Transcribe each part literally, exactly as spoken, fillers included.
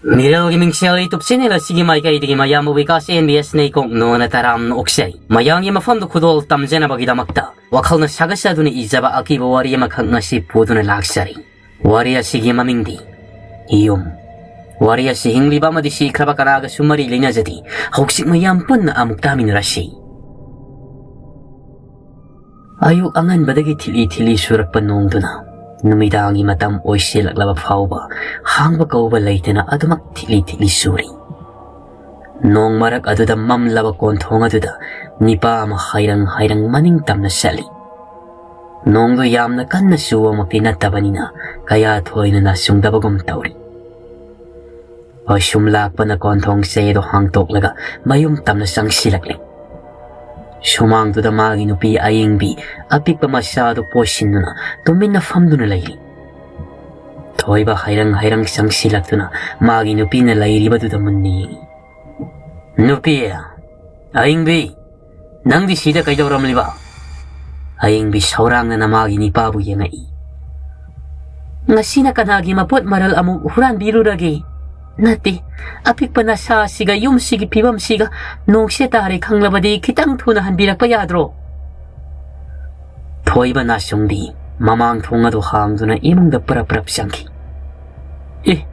ꯃꯤꯔꯦꯜꯒꯤ ꯃꯤꯡꯁꯦꯜ YouTube channel ꯑꯁꯤꯒꯤ ꯃꯥꯏꯀꯩꯗꯒꯤ ꯃꯌꯥꯝꯕꯨ ꯕꯤꯀꯥꯁ ꯑꯦꯟ ꯕꯤ ꯑꯦꯁ ꯅꯩꯀꯣꯛ ꯅꯣꯅ ꯇꯔꯥꯝꯅ ꯑꯣꯛꯆꯔꯤ꯫ ꯃꯌꯥꯝꯒꯤ ꯃꯐꯝꯗ ꯈꯨꯗꯣꯜ ꯇꯝꯖꯅꯕꯒꯤꯗꯃꯛꯇ ꯋꯥꯈꯜꯅ ꯁꯥꯒꯠꯆꯗꯨꯅ ꯏꯖꯕ ꯑꯀꯤꯕ ꯋꯥꯔꯤ ꯑꯃꯈꯛ ꯉꯁꯤ ꯄꯨꯗꯨꯅ ꯂꯥꯛꯆꯔꯤ꯫ ꯋꯥꯔꯤ ꯑꯁꯤꯒꯤ ꯃꯃꯤꯡꯗꯤ ꯌꯨꯝ꯫ ꯋꯥꯔꯤ ꯑꯁꯤ ꯍꯤꯡꯂꯤꯕ ꯑꯃꯗꯤ ꯁꯤꯈ꯭ꯔꯕ ꯀꯅꯥꯒꯁꯨ ꯃꯔꯤ ꯂꯩꯅꯖꯗꯦ꯫ ꯍꯧꯖꯤꯛ ꯃꯌꯥꯝ ꯄꯨꯟꯅ ꯑꯃꯨꯛ ꯇꯥꯃꯤꯟꯅꯔꯁꯤ꯫ ꯑꯌꯨꯛ ꯑꯉꯟꯕꯗꯒꯤ ꯊꯤꯠꯂꯤ ꯊꯤꯠꯂꯤ ꯆꯨꯔꯛꯄ ꯅꯣꯡꯗꯨꯅ ꯅꯨꯃꯤꯗꯥꯡꯒꯤ ꯃꯇꯝ ꯑꯣꯏꯁꯤꯜꯂꯛꯂꯕ ꯐꯥꯎꯕ ꯍꯥꯡꯕ ꯀꯧꯕ ꯂꯩꯇꯅ ꯑꯗꯨꯃꯛ ꯊꯤꯠꯂꯤ ꯊꯤꯠꯂꯤ ꯆꯨꯔꯤ꯫ ꯅꯣꯡ ꯃꯔꯛ ꯑꯗꯨꯗ ꯃꯝꯂꯕ ꯀꯣꯟꯊꯣꯡ ꯑꯗꯨꯗ ꯅꯤꯄꯥ ꯑꯃ ꯍꯥꯏꯔꯪ ꯍꯥꯏꯔꯪ ꯃꯅꯤꯡ ꯇꯝꯅ ꯆꯠꯂꯤ꯫ ꯅꯣꯡꯗꯨ ꯌꯥꯝꯅ ꯀꯟꯅ ꯆꯨꯕꯃꯛꯇꯤ ꯅꯠꯇꯕꯅꯤꯅ ꯀꯌꯥ ꯊꯣꯏꯅ ꯅꯥꯆꯨꯡꯗꯕꯒꯨꯝ ꯇꯧꯔꯤ꯫ ꯄꯣꯏꯁꯨꯝ ꯂꯥꯛꯄꯅ ꯀꯣꯟꯊꯣꯡ ꯆꯩ ꯑꯗꯨ ꯍꯥꯡꯇꯣꯛꯂꯒ ꯃꯌꯨꯝ ꯇꯝꯅ ꯆꯪꯁꯤꯜꯂꯛꯂꯤ꯫ ꯁꯨꯃꯥꯡꯗꯨꯗ ꯃꯥꯒꯤ ꯅꯨꯄꯤ ꯑꯌꯤꯡꯕꯤ ꯑꯄꯤꯛꯄ ꯃꯆꯥ ꯑꯗꯨ ꯄꯣꯏꯁꯤꯟꯗꯨꯅ ꯇꯨꯃꯤꯟꯅ ꯐꯝꯗꯨꯅ ꯂꯩꯔꯤ꯫ ꯊꯣꯏꯕ ꯍꯥꯏꯔꯪ ꯍꯥꯏꯔꯪ ꯆꯪꯁꯤꯜꯂꯛꯇꯨꯅ ꯃꯥꯒꯤ ꯅꯨꯄꯤꯅ ꯂꯩꯔꯤꯕꯗꯨꯗ ꯃꯨꯟꯅ ꯌꯦꯡꯏ꯫ "ꯅꯨꯄꯤ, ꯑꯌꯤꯡꯕꯤ, ꯅꯪꯗꯤ ꯁꯤꯗ ꯀꯩꯗꯧꯔꯝꯂꯤꯕ?" ꯑꯌꯤꯡꯕꯤ ꯁꯧꯔꯥꯡꯅꯅ ꯃꯥꯒꯤ ꯅꯤꯄꯥꯕꯨ ꯌꯦꯡꯉꯛꯏ꯫ "ꯉꯁꯤꯅ ꯀꯅꯥꯒꯤ ꯃꯄꯣꯠ ꯃꯔꯜ ꯑꯃꯨꯛ ꯍꯨꯔꯥꯟꯕꯤꯔꯨꯔꯒꯦ? ꯅꯠꯇꯦ, ꯑꯄꯤꯛꯄ ꯅꯁꯥ ꯑꯁꯤꯒ ꯌꯨꯝꯁꯤꯒꯤ ꯐꯤꯕꯝꯁꯤꯒ ꯅꯣꯡꯁꯦ ꯇꯥꯔꯦ ꯈꯪꯂꯕꯗꯤ ꯈꯤꯇꯪ ꯊꯨꯅ ꯍꯟꯕꯤꯔꯛꯄ ꯌꯥꯗ꯭ꯔꯣ?" ꯊꯣꯏꯕ ꯅꯥꯆꯨꯡꯕꯤ ꯃꯃꯥꯡ ꯊꯣꯡ ꯑꯗꯨ ꯍꯥꯡꯗꯨꯅ ꯏꯃꯨꯡꯗ ꯄꯔꯞ ꯄꯔꯞ ꯆꯪꯈꯤ꯫ "ꯑꯦ,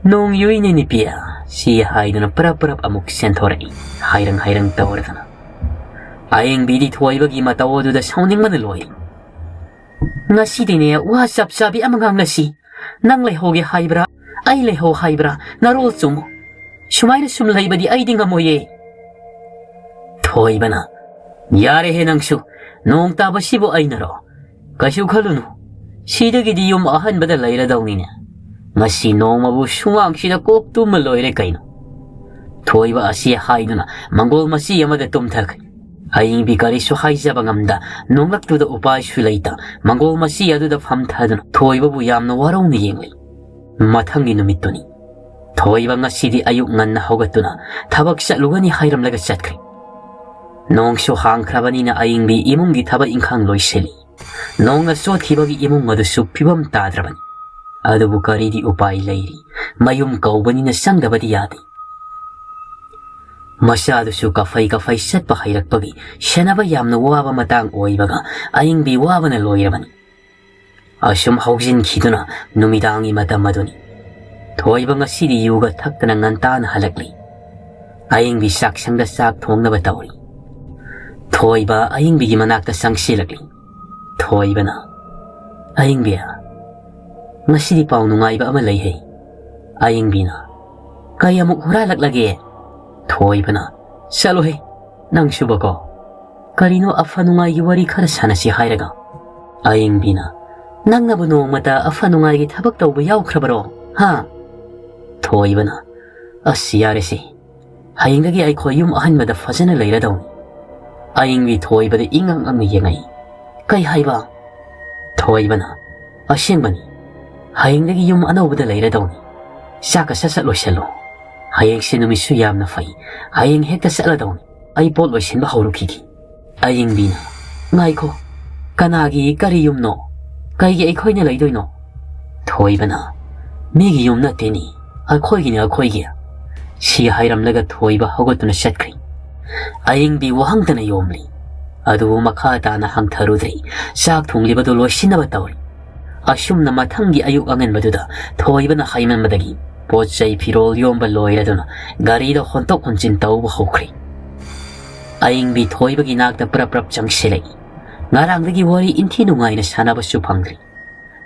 ꯅꯣꯡ ꯌꯨꯏꯅꯦ ꯅꯨꯄꯤ," ꯁꯤ ꯍꯥꯏꯗꯨꯅ ꯄꯔꯞ ꯄꯔꯞ ꯑꯃꯨꯛ ꯆꯦꯟꯊꯣꯔꯛꯏ, ꯍꯥꯏꯔꯪ ꯍꯥꯏꯔꯪ ꯇꯧꯔꯗꯅ꯫ ꯑꯌꯦꯡꯕꯤꯗꯤ ꯊꯣꯏꯕꯒꯤ ꯃꯇꯧ ꯑꯗꯨꯗ ꯁꯥꯎꯅꯤꯡꯕꯅ ꯂꯣꯏꯔꯤ꯫ "ꯉꯁꯤꯗꯤꯅꯦ, ꯋꯥ ꯆꯞ ꯆꯥꯕꯤ ꯑꯃ ꯉꯥꯡꯅꯁꯤ꯫ ꯅꯪ ꯂꯩꯍꯧꯒꯦ ꯍꯥꯏꯕ꯭ꯔꯥ, ꯑꯩ ꯂꯩꯍꯧ ꯍꯥꯏꯕ꯭ꯔꯥ? ꯅꯔꯣꯜ ꯆꯨꯝꯃꯨ꯫ ꯁꯨꯃꯥꯏꯅ ꯁꯨꯝ ꯂꯩꯕꯗꯤ ꯑꯩꯗꯤ ꯉꯝꯃꯣꯏꯌꯦ꯫" ꯊꯣꯏꯕꯅ, "ꯌꯥꯔꯦꯍꯦ ꯅꯪꯁꯨ, ꯅꯣꯡ ꯇꯥꯕꯁꯤꯕꯨ ꯑꯩꯅꯔꯣ? ꯀꯩꯁꯨ ꯈꯜꯂꯨꯅꯨ, ꯁꯤꯗꯒꯤꯗꯤ ꯌꯨꯝ ꯑꯍꯟꯕꯗ ꯂꯩꯔꯗꯧꯅꯤꯅꯦ꯫ ꯉꯁꯤ ꯅꯣꯡꯃꯕꯨ ꯁꯨꯃꯥꯡꯁꯤꯗ ꯀꯣꯛ ꯇꯨꯝꯃ ꯂꯣꯏꯔꯦ ꯀꯩꯅꯣ꯫" ꯊꯣꯏꯕ ꯑꯁꯤ ꯍꯥꯏꯗꯨꯅ ꯃꯪꯒꯣꯜ ꯃꯆꯤ ꯑꯃꯗ ꯇꯨꯝꯊꯈ꯭ꯔꯦ꯫ ꯑꯌꯤꯡꯕꯤ ꯀꯔꯤꯁꯨ ꯍꯥꯏꯖꯕ ꯉꯝꯗ, ꯅꯣꯡꯂꯛꯇꯨꯗ ꯎꯄꯥꯏꯁꯨ ꯂꯩꯇ, ꯃꯪꯒꯣꯜ ꯃꯆꯤ ꯑꯗꯨꯗ ꯐꯝꯊꯗꯨꯅ ꯊꯣꯏꯕꯕꯨ ꯌꯥꯝꯅ ꯋꯥꯔꯧꯅ ꯌꯦꯡꯂꯤ꯫ ꯃꯊꯪꯒꯤ ꯅꯨꯃꯤꯠꯇꯨꯅꯤ꯫ ꯊꯣꯏꯕ ꯉꯁꯤꯗꯤ ꯑꯌꯨꯛ ꯉꯟꯅ ꯍꯧꯒꯠꯇꯨꯅ ꯊꯕꯛ ꯆꯠꯂꯨꯒꯅꯤ ꯍꯥꯏꯔꯝꯂꯒ ꯆꯠꯈ꯭ꯔꯦ꯫ ꯅꯣꯡꯁꯨ ꯍꯥꯡꯈ꯭ꯔꯕꯅꯤꯅ ꯑꯌꯤꯡꯕꯤ ꯏꯃꯨꯡꯒꯤ ꯊꯕꯛ ꯏꯪꯈꯥꯡ ꯂꯣꯏꯁꯤꯜꯂꯤ꯫ ꯅꯣꯡꯅ ꯆꯣꯠꯈꯤꯕꯒꯤ ꯏꯃꯨꯡ ꯑꯗꯨꯁꯨ ꯐꯤꯕꯝ ꯇꯥꯗ꯭ꯔꯕꯅꯤ꯫ ꯑꯗꯨꯕꯨ ꯀꯔꯤꯗꯤ ꯎꯄꯥꯏ ꯂꯩꯔꯤ, ꯃꯌꯨꯝ ꯀꯧꯕꯅꯤꯅ ꯆꯪꯗꯕꯗꯤ ꯌꯥꯗꯦ꯫ ꯃꯆꯥꯗꯨꯁꯨ ꯀꯐꯩ ꯀꯐꯩ ꯆꯠꯄ ꯍꯩꯔꯛꯄꯒꯤ ꯁꯦꯟꯅꯕ ꯌꯥꯝꯅ ꯋꯥꯕ ꯃꯇꯥꯡ ꯑꯣꯏꯕꯒ ꯑꯌꯤꯡꯕꯤ ꯋꯥꯕꯅ ꯂꯣꯏꯔꯕꯅꯤ꯫ ꯑꯁꯨꯝ ꯍꯧꯖꯤꯟꯈꯤꯗꯨꯅ ꯅꯨꯃꯤꯗꯥꯡꯒꯤ ꯃꯇꯝ ꯑꯗꯨꯅꯤ꯫ ꯊꯣꯏꯕ ꯉꯁꯤꯗꯤ ꯌꯨꯒ ꯊꯛꯇꯅ ꯉꯟꯇꯥꯅ ꯍꯜꯂꯛꯂꯤ꯫ ꯑꯌꯤꯡꯕꯤ ꯆꯥꯛꯁꯪꯗ ꯆꯥꯛ ꯊꯣꯡꯅꯕ ꯇꯧꯔꯤ꯫ ꯊꯣꯏꯕ ꯑꯌꯤꯡꯕꯤꯒꯤ ꯃꯅꯥꯛꯇ ꯆꯪꯁꯤꯜꯂꯛꯂꯤ꯫ ꯊꯣꯏꯕꯅ, "ꯑꯌꯤꯡꯕꯤ, ꯉꯁꯤꯗꯤ ꯄꯥꯎ ꯅꯨꯡꯉꯥꯏꯕ ꯑꯃ ꯂꯩꯍꯦ꯫" ꯑꯌꯤꯡꯕꯤꯅ, "ꯀꯩ ꯑꯃꯨꯛ ꯍꯨꯔꯥꯜꯂꯛꯂꯒꯦ?" ꯊꯣꯏꯕꯅ, "ꯆꯠꯂꯣꯍꯦ, ꯅꯪꯁꯨꯕꯀꯣ꯫ ꯀꯔꯤꯅꯣ ꯑꯐ ꯅꯨꯡꯉꯥꯏꯒꯤ ꯋꯥꯔꯤ ꯈꯔ ꯁꯥꯟꯅꯁꯤ ꯍꯥꯏꯔꯒ?" ꯑꯌꯤꯡꯕꯤꯅ, "ꯅꯪꯅꯕꯨ ꯅꯣꯡꯃꯇ ꯑꯐ ꯅꯨꯡꯉꯥꯏꯒꯤ ꯊꯕꯛ ꯇꯧꯕ ꯌꯥꯎꯈ꯭ꯔꯕꯔꯣ? ꯍꯥ?" ꯊꯣꯏꯕꯅ, "ꯑꯁ, ꯌꯥꯔꯦꯁꯦ, ꯍꯌꯦꯡꯗꯒꯤ ꯑꯩꯈꯣꯏ ꯌꯨꯝ ꯑꯍꯟꯕꯗ ꯐꯖꯅ ꯂꯩꯔꯗꯧꯅꯤ꯫" ꯑꯌꯤꯡꯕꯤ ꯊꯣꯏꯕꯗ ꯏꯉꯛ ꯉꯛꯅ ꯌꯦꯡꯉꯛꯏ꯫ "ꯀꯩ ꯍꯥꯏꯕ?" ꯊꯣꯏꯕꯅ, "ꯑꯁꯦꯡꯕꯅꯤ, ꯍꯌꯦꯡꯗꯒꯤ ꯌꯨꯝ ꯑꯅꯧꯕꯗ ꯂꯩꯔꯗꯧꯅꯤ꯫ ꯆꯥꯛꯀ ꯁꯠ ꯁꯠ ꯂꯣꯏꯁꯜꯂꯣ꯫ ꯍꯌꯦꯡꯁꯦ ꯅꯨꯃꯤꯠꯁꯨ ꯌꯥꯝꯅ ꯐꯩ, ꯍꯌꯦꯡ ꯍꯦꯛꯇ ꯆꯠꯂꯗꯧꯅꯤ꯫ ꯑꯩ ꯄꯣꯠ ꯂꯣꯏꯁꯤꯟꯕ ꯍꯧꯔꯨꯈꯤꯒꯦ꯫" ꯑꯌꯤꯡꯕꯤꯅ, "ꯉꯥꯏꯈꯣ, ꯀꯅꯥꯒꯤ ꯀꯔꯤ ꯌꯨꯝꯅꯣ? ꯀꯩꯒꯤ ꯑꯩꯈꯣꯏꯅ ꯂꯩꯗꯣꯏꯅꯣ?" ꯊꯣꯏꯕꯅ, "ꯃꯤꯒꯤ ꯌꯨꯝ ꯅꯠꯇꯦꯅꯤ, ꯑꯩꯈꯣꯏꯒꯤꯅꯤ, ꯑꯩꯈꯣꯏꯒꯤ꯫" ꯁꯤ ꯍꯥꯏꯔꯝꯂꯒ ꯊꯣꯏꯕ ꯍꯧꯒꯠꯇꯨꯅ ꯆꯠꯈ꯭ꯔꯦ꯫ ꯑꯌꯤꯡꯕꯤ ꯋꯥꯍꯪꯇꯅ ꯌꯣꯝꯂꯤ꯫ ꯑꯗꯨꯕꯨ ꯃꯈꯥ ꯇꯥꯅ ꯍꯪꯊꯔꯨꯗ꯭ꯔꯤ꯫ ꯆꯥꯛ ꯊꯣꯡꯂꯤꯕꯗꯨ ꯂꯣꯏꯁꯤꯟꯅꯕ ꯇꯧꯔꯤ꯫ ꯑꯁꯨꯝꯅ ꯃꯊꯪꯒꯤ ꯑꯌꯨꯛ ꯑꯉꯟꯕꯗꯨꯗ ꯊꯣꯏꯕꯅ ꯍꯩꯃꯟꯕꯗꯒꯤ ꯄꯣꯠ ꯆꯩ ꯐꯤꯔꯣꯜ ꯌꯣꯝꯕ ꯂꯣꯏꯔꯗꯨꯅ ꯒꯥꯔꯤꯗ ꯍꯣꯟꯇꯣꯛ ꯍꯣꯟꯖꯤꯟ ꯇꯧꯕ ꯍꯧꯈ꯭ꯔꯦ꯫ ꯑꯌꯤꯡꯕꯤ ꯊꯣꯏꯕꯒꯤ ꯅꯥꯛꯇ ꯄ꯭ꯔꯞ ꯄ꯭ꯔꯞ ꯆꯪꯁꯤꯜꯂꯛꯏ꯫ ꯉꯔꯥꯡꯗꯒꯤ ꯋꯥꯔꯤ ꯏꯟꯊꯤ ꯅꯨꯡꯉꯥꯏꯅ ꯁꯥꯟꯅꯕꯁꯨ ꯐꯪꯗ꯭ꯔꯤ꯫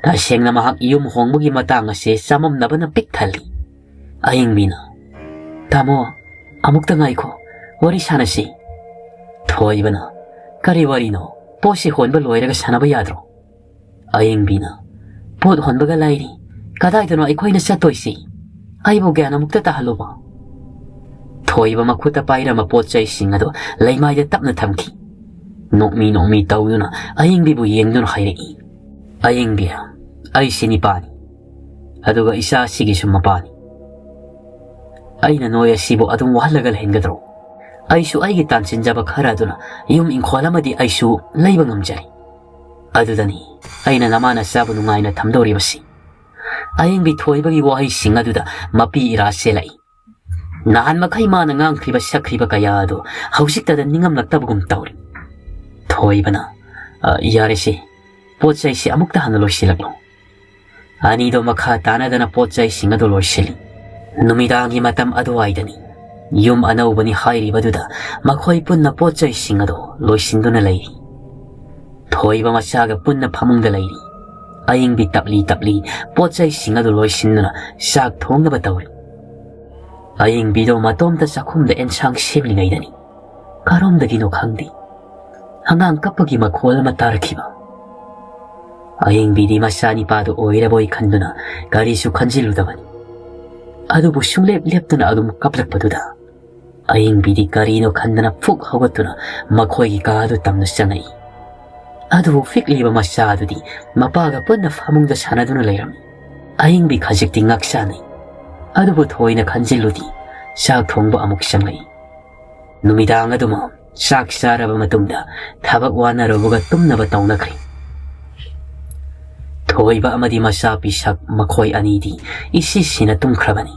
ꯇꯁꯦꯡꯅ ꯃꯍꯥꯛ ꯌꯨꯝ ꯍꯣꯡꯕꯒꯤ ꯃꯇꯥꯡ ꯑꯁꯦ ꯆꯃꯝꯅꯕꯅ ꯄꯤꯛ ꯊꯜꯂꯤ꯫ ꯑꯌꯤꯡꯕꯤꯅ, "ꯇꯥꯃꯣ, ꯑꯃꯨꯛꯇ ꯉꯥꯏꯈꯣ, ꯋꯥꯔꯤ ꯁꯥꯟꯅꯁꯤ꯫" ꯊꯣꯏꯕꯅ, "ꯀꯔꯤ ꯋꯥꯔꯤꯅꯣ? ꯄꯣꯠꯁꯤ ꯍꯣꯟꯕ ꯂꯣꯏꯔꯒ ꯁꯥꯟꯅꯕ ꯌꯥꯗ꯭ꯔꯣ?" ꯑꯌꯤꯡꯕꯤꯅ, "ꯄꯣꯠ ꯍꯣꯟꯕꯒ ꯂꯥꯏꯔꯤ, ꯀꯗꯥꯏꯗꯅꯣ ꯑꯩꯈꯣꯏꯅ ꯆꯠꯇꯣꯏꯁꯤ? ꯑꯩꯕꯨ ꯒ꯭ꯌꯥꯟ ꯑꯃꯨꯛꯇ ꯇꯥꯍꯜꯂꯨꯕ꯫" ꯊꯣꯏꯕ ꯃꯈꯨꯠꯇ ꯄꯥꯏꯔꯝꯕ ꯄꯣꯠ ꯆꯩꯁꯤꯡ ꯑꯗꯨ ꯂꯩꯃꯥꯏꯗ ꯇꯞꯅ ꯊꯝꯈꯤ꯫ ꯅꯣꯛꯃꯤ ꯅꯣꯛꯃꯤ ꯇꯧꯗꯨꯅ ꯑꯌꯤꯡꯕꯤꯕꯨ ꯌꯦꯡꯗꯨꯅ ꯍꯥꯏꯔꯛꯏ, "ꯑꯌꯤꯡꯕꯤ, ꯑꯩꯁꯤ ꯅꯤꯄꯥꯅꯤ, ꯑꯗꯨꯒ ꯏꯆꯥ ꯑꯁꯤꯒꯤꯁꯨ ꯃꯄꯥꯅꯤ꯫ ꯑꯩꯅ ꯅꯣꯏ ꯑꯁꯤꯕꯨ ꯑꯗꯨꯝ ꯋꯥꯍꯜꯂꯒ ꯂꯩꯍꯟꯒꯗ꯭ꯔꯣ? ꯑꯩꯁꯨ ꯑꯩꯒꯤ ꯇꯥꯟꯁꯤꯟꯖꯕ ꯈꯔ ꯑꯗꯨꯅ ꯌꯨꯝ ꯏꯪꯈꯣꯜ ꯑꯃꯗꯤ ꯑꯩꯁꯨ ꯂꯩꯕ ꯉꯝꯖꯔꯦ꯫ ꯑꯗꯨꯗꯅꯤ ꯑꯩꯅ ꯅꯃꯥ ꯅꯆꯥꯕꯨ ꯅꯨꯡꯉꯥꯏꯅ ꯊꯝꯗꯧꯔꯤꯕꯁꯤ꯫" ꯑꯌꯤꯡꯕꯤ ꯊꯣꯏꯕꯒꯤ ꯋꯥꯍꯩꯁꯤꯡ ꯑꯗꯨꯗ ꯃꯄꯤ ꯏꯔꯥ ꯆꯦꯜꯂꯛꯏ꯫ ꯅꯍꯥꯟ ꯃꯈꯩ ꯃꯥꯅ ꯉꯥꯡꯈ꯭ꯔꯤꯕ ꯁꯛꯈ꯭ꯔꯤꯕ ꯀꯌꯥ ꯑꯗꯨ ꯍꯧꯖꯤꯛꯇꯗ ꯅꯤꯡꯉꯝꯂꯛꯇꯕꯒꯨꯝ ꯇꯧꯔꯤ꯫ ꯊꯣꯏꯕꯅ, "ꯑ, ꯌꯥꯔꯦꯁꯦ, ꯄꯣꯠ ꯆꯩꯁꯤ ꯑꯃꯨꯛꯇ ꯍꯥꯟꯅ ꯂꯣꯏꯁꯤꯜꯂꯛꯂꯣ꯫" ꯑꯅꯤꯗꯣ ꯃꯈꯥ ꯇꯥꯅꯗꯅ ꯄꯣꯠ ꯆꯩꯁꯤꯡ ꯑꯗꯨ ꯂꯣꯏꯁꯤꯜꯂꯤ꯫ ꯅꯨꯃꯤꯗꯥꯡꯒꯤ ꯃꯇꯝ ꯑꯗꯨꯋꯥꯏꯗꯅꯤ꯫ ꯌꯨꯝ ꯑꯅꯧꯕꯅꯤ ꯍꯥꯏꯔꯤꯕꯗꯨꯗ ꯃꯈꯣꯏ ꯄꯨꯟꯅ ꯄꯣꯠ ꯆꯩꯁꯤꯡ ꯑꯗꯨ ꯂꯣꯏꯁꯤꯟꯗꯨꯅ ꯂꯩꯔꯤ꯫ ꯊꯣꯏꯕ ꯃꯆꯥꯒ ꯄꯨꯟꯅ ꯐꯃꯨꯡꯗ ꯂꯩꯔꯤ꯫ ꯑꯌꯤꯡꯕꯤ ꯇꯞꯂꯤ ꯇꯞꯂꯤ ꯄꯣꯠ ꯆꯩꯁꯤꯡ ꯑꯗꯨ ꯂꯣꯏꯁꯤꯟꯗꯨꯅ ꯆꯥꯛ ꯊꯣꯡꯅꯕ ꯇꯧꯔꯤ꯫ ꯑꯌꯤꯡꯕꯤꯗꯣ ꯃꯇꯣꯝꯇ ꯆꯥꯛꯈꯨꯝꯗ ꯑꯦꯟꯁꯥꯡ ꯁꯦꯝꯂꯤꯉꯩꯗꯅꯤ ꯀꯔꯣꯝꯗꯒꯤꯅꯣ ꯈꯪꯗꯦ, ꯑꯉꯥꯡ ꯀꯞꯄꯒꯤ ꯃꯈꯣꯜ ꯑꯃ ꯇꯥꯔꯛꯈꯤꯕ꯫ ꯑꯌꯤꯡꯕꯤꯗꯤ ꯃꯆꯥꯅꯤꯄꯥꯗꯨ ꯑꯣꯏꯔꯕꯣꯏ ꯈꯟꯗꯨꯅ ꯀꯔꯤꯁꯨ ꯈꯟꯖꯤꯜꯂꯨꯗꯕꯅꯤ꯫ ꯑꯗꯨꯕꯨ ꯁꯨꯡꯂꯦꯞ ꯂꯦꯞꯇꯅ ꯑꯗꯨꯝ ꯀꯞꯂꯛꯄꯗꯨꯗ ꯑꯌꯤꯡꯕꯤꯗꯤ ꯀꯔꯤꯅꯣ ꯈꯟꯗꯅ ꯐꯨꯛ ꯍꯧꯒꯠꯇꯨꯅ ꯃꯈꯣꯏꯒꯤ ꯀꯥ ꯑꯗꯨ ꯇꯝꯅ ꯆꯪꯉꯛꯏ꯫ ꯑꯗꯨꯕꯨ ꯄꯤꯛꯂꯤꯕ ꯃꯆꯥ ꯑꯗꯨꯗꯤ ꯃꯄꯥꯒ ꯄꯨꯟꯅ ꯐꯃꯨꯡꯗ ꯁꯥꯟꯅꯗꯨꯅ ꯂꯩꯔꯝꯃꯤ꯫ ꯑꯌꯤꯡꯕꯤ ꯈꯖꯤꯛꯇꯤ ꯉꯛ ꯆꯥꯟꯅꯩ꯫ ꯑꯗꯨꯕꯨ ꯊꯣꯏꯅ ꯈꯟꯖꯤꯜꯂꯨꯗꯤ ꯆꯥꯛ ꯊꯣꯡꯕ ꯑꯃꯨꯛ ꯆꯪꯂꯛꯏ꯫ ꯅꯨꯃꯤꯗꯥꯡ ꯑꯗꯨꯃ ꯆꯥꯛ ꯆꯥꯔꯕ ꯃꯇꯨꯡꯗ ꯊꯕꯛ ꯋꯥꯅꯔꯨꯕꯒ ꯇꯨꯝꯅꯕ ꯇꯧꯅꯈ꯭ꯔꯦ꯫ ꯊꯣꯏꯕ ꯑꯃꯗꯤ ꯃꯆꯥ ꯄꯤꯁꯛ ꯃꯈꯣꯏ ꯑꯅꯤꯗꯤ ꯏꯁꯤꯁꯤꯅ ꯇꯨꯝꯈ꯭ꯔꯕꯅꯤ꯫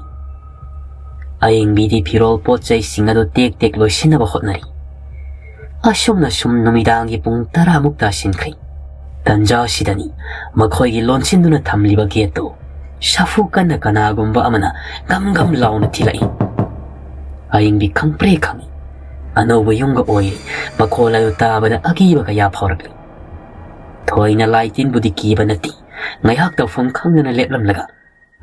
ꯑꯌꯤꯡꯕꯤꯗꯤ ꯐꯤꯔꯣꯜ ꯄꯣꯠ ꯆꯩꯁꯤꯡ ꯑꯗꯨ ꯇꯦꯛ ꯇꯦꯛ ꯂꯣꯏꯁꯤꯟꯅꯕ ꯍꯣꯠꯅꯔꯤ꯫ ꯑꯁꯨꯝꯅ ꯁꯨꯝ ꯅꯨꯃꯤꯗꯥꯡꯒꯤ ꯄꯨꯡ ꯇꯔꯥꯃꯨꯛ ꯇꯥꯁꯤꯟꯈ꯭ꯔꯦ꯫ ꯇꯟꯖꯥ ꯑꯁꯤꯗꯅꯤ ꯃꯈꯣꯏꯒꯤ ꯂꯣꯟꯁꯤꯟꯗꯨꯅ ꯊꯝꯂꯤꯕ ꯒꯦꯠꯇꯨ ꯁꯥꯐꯨ ꯀꯟꯅ ꯀꯅꯥꯒꯨꯝꯕ ꯑꯃꯅ ꯒꯝ ꯒꯝ ꯂꯥꯎꯅ ꯊꯤꯜꯂꯛꯏ꯫ ꯑꯌꯤꯡꯕꯤ ꯈꯪꯄ꯭ꯔꯦ ꯈꯪꯏ꯫ ꯑꯅꯧꯕ ꯌꯨꯝꯒ ꯑꯣꯏꯔꯤ꯫ ꯃꯈꯣꯜ ꯑꯗꯨ ꯇꯥꯕꯗ ꯑꯀꯤꯕ ꯀꯌꯥ ꯐꯥꯎꯔꯛꯂꯤ꯫ ꯊꯣꯏꯅ ꯂꯥꯏ ꯇꯤꯟꯕꯨꯗꯤ ꯀꯤꯕ ꯅꯠꯇꯦ꯫ ꯉꯥꯏꯍꯥꯛ ꯇꯧꯐꯝ ꯈꯪꯗꯅ ꯂꯦꯞꯂꯝꯂꯒ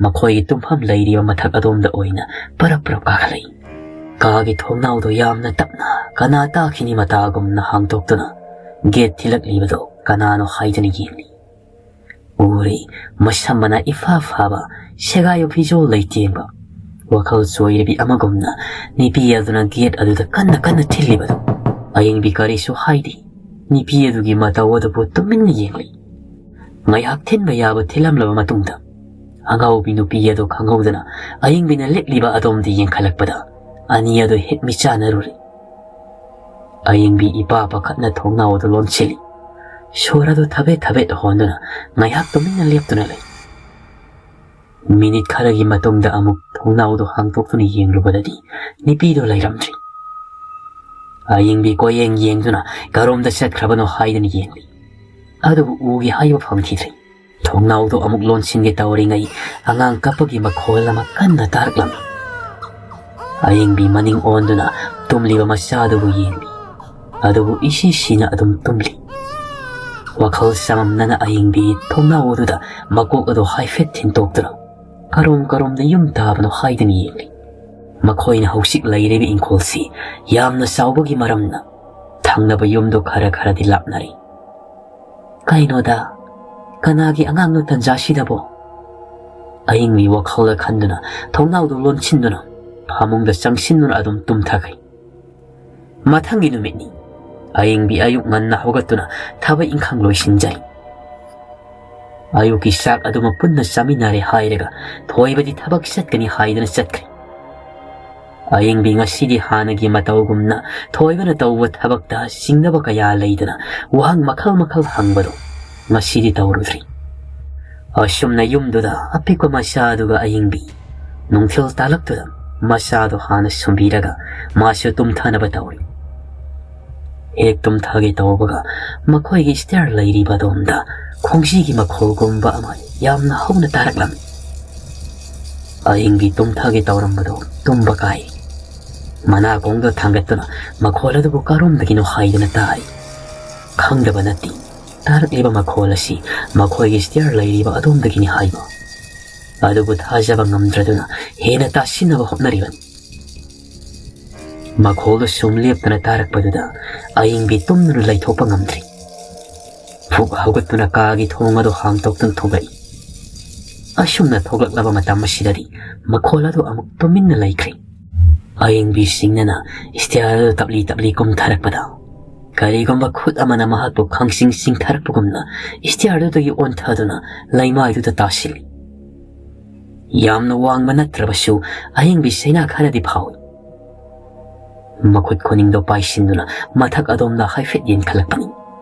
ꯃꯈꯣꯏꯒꯤ ꯇꯨꯝꯐꯝ ꯂꯩꯔꯤꯕ ꯃꯊꯛ ꯑꯗꯣꯝꯗ ꯑꯣꯏꯅ ꯄꯔꯞ ꯄꯔꯞ ꯀꯥꯈꯠꯂꯛꯏ꯫ ꯀꯥꯒꯤ ꯊꯣꯡꯅꯥꯎꯗꯨ ꯌꯥꯝꯅ ꯇꯞꯅ ꯀꯅꯥ ꯇꯥꯈꯤꯅꯤ ꯃꯇꯥꯒꯨꯝꯅ ꯍꯥꯡꯗꯣꯛꯇꯨꯅ ꯒꯦꯠ ꯊꯤꯜꯂꯛꯂꯤꯕꯗꯨ ꯀꯅꯥꯅꯣ ꯍꯥꯏꯗꯨꯅ ꯌꯦꯡꯂꯤ꯫ ꯎꯔꯦ, ꯃꯁꯝ ꯃꯅꯥ ꯏꯐꯥ ꯐꯥꯕ, ꯁꯦꯒꯥꯏꯕ ꯐꯤꯖꯣꯜ ꯂꯩꯇꯦꯡꯕ, ꯋꯥꯈꯜ ꯆꯣꯏꯔꯕꯤ ꯑꯃꯒꯨꯝꯅ ꯅꯨꯄꯤ ꯑꯗꯨꯅ ꯒꯦꯠ ꯑꯗꯨꯗ ꯀꯟꯅ ꯀꯟꯅ ꯊꯤꯜꯂꯤꯕꯗꯨ꯫ ꯑꯌꯤꯡꯕꯤ ꯀꯔꯤꯁꯨ ꯍꯥꯏꯗꯦ꯫ ꯅꯨꯄꯤ ꯑꯗꯨꯒꯤ ꯃꯇꯧ ꯑꯗꯨꯕꯨ ꯇꯨꯃꯤꯟꯅ ꯌꯦꯡꯂꯤ꯫ ꯉꯥꯏꯍꯥꯛ ꯊꯤꯟꯕ ꯌꯥꯕ ꯊꯤꯜꯂꯝꯂꯕ ꯃꯇꯨꯡꯗ, ꯑꯉꯥꯎꯕꯤ ꯅꯨꯄꯤ ꯑꯗꯨ ꯈꯪꯍꯧꯗꯅ ꯑꯌꯤꯡꯕꯤꯅ ꯂꯦꯞꯂꯤꯕ ꯑꯗꯣꯝꯗ ꯌꯦꯡꯈꯠꯂꯛꯄꯗ, ꯑꯅꯤ ꯑꯗꯨ ꯍꯦꯛ ꯃꯤꯠꯆꯥꯟꯅꯔꯨꯔꯦ꯫ ꯑꯌꯤꯡꯕꯤ ꯏꯄꯥ ꯄꯥꯈꯠꯅ ꯊꯣꯡꯅꯥꯎ ꯑꯗꯨ ꯂꯣꯟꯁꯤꯜꯂꯤ꯫ ꯁꯣꯔ ꯑꯗꯨ ꯊꯕꯦꯠ ꯊꯕꯦꯠ ꯍꯣꯟꯗꯨꯅ ꯉꯥꯏꯍꯥꯛ ꯇꯨꯃꯤꯟꯅ ꯂꯦꯞꯇꯨꯅ ꯂꯩ꯫ ꯃꯤꯅꯤꯠ ꯈꯔꯒꯤ ꯃꯇꯨꯡꯗ ꯑꯃꯨꯛ ꯊꯣꯡꯅꯥꯎꯗꯣ ꯍꯥꯡꯗꯣꯛꯇꯨꯅ ꯌꯦꯡꯂꯨꯕꯗꯗꯤ ꯅꯨꯄꯤꯗꯣ ꯂꯩꯔꯝꯗ꯭ꯔꯤ꯫ ꯑꯌꯤꯡꯕꯤ ꯀꯣꯏꯌꯦꯡ ꯌꯦꯡꯗꯨꯅ ꯀꯔꯣꯝꯗ ꯆꯠꯈ꯭ꯔꯕꯅꯣ ꯍꯥꯏꯗꯨꯅ ꯌꯦꯡꯂꯤ꯫ ꯑꯗꯨꯕꯨ ꯎꯒꯦ ꯍꯥꯏꯕ ꯐꯪꯈꯤꯗ꯭ꯔꯦ꯫ ꯊꯣꯡꯅꯥꯎꯗꯣ ꯑꯃꯨꯛ ꯂꯣꯟꯁꯤꯟꯒꯦ ꯇꯧꯔꯤꯉꯩ ꯑꯉꯥꯡ ꯀꯞꯄꯒꯤ ꯃꯈꯣꯜ ꯑꯃ ꯀꯟꯅ ꯇꯥꯔꯛꯂꯝꯃꯤ꯫ ꯑꯌꯤꯡꯕꯤ ꯃꯅꯤꯡ ꯑꯣꯟꯗꯨꯅ ꯇꯨꯝꯂꯤꯕ ꯃꯆꯥꯗꯨꯕꯨ ꯌꯦꯡꯂꯤ꯫ ꯑꯗꯨꯕꯨ ꯏꯁꯤ ꯁꯤꯅ ꯑꯗꯨꯝ ꯇꯨꯝꯂꯤ꯫ ꯋꯥꯈꯜ ꯆꯃꯝꯅꯅ ꯑꯌꯤꯡꯕꯤ ꯊꯣꯡꯅꯥꯎ ꯑꯗꯨꯗ ꯃꯀꯣꯛ ꯑꯗꯨ ꯍꯥꯏꯐꯦꯠ ꯊꯤꯟꯇꯣꯛꯇꯨꯅ ꯀꯔꯣꯝ ꯀꯔꯣꯝꯗ ꯌꯨꯝ ꯇꯥꯕꯅꯣ ꯍꯥꯏꯗꯨꯅ ꯌꯦꯡꯂꯤ꯫ ꯃꯈꯣꯏꯅ ꯍꯧꯖꯤꯛ ꯂꯩꯔꯤꯕ ꯏꯪꯈꯣꯜꯁꯤ ꯌꯥꯝꯅ ꯆꯥꯎꯕꯒꯤ ꯃꯔꯝꯅ ꯊꯪꯅꯕ ꯌꯨꯝꯗꯣ ꯈꯔ ꯈꯔꯗꯤ ꯂꯥꯞꯅꯔꯤ꯫ "ꯀꯩꯅꯣꯗ, ꯀꯅꯥꯒꯤ ꯑꯉꯥꯡꯅꯣ ꯇꯟꯖꯥꯁꯤꯗꯕꯣ?" ꯑꯌꯤꯡꯕꯤ ꯋꯥꯈꯜꯗ ꯈꯟꯗꯨꯅ ꯊꯣꯡꯅꯥꯎꯗꯨ ꯂꯣꯟꯁꯤꯟꯗꯨꯅ ꯐꯃꯨꯡꯗ ꯆꯪꯁꯤꯟꯗꯨꯅ ꯑꯗꯨꯝ ꯇꯨꯝꯊꯈ꯭ꯔꯦ꯫ ꯃꯊꯪꯒꯤ ꯅꯨꯃꯤꯠꯅꯤ꯫ ꯑꯌꯤꯡꯕꯤ ꯑꯌꯨꯛ ꯉꯟꯅ ꯍꯧꯒꯠꯇꯨꯅ ꯊꯕꯛ ꯏꯪꯈꯥꯡ ꯂꯣꯏꯁꯤꯟꯖꯩ꯫ ꯑꯌꯨꯛꯀꯤ ꯆꯥꯛ ꯑꯗꯨꯃ ꯄꯨꯟꯅ ꯆꯥꯃꯤꯟꯅꯔꯦ ꯍꯥꯏꯔꯒ ꯊꯣꯏꯕꯗꯤ ꯊꯕꯛ ꯆꯠꯀꯅꯤ ꯍꯥꯏꯗꯨꯅ ꯆꯠꯈ꯭ꯔꯦ꯫ ꯑꯌꯤꯡꯕꯤ ꯉꯁꯤꯗꯤ ꯍꯥꯟꯅꯒꯤ ꯃꯇꯧꯒꯨꯝꯅ ꯊꯣꯏꯕꯅ ꯇꯧꯕ ꯊꯕꯛꯇ ꯆꯤꯡꯅꯕ ꯀꯌꯥ ꯂꯩꯗꯅ ꯋꯥꯍꯪ ꯃꯈꯜ ꯃꯈꯜ ꯍꯪꯕꯗꯣ ꯉꯁꯤꯗꯤ ꯇꯧꯔꯨꯗ꯭ꯔꯤ꯫ ꯑꯁꯨꯝꯅ ꯌꯨꯝꯗꯨꯗ ꯑꯄꯤꯛꯄ ꯃꯆꯥꯗꯨꯒ ꯑꯌꯤꯡꯕꯤ ꯅꯨꯡꯊꯤꯜ ꯇꯥꯂꯛꯇꯨꯗ ꯃꯆꯥꯗꯣ ꯍꯥꯟꯅ ꯁꯨꯝꯕꯤꯔꯒ ꯃꯥꯁꯨ ꯇꯨꯝꯊꯅꯕ ꯇꯧꯔꯤ꯫ ꯍꯦꯛ ꯇꯨꯝꯊꯒꯦ ꯇꯧꯕꯒ ꯃꯈꯣꯏꯒꯤ ꯁ꯭ꯇꯦꯌꯔ ꯂꯩꯔꯤꯕ ꯑꯗꯣꯝꯗ ꯈꯣꯡꯖꯤꯒꯤ ꯃꯈꯣꯜꯒꯨꯝꯕ ꯑꯃ ꯌꯥꯝꯅ ꯍꯧꯅ ꯇꯥꯔꯛꯂꯝꯃꯤ꯫ ꯑꯍꯤꯡꯒꯤ ꯇꯨꯝꯊꯒꯦ ꯇꯧꯔꯝꯕꯗꯨ ꯇꯨꯝꯕ ꯀꯥꯏ꯫ ꯃꯅꯥꯀꯣꯡꯗ ꯊꯥꯡꯒꯠꯇꯨꯅ ꯃꯈꯣꯜ ꯑꯗꯨꯕꯨ ꯀꯔꯣꯝꯗꯒꯤꯅꯣ ꯍꯥꯏꯗꯨꯅ ꯇꯥꯏ꯫ ꯈꯪꯗꯕ ꯅꯠꯇꯦ, ꯇꯥꯔꯛꯂꯤꯕ ꯃꯈꯣꯜ ꯑꯁꯤ ꯃꯈꯣꯏꯒꯤ ꯁ꯭ꯇꯦꯌꯔ ꯂꯩꯔꯤꯕ ꯑꯗꯣꯝꯗꯒꯤꯅꯤ ꯍꯥꯏꯕ꯫ ꯑꯗꯨꯕꯨ ꯊꯥꯖꯕ ꯉꯝꯗ꯭ꯔꯗꯨꯅ ꯍꯦꯟꯅ ꯇꯥꯁꯤꯟꯅꯕ ꯍꯣꯠꯅꯔꯤꯕꯅꯤ꯫ ꯃꯈꯣꯜꯗꯨ ꯁꯨꯝ ꯂꯦꯞꯇꯅ ꯇꯥꯔꯛꯄꯗꯨꯗ ꯑꯌꯤꯡꯕꯤ ꯇꯨꯝꯗꯨꯅ ꯂꯩꯊꯣꯛꯄ ꯉꯝꯗ꯭ꯔꯤ꯫ ꯐꯨꯛ ꯍꯧꯒꯠꯇꯨꯅ ꯀꯥꯒꯤ ꯊꯣꯡ ꯑꯗꯨ ꯍꯥꯡꯗꯣꯛꯇꯨꯅ ꯊꯣꯛꯂꯛꯏ꯫ ꯑꯁꯨꯝꯅ ꯊꯣꯛꯂꯛꯂꯕ ꯃꯇꯝ ꯑꯁꯤꯗꯗꯤ ꯃꯈꯣꯜ ꯑꯗꯨ ꯑꯃꯨꯛ ꯇꯨꯃꯤꯟꯅ ꯂꯩꯈ꯭ꯔꯦ꯫ ꯑꯌꯤꯡꯕꯤ ꯁꯤꯡꯅꯅ ꯁ꯭ꯇꯦꯌꯔ ꯑꯗꯨ ꯇꯞꯂꯤ ꯇꯞꯂꯤ ꯀꯨꯝꯊꯔꯛꯄꯗ ꯀꯔꯤꯒꯨꯝꯕ ꯈꯨꯠ ꯑꯃꯅ ꯃꯍꯥꯛꯄꯨ ꯈꯪꯁꯤꯡ ꯁꯤꯡꯊꯔꯛꯄꯒꯨꯝꯅ ꯁ꯭ꯇꯦꯌꯔꯗꯨꯗꯒꯤ ꯑꯣꯟꯊꯗꯨꯅ ꯂꯩꯃꯥꯏꯗꯨꯗ ꯇꯥꯁꯤꯜꯂꯤ꯫ ꯌꯥꯝꯅ ꯋꯥꯡꯕ ꯅꯠꯇ꯭ꯔꯕꯁꯨ ꯑꯌꯤꯡꯕꯤ ꯁꯩꯅꯥ ꯈꯔꯗꯤ ꯐꯥꯎꯏ꯫ ꯃꯈꯨꯠ ꯈꯨꯅꯤꯡꯗꯣ ꯄꯥꯏꯁꯤꯟꯗꯨꯅ ꯃꯊꯛ ꯑꯗꯣꯝꯗ ꯍꯥꯏꯐꯦꯠ ꯌꯦꯡꯈꯠꯂꯛꯄꯅꯤ꯫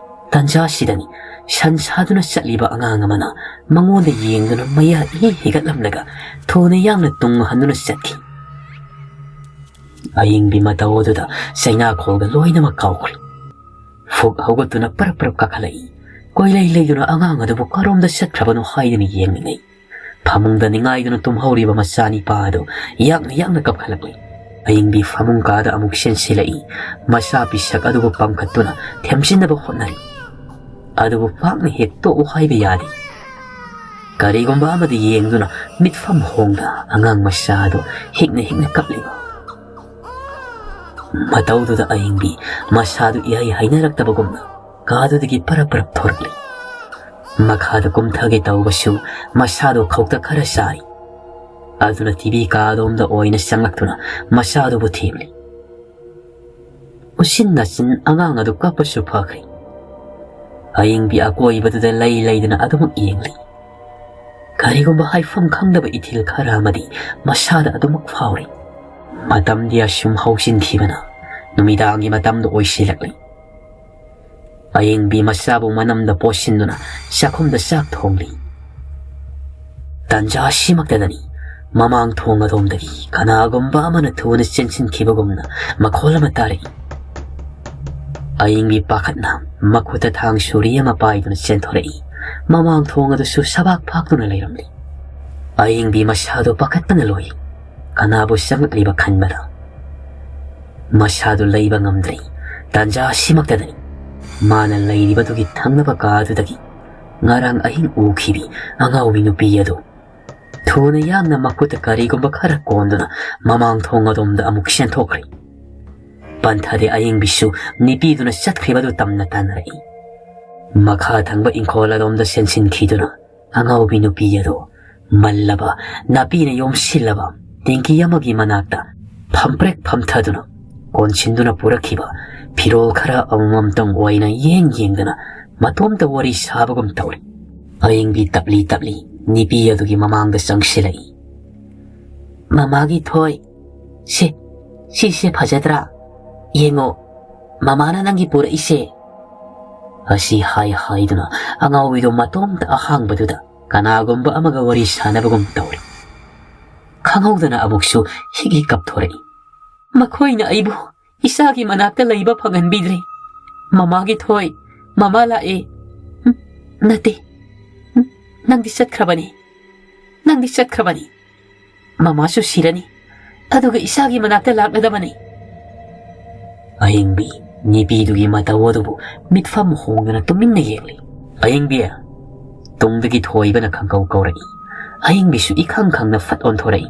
ꯇꯟꯖꯥꯁꯤꯗꯅꯤ ꯁꯟ ꯁꯥꯗꯨꯅ ꯆꯠꯂꯤꯕ ꯑꯉꯥꯡ ꯑꯃꯅ ꯃꯉꯣꯟꯗ ꯌꯦꯡꯗꯨꯅ ꯃꯌꯥ ꯏꯍꯤ ꯍꯤꯒꯠꯂꯝꯂꯒ ꯊꯨꯅ ꯌꯥꯡꯅ ꯇꯨꯡ ꯍꯟꯗꯨꯅ ꯆꯠꯈꯤ꯫ ꯑꯌꯤꯡꯕꯤ ꯃꯇꯧ ꯑꯗꯨꯗ ꯆꯩꯅꯥꯈꯣꯜꯒ ꯂꯣꯏꯅꯃꯛ ꯀꯥꯎꯈ꯭ꯔꯦ꯫ ꯐꯨꯛ ꯍꯧꯒꯠꯇꯨꯅ ꯄꯔꯞ ꯄꯔꯞ ꯀꯥꯈꯠꯂꯛꯏ꯫ ꯀꯣꯏꯂꯩ ꯂꯩꯗꯨꯅ ꯑꯉꯥꯡ ꯑꯗꯨꯕꯨ ꯀꯔꯣꯝꯗ ꯆꯠꯈ꯭ꯔꯕꯅꯣ ꯍꯥꯏꯗꯨꯅ ꯌꯦꯡꯂꯤꯉꯩ, ꯐꯃꯨꯡꯗ ꯅꯤꯡꯉꯥꯏꯗꯨꯅ ꯇꯨꯝꯍꯧꯔꯤꯕ ꯃꯆꯥꯅꯤꯄꯥ ꯑꯗꯨ ꯌꯥꯛꯅ ꯌꯥꯛꯅ ꯀꯞꯈꯠꯂꯛꯂꯤ꯫ ꯑꯌꯤꯡꯕꯤ ꯐꯃꯨꯡ ꯀꯥꯗ ꯑꯃꯨꯛ ꯆꯦꯟꯁꯤꯜꯂꯛꯏ꯫ ꯃꯆꯥ ꯄꯤꯁꯛ ꯑꯗꯨꯕꯨ ꯄꯝꯈꯠꯇꯨꯅ ꯊꯦꯝꯖꯤꯟꯅꯕ ꯍꯣꯠꯅꯔꯤ꯫ ꯑꯗꯨꯕꯨ ꯄꯥꯛꯅ ꯍꯦꯛ ꯇꯣꯛꯎ ꯍꯥꯏꯕ ꯌꯥꯗꯦ꯫ ꯀꯔꯤꯒꯨꯝꯕ ꯑꯃꯗ ꯌꯦꯡꯗꯨꯅ ꯃꯤꯠꯐꯝ ꯍꯣꯡꯗ ꯑꯉꯥꯡ ꯃꯆꯥ ꯑꯗꯨ ꯍꯤꯛꯅ ꯍꯤꯛꯅ ꯀꯞꯂꯤꯕ꯫ ꯃꯇꯧꯗꯨꯗ ꯑꯌꯤꯡꯕꯤ ꯃꯁꯥꯗꯨ ꯏꯍꯩ ꯍꯩꯅꯔꯛꯇꯕꯒꯨꯝꯅ ꯀꯥꯗꯨꯗꯒꯤ ꯄꯔꯞ ꯄꯔꯞ ꯊꯣꯔꯛꯂꯤ꯫ ꯃꯈꯥꯗ ꯀꯨꯝꯊꯒꯦ ꯇꯧꯕꯁꯨ ꯃꯁꯥꯗꯣ ꯈꯧꯇꯛ ꯈꯔ ꯆꯥꯔꯤ꯫ ꯑꯗꯨꯅ ꯇꯤꯚꯤ ꯀꯥꯗꯣꯝꯗ ꯑꯣꯏꯅ ꯆꯪꯂꯛꯇꯨꯅ ꯃꯆꯥꯗꯨꯕꯨ ꯊꯦꯝꯂꯤ꯫ ꯎꯆꯤꯟ ꯅꯥꯆꯤꯟ ꯑꯉꯥꯡ ꯑꯗꯨ ꯀꯞꯄꯁꯨ ꯐꯈ꯭ꯔꯦ꯫ ꯑꯌꯤꯡꯕꯤ ꯑꯀꯣꯏꯕꯗꯨꯗ ꯂꯩ ꯂꯩꯗꯅ ꯑꯗꯨꯃꯛ ꯌꯦꯡꯂꯤ꯫ ꯀꯔꯤꯒꯨꯝꯕ ꯍꯥꯏꯐꯝ ꯈꯪꯗꯕ ꯏꯊꯤꯜ ꯈꯔ ꯑꯃꯗꯤ ꯃꯁꯥꯗ ꯑꯗꯨꯃꯛ ꯐꯥꯎꯔꯤ꯫ ꯃꯇꯝꯗꯤ ꯑꯁꯨꯝ ꯍꯧꯖꯤꯟꯈꯤꯕꯅ ꯅꯨꯃꯤꯗꯥꯡꯒꯤ ꯃꯇꯝꯗ ꯑꯣꯏꯁꯤꯜꯂꯛꯂꯤ꯫ ꯑꯌꯤꯡꯕꯤ ꯃꯆꯥꯕꯨ ꯃꯅꯝꯗ ꯄꯣꯠꯁꯤꯟꯗꯨꯅ ꯆꯥꯛꯈꯨꯝꯗ ꯆꯥꯛ ꯊꯣꯡꯂꯤ꯫ ꯇꯟꯖꯥ ꯑꯁꯤꯃꯛꯇꯗꯅꯤ ꯃꯃꯥꯡ ꯊꯣꯡ ꯑꯗꯣꯝꯗꯒꯤ ꯀꯅꯥꯒꯨꯝꯕ ꯑꯃꯅ ꯊꯨꯅ ꯆꯦꯟꯁꯤꯟꯈꯤꯕꯒꯨꯝꯅ ꯃꯈꯣꯜ ꯑꯃ ꯇꯥꯔꯛꯏ꯫ ꯑꯌꯤꯡꯕꯤ ꯄꯥꯈꯠꯅ ꯃꯈꯨꯠꯇ ꯊꯥꯡ ꯁꯨꯔꯤ ꯑꯃ ꯄꯥꯏꯗꯨꯅ ꯆꯦꯟꯊꯣꯔꯛꯏ꯫ ꯃꯃꯥꯡ ꯊꯣꯡ ꯑꯗꯨꯁꯨ ꯁꯕꯥꯛ ꯐꯥꯛꯇꯨꯅ ꯂꯩꯔꯝꯂꯤ꯫ ꯑꯌꯤꯡꯕꯤ ꯃꯁꯥꯗꯨ ꯄꯥꯈꯠꯄꯅ ꯂꯣꯏꯔꯤ꯫ ꯀꯅꯥꯕꯨ ꯆꯪꯂꯛꯂꯤꯕ ꯈꯟꯕꯗ ꯃꯁꯥꯗꯨ ꯂꯩꯕ ꯉꯝꯗ꯭ꯔꯤ꯫ ꯇꯥꯟꯖꯥ ꯑꯁꯤꯃꯛꯇꯗꯅꯤ ꯃꯥꯅ ꯂꯩꯔꯤꯕꯗꯨꯒꯤ ꯊꯪꯅꯕ ꯀꯥꯗꯨꯗꯒꯤ ꯉꯔꯥꯡ ꯑꯍꯤꯡ ꯎꯈꯤꯕꯤ ꯑꯉꯥꯎꯕꯤ ꯅꯨꯄꯤ ꯑꯗꯨ ꯊꯨꯅ ꯌꯥꯡꯅ ꯃꯈꯨꯠꯇ ꯀꯔꯤꯒꯨꯝꯕ ꯈꯔ ꯀꯣꯟꯗꯨꯅ ꯃꯃꯥꯡ ꯊꯣꯡ ꯑꯗꯣꯝꯗ ꯑꯃꯨꯛ ꯆꯦꯟꯊꯣꯛꯈ꯭ꯔꯦ꯫ ꯄꯟꯊꯗꯦ ꯑꯌꯤꯡꯕꯤꯁꯨ ꯅꯨꯄꯤꯗꯨꯅ ꯆꯠꯈ꯭ꯔꯤꯕꯗꯨ ꯇꯝꯅ ꯇꯥꯟꯅꯔꯛꯏ꯫ ꯃꯈꯥ ꯊꯪꯕ ꯏꯪꯈꯣꯜ ꯑꯗꯣꯝꯗ ꯆꯦꯟꯁꯤꯟꯈꯤꯗꯨꯅ ꯑꯉꯥꯎꯕꯤ ꯅꯨꯄꯤ ꯑꯗꯨ ꯃꯜꯂꯕ ꯅꯥꯄꯤꯅ ꯌꯣꯝꯁꯤꯜꯂꯕ ꯇꯦꯡꯀꯤ ꯑꯃꯒꯤ ꯃꯅꯥꯛꯇ ꯐꯝꯄ꯭ꯔꯦꯛ ꯐꯝꯊꯗꯨꯅ ꯀꯣꯟꯁꯤꯟꯗꯨꯅ ꯄꯨꯔꯛꯈꯤꯕ ꯐꯤꯔꯣꯜ ꯈꯔ ꯑꯃꯃꯝꯇꯪ ꯑꯣꯏꯅ ꯌꯦꯡ ꯌꯦꯡꯗꯅ ꯃꯇꯣꯝꯇ ꯋꯥꯔꯤ ꯁꯥꯕꯒꯨꯝ ꯇꯧꯔꯤ꯫ ꯑꯌꯤꯡꯕꯤ ꯇꯞꯂꯤ ꯇꯞꯂꯤ ꯅꯨꯄꯤ ꯑꯗꯨꯒꯤ ꯃꯃꯥꯡꯗ ꯆꯪꯁꯤꯜꯂꯛꯏ꯫ "ꯃꯃꯥꯒꯤ ꯊꯣꯏ, ꯁꯦ, ꯁꯤꯁꯦ ꯐꯖꯗ꯭ꯔꯥ? ꯌꯦꯡꯉꯣ, ꯃꯃꯥꯅ ꯅꯪꯒꯤ ꯄꯨꯔꯛꯏꯁꯦ꯫" ꯑꯁꯤ ꯍꯥꯏ ꯍꯥꯏꯗꯨꯅ ꯑꯉꯥꯎꯕꯤꯗꯣ ꯃꯇꯣꯝꯇ ꯑꯍꯥꯡꯕꯗꯨꯗ ꯀꯅꯥꯒꯨꯝꯕ ꯑꯃꯒ ꯋꯥꯔꯤ ꯁꯥꯟꯅꯕꯒꯨꯝ ꯇꯧꯔꯤ꯫ ꯈꯪꯍꯧꯗꯅ ꯑꯃꯨꯛꯁꯨ ꯍꯤꯛ ꯍꯤꯛ ꯀꯞꯊꯣꯔꯛꯏ꯫ "ꯃꯈꯣꯏꯅ ꯑꯩꯕꯨ ꯏꯆꯥꯒꯤ ꯃꯅꯥꯛꯇ ꯂꯩꯕ ꯐꯪꯍꯟꯕꯤꯗ꯭ꯔꯦ꯫ ꯃꯃꯥꯒꯤ ꯊꯣꯏ, ꯃꯃꯥ ꯂꯥꯛꯑꯦ꯫ ꯎꯝ, ꯅꯠꯇꯦ꯫ ꯎꯝ, ꯅꯪꯗꯤ ꯆꯠꯈ꯭ꯔꯕꯅꯤ꯫ ꯅꯪꯗꯤ ꯆꯠꯈ꯭ꯔꯕꯅꯤ꯫ ꯃꯃꯥꯁꯨ ꯁꯤꯔꯅꯤ꯫ ꯑꯗꯨꯒ ꯏꯆꯥꯒꯤ ꯃꯅꯥꯛꯇ ꯂꯥꯛꯂꯗꯕꯅꯤ꯫" ꯑꯌꯤꯡꯕꯤ ꯅꯤꯄꯤꯗꯨꯒꯤ ꯃꯇꯧ ꯑꯗꯨꯕꯨ ꯃꯤꯠꯐꯝ ꯍꯣꯡꯗꯅ ꯇꯨꯃꯤꯟꯅ ꯌꯦꯡꯂꯤ꯫ "ꯑꯌꯤꯡꯕꯤ!" ꯇꯨꯡꯗꯒꯤ ꯊꯣꯏꯕꯅ ꯈꯪꯀꯧ ꯀꯧꯔꯛꯏ꯫ ꯑꯌꯤꯡꯕꯤꯁꯨ ꯏꯈꯪ ꯈꯪꯅ ꯐꯠ ꯑꯣꯟꯊꯣꯔꯛꯏ꯫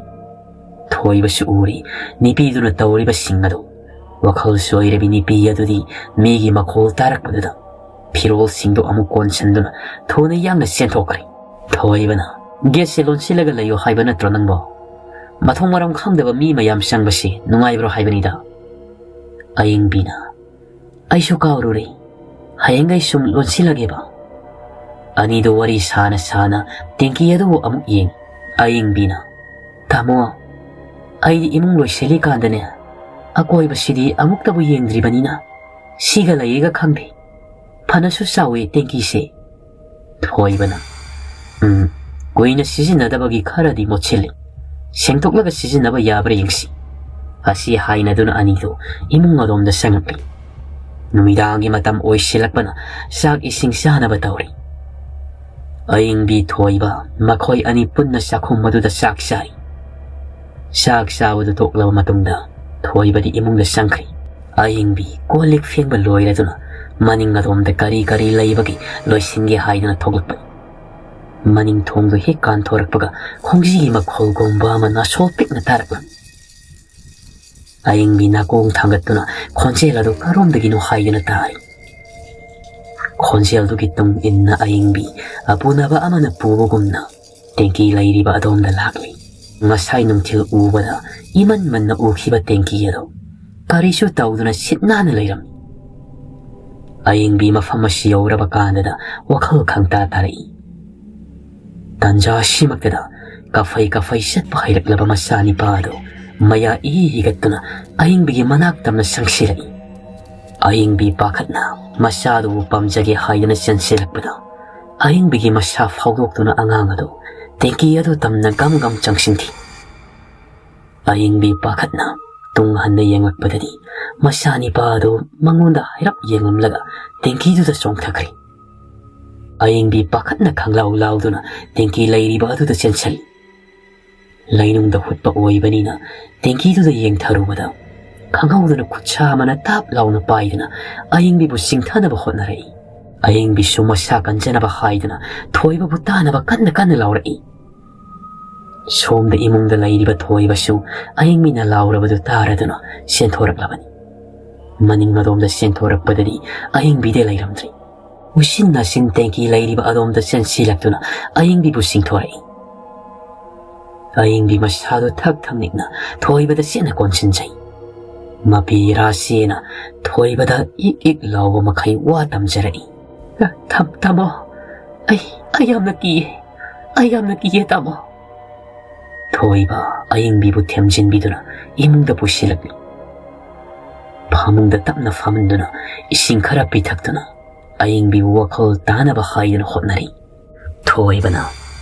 ꯊꯣꯏꯕꯁꯨ ꯎꯔꯤ ꯅꯤꯄꯤꯗꯨꯅ ꯇꯧꯔꯤꯕꯁꯤꯡ ꯑꯗꯨ꯫ ꯋꯥꯈꯜ ꯁꯣꯏꯔꯕꯤ ꯅꯤꯄꯤ ꯑꯗꯨꯗꯤ ꯃꯤꯒꯤ ꯃꯈꯣꯜ ꯇꯥꯔꯛꯄꯗꯨꯗ ꯐꯤꯔꯣꯜꯁꯤꯡꯗꯨ ꯑꯃꯨꯛ ꯀꯣꯟꯁꯤꯟꯗꯨꯅ ꯊꯨꯅ ꯌꯥꯡꯅ ꯆꯦꯟꯊꯣꯛꯈ꯭ꯔꯦ꯫ ꯊꯣꯏꯕꯅ, "ꯒꯦꯠꯁꯦ ꯂꯣꯟꯁꯤꯜꯂꯒ ꯂꯩꯌꯨ ꯍꯥꯏꯕ ꯅꯠꯇ꯭ꯔꯣ ꯅꯪꯕꯣ? ꯃꯊꯣꯡ ꯃꯔꯝ ꯈꯪꯗꯕ ꯃꯤ ꯃꯌꯥꯝ ꯆꯪꯕꯁꯤ ꯅꯨꯡꯉꯥꯏꯕ꯭ꯔꯣ ꯍꯥꯏꯕꯅꯤꯗ꯫" ꯑꯌꯤꯡꯕꯤꯅ, "ꯑꯩꯁꯨ ꯀꯥꯎꯔꯨꯔꯦ꯫ ꯍꯌꯦꯡꯈꯩ ꯁꯨꯝ ꯂꯣꯟꯁꯤꯜꯂꯒꯦꯕ꯫" ꯑꯅꯤꯗꯨ ꯋꯥꯔꯤ ꯁꯥꯅ ꯁꯥꯅ ꯇꯦꯡꯀꯤ ꯑꯗꯨꯕꯨ ꯑꯃꯨꯛ ꯌꯦꯡ꯫ ꯑꯌꯤꯡꯕꯤꯅ, "ꯇꯥꯃꯣ, ꯑꯩꯗꯤ ꯏꯃꯨꯡ ꯂꯣꯏꯁꯤꯜꯂꯤꯀꯥꯟꯗꯅꯦ, ꯑꯀꯣꯏꯕꯁꯤꯗꯤ ꯑꯃꯨꯛꯇꯕꯨ ꯌꯦꯡꯗ꯭ꯔꯤꯕꯅꯤꯅ ꯁꯤꯒ ꯂꯩꯌꯦꯒ ꯈꯪꯗꯦ꯫ ꯐꯅꯁꯨ ꯆꯥꯎꯋꯤ ꯇꯦꯡꯀꯤꯁꯦ꯫" ꯊꯣꯏꯕꯅ, "ꯎꯝ, ꯀꯨꯏꯅ ꯁꯤꯖꯤꯟꯅꯗꯕꯒꯤ ꯈꯔꯗꯤ ꯃꯣꯠꯁꯤꯜꯂꯤ꯫ ꯁꯦꯡꯗꯣꯛꯂꯒ ꯁꯤꯖꯤꯟꯅꯕ ꯌꯥꯕ꯭ꯔꯥ ꯌꯦꯡꯁꯤ꯫" ꯑꯁꯤ ꯍꯥꯏꯅꯗꯨꯅ ꯑꯅꯤꯗꯨ ꯏꯃꯨꯡ ꯑꯗꯣꯝꯗ ꯆꯪꯉꯛꯂꯤ꯫ ꯅꯨꯃꯤꯗꯥꯡꯒꯤ ꯃꯇꯝ ꯑꯣꯏꯁꯤꯜꯂꯛꯄꯅ ꯆꯥꯛ ꯏꯁꯤꯡ ꯆꯥꯅꯕ ꯇꯧꯔꯤ꯫ ꯑꯌꯤꯡꯕꯤ ꯊꯣꯏꯕ ꯃꯈꯣꯏ ꯑꯅꯤ ꯄꯨꯟꯅ ꯆꯥꯛꯈꯨꯝ ꯑꯗꯨꯗ ꯆꯥꯛ ꯆꯥꯏ꯫ ꯆꯥꯛ ꯆꯥꯕꯗꯨ ꯇꯣꯛꯂꯕ ꯃꯇꯨꯡꯗ ꯊꯣꯏꯕꯗꯤ ꯏꯃꯨꯡꯗ ꯆꯪꯈ꯭ꯔꯤ꯫ ꯑꯌꯤꯡꯕꯤ ꯀꯣꯜ ꯂꯤꯛ ꯐꯦꯡꯕ ꯂꯣꯏꯔꯗꯨꯅ ꯃꯅꯤꯡ ꯑꯗꯣꯝꯗ ꯀꯔꯤ ꯀꯔꯤ ꯂꯩꯕꯒꯦ ꯂꯣꯏꯁꯤꯟꯒꯦ ꯍꯥꯏꯗꯨꯅ ꯊꯣꯛꯂꯛꯄꯅꯤ꯫ ꯃꯅꯤꯡ ꯊꯣꯡꯗꯨ ꯍꯦꯛ ꯀꯥꯟꯊꯣꯔꯛꯄꯒ ꯈꯣꯡꯖꯤꯒꯤ ꯃꯈꯣꯜꯒꯨꯝꯕ ꯑꯃ ꯅꯥꯁꯣꯜ ꯄꯤꯛꯅ ꯇꯥꯔꯛꯂꯝꯃꯤ꯫ ꯑꯌꯤꯡꯕꯤ ꯅꯥꯀꯣꯡ ꯊꯥꯡꯒꯠꯇꯨꯅ ꯈꯣꯟꯖꯦꯜ ꯑꯗꯨ ꯀꯔꯣꯝꯗꯒꯤꯅꯣ ꯍꯥꯏꯗꯨꯅ ꯇꯥꯔꯤ꯫ ꯈꯣꯟꯖꯦꯜꯗꯨꯒꯤ ꯇꯨꯡ ꯏꯟꯅ ꯑꯌꯤꯡꯕꯤ ꯑꯄꯨꯅꯕ ꯑꯃꯅ ꯄꯨꯕꯒꯨꯝꯅ ꯇꯦꯡꯀꯤ ꯂꯩꯔꯤꯕ ꯑꯗꯣꯝꯗ ꯂꯥꯛꯂꯤ꯫ ꯉꯁꯥꯏ ꯅꯨꯡꯊꯤꯜ ꯎꯕꯗ ꯏꯃꯟ ꯃꯟꯅ ꯎꯈꯤꯕ ꯇꯦꯡꯀꯤ ꯑꯗꯨ ꯀꯔꯤꯁꯨ ꯇꯧꯗꯨꯅ ꯁꯤꯠ ꯅꯥꯟꯅ ꯂꯩꯔꯝꯃꯤ꯫ ꯑꯌꯤꯡꯕꯤ ꯃꯐꯝ ꯑꯁꯤ ꯌꯧꯔꯕ ꯀꯥꯟꯗꯗ ꯋꯥꯈꯜ ꯈꯪꯇꯥ ꯇꯥꯔꯛꯏ꯫ ꯇꯥꯟꯖꯥ ꯑꯁꯤꯃꯛꯇꯗ ꯀꯐꯩ ꯀꯐꯩ ꯆꯠꯄ ꯍꯩꯔꯛꯂꯕ ꯃꯆꯥꯅꯤꯄꯥ ꯑꯗꯨ ꯃꯌꯥ ꯏꯍꯤ ꯍꯤꯒꯠꯇꯨꯅ ꯑꯌꯤꯡꯕꯤꯒꯤ ꯃꯅꯥꯛ ꯇꯝꯅ ꯆꯪꯁꯤꯜꯂꯛꯏ꯫ ꯑꯌꯤꯡꯕꯤ ꯄꯥꯈꯠꯅ ꯃꯆꯥꯗꯨꯕꯨ ꯄꯥꯝꯖꯒꯦ ꯍꯥꯏꯗꯨꯅ ꯆꯦꯟꯁꯤꯜꯂꯛꯄꯗ, ꯑꯌꯤꯡꯕꯤꯒꯤ ꯃꯁꯥ ꯐꯥꯎꯗꯣꯛꯇꯨꯅ ꯑꯉꯥꯡ ꯑꯗꯨ ꯇꯦꯡꯀꯤ ꯑꯗꯨ ꯇꯝꯅ ꯒꯝ ꯒꯝ ꯆꯪꯁꯤꯟꯈꯤ꯫ ꯑꯌꯤꯡꯕꯤ ꯄꯥꯈꯠꯅ ꯇꯨꯡ ꯍꯟꯅ ꯌꯦꯡꯂꯛꯄꯗꯗꯤ, ꯃꯆꯥꯅꯤꯄꯥ ꯑꯗꯨ ꯃꯉꯣꯟꯗ ꯍꯥꯏꯔꯞ ꯌꯦꯡꯂꯝꯂꯒ ꯇꯦꯡꯀꯤꯗꯨꯗ ꯆꯣꯡꯊꯈ꯭ꯔꯦ꯫ ꯑꯌꯤꯡꯕꯤ ꯄꯥꯈꯠꯅ ꯈꯪꯂꯥꯎ ꯂꯥꯎꯗꯨꯅ ꯇꯦꯡꯀꯤ ꯂꯩꯔꯤꯕ ꯑꯗꯨꯗ ꯆꯦꯟꯁꯤꯜꯂꯤ꯫ ꯂꯩꯅꯨꯡꯗ ꯍꯨꯠꯄ ꯑꯣꯏꯕꯅꯤꯅ ꯇꯦꯡꯀꯤꯗꯨꯗ ꯌꯦꯡꯊꯔꯨꯕꯗ, ꯈꯪꯍꯧꯗꯅ ꯈꯨꯠꯁꯥ ꯑꯃꯅ ꯇꯥꯞ ꯂꯥꯎꯅ ꯄꯥꯏꯗꯨꯅ ꯑꯌꯤꯡꯕꯤꯕꯨ ꯆꯤꯡꯊꯅꯕ ꯍꯣꯠꯅꯔꯛꯏ꯫ ꯑꯌꯤꯡꯕꯤꯁꯨ ꯃꯁꯥ ꯀꯟꯖꯅꯕ ꯍꯥꯏꯗꯨꯅ ꯊꯣꯏꯕꯕꯨ ꯇꯥꯅꯕ ꯀꯟꯅ ꯀꯟꯅ ꯂꯥꯎꯔꯛꯏ꯫ ꯁꯣꯝꯗ ꯏꯃꯨꯡꯗ ꯂꯩꯔꯤꯕ ꯊꯣꯏꯕꯁꯨ ꯑꯌꯤꯡꯕꯤꯅ ꯂꯥꯎꯔꯕꯗꯨ ꯇꯥꯔꯗꯨꯅ ꯆꯦꯟꯊꯣꯔꯛꯂꯕꯅꯤ꯫ ꯃꯅꯤꯡ ꯑꯗꯣꯝꯗ ꯆꯦꯟꯊꯣꯔꯛꯄꯗꯗꯤ ꯑꯌꯤꯡꯕꯤꯗꯤ ꯂꯩꯔꯝꯗ꯭ꯔꯦ꯫ ꯎꯆꯤꯟ ꯅꯥꯆꯤꯟ ꯇꯦꯡꯀꯤ ꯂꯩꯔꯤꯕ ꯑꯗꯣꯝꯗ ꯆꯦꯟꯁꯤꯜꯂꯛꯇꯨꯅ ꯑꯌꯤꯡꯕꯤꯕꯨ ꯆꯤꯡꯊꯣꯔꯛꯏ꯫ ꯑꯌꯤꯡꯕꯤ ꯃꯁꯥꯗꯨ ꯊꯛ ꯊꯛ ꯅꯤꯛꯅ ꯊꯣꯏꯕꯗ ꯆꯦꯠꯅ ꯀꯣꯟꯁꯤꯟꯖꯩ꯫ ꯃꯄꯤ ꯔꯥꯁꯤꯅ ꯊꯣꯏꯕꯗ ꯏꯛ ꯏꯛ ꯂꯥꯎꯕ ꯃꯈꯩ ꯋꯥ ꯇꯝꯖꯔꯛꯏ꯫ "ꯇꯥ-, ꯇꯥ-, ꯇꯥꯃꯣ, ꯑꯩ, ꯑꯩ ꯌꯥꯝꯅ ꯀꯤꯌꯦ, ꯑꯩ ꯌꯥꯝꯅ ꯀꯤꯌꯦ, ꯇꯥꯃꯣ"꯫ ꯊꯣꯏꯕ ꯑꯌꯤꯡꯕꯤꯕꯨ ꯊꯦꯝꯖꯤꯟꯕꯤꯗꯨꯅ ꯏꯃꯨꯡꯗ ꯄꯨꯁꯤꯜꯂꯛꯂꯤ꯫ ꯐꯃꯨꯡꯗ ꯇꯞꯅ ꯐꯝꯍꯟꯗꯨꯅ ꯏꯁꯤꯡ ꯈꯔ ꯄꯤꯊꯛꯇꯨꯅ ꯑꯌꯤꯡꯕꯤꯕꯨ ꯋꯥꯈꯜ ꯇꯥꯅꯕ ꯍꯥꯏꯗꯨꯅ ꯍꯣꯠꯅꯔꯤ꯫ ꯊꯣꯏꯕꯅ,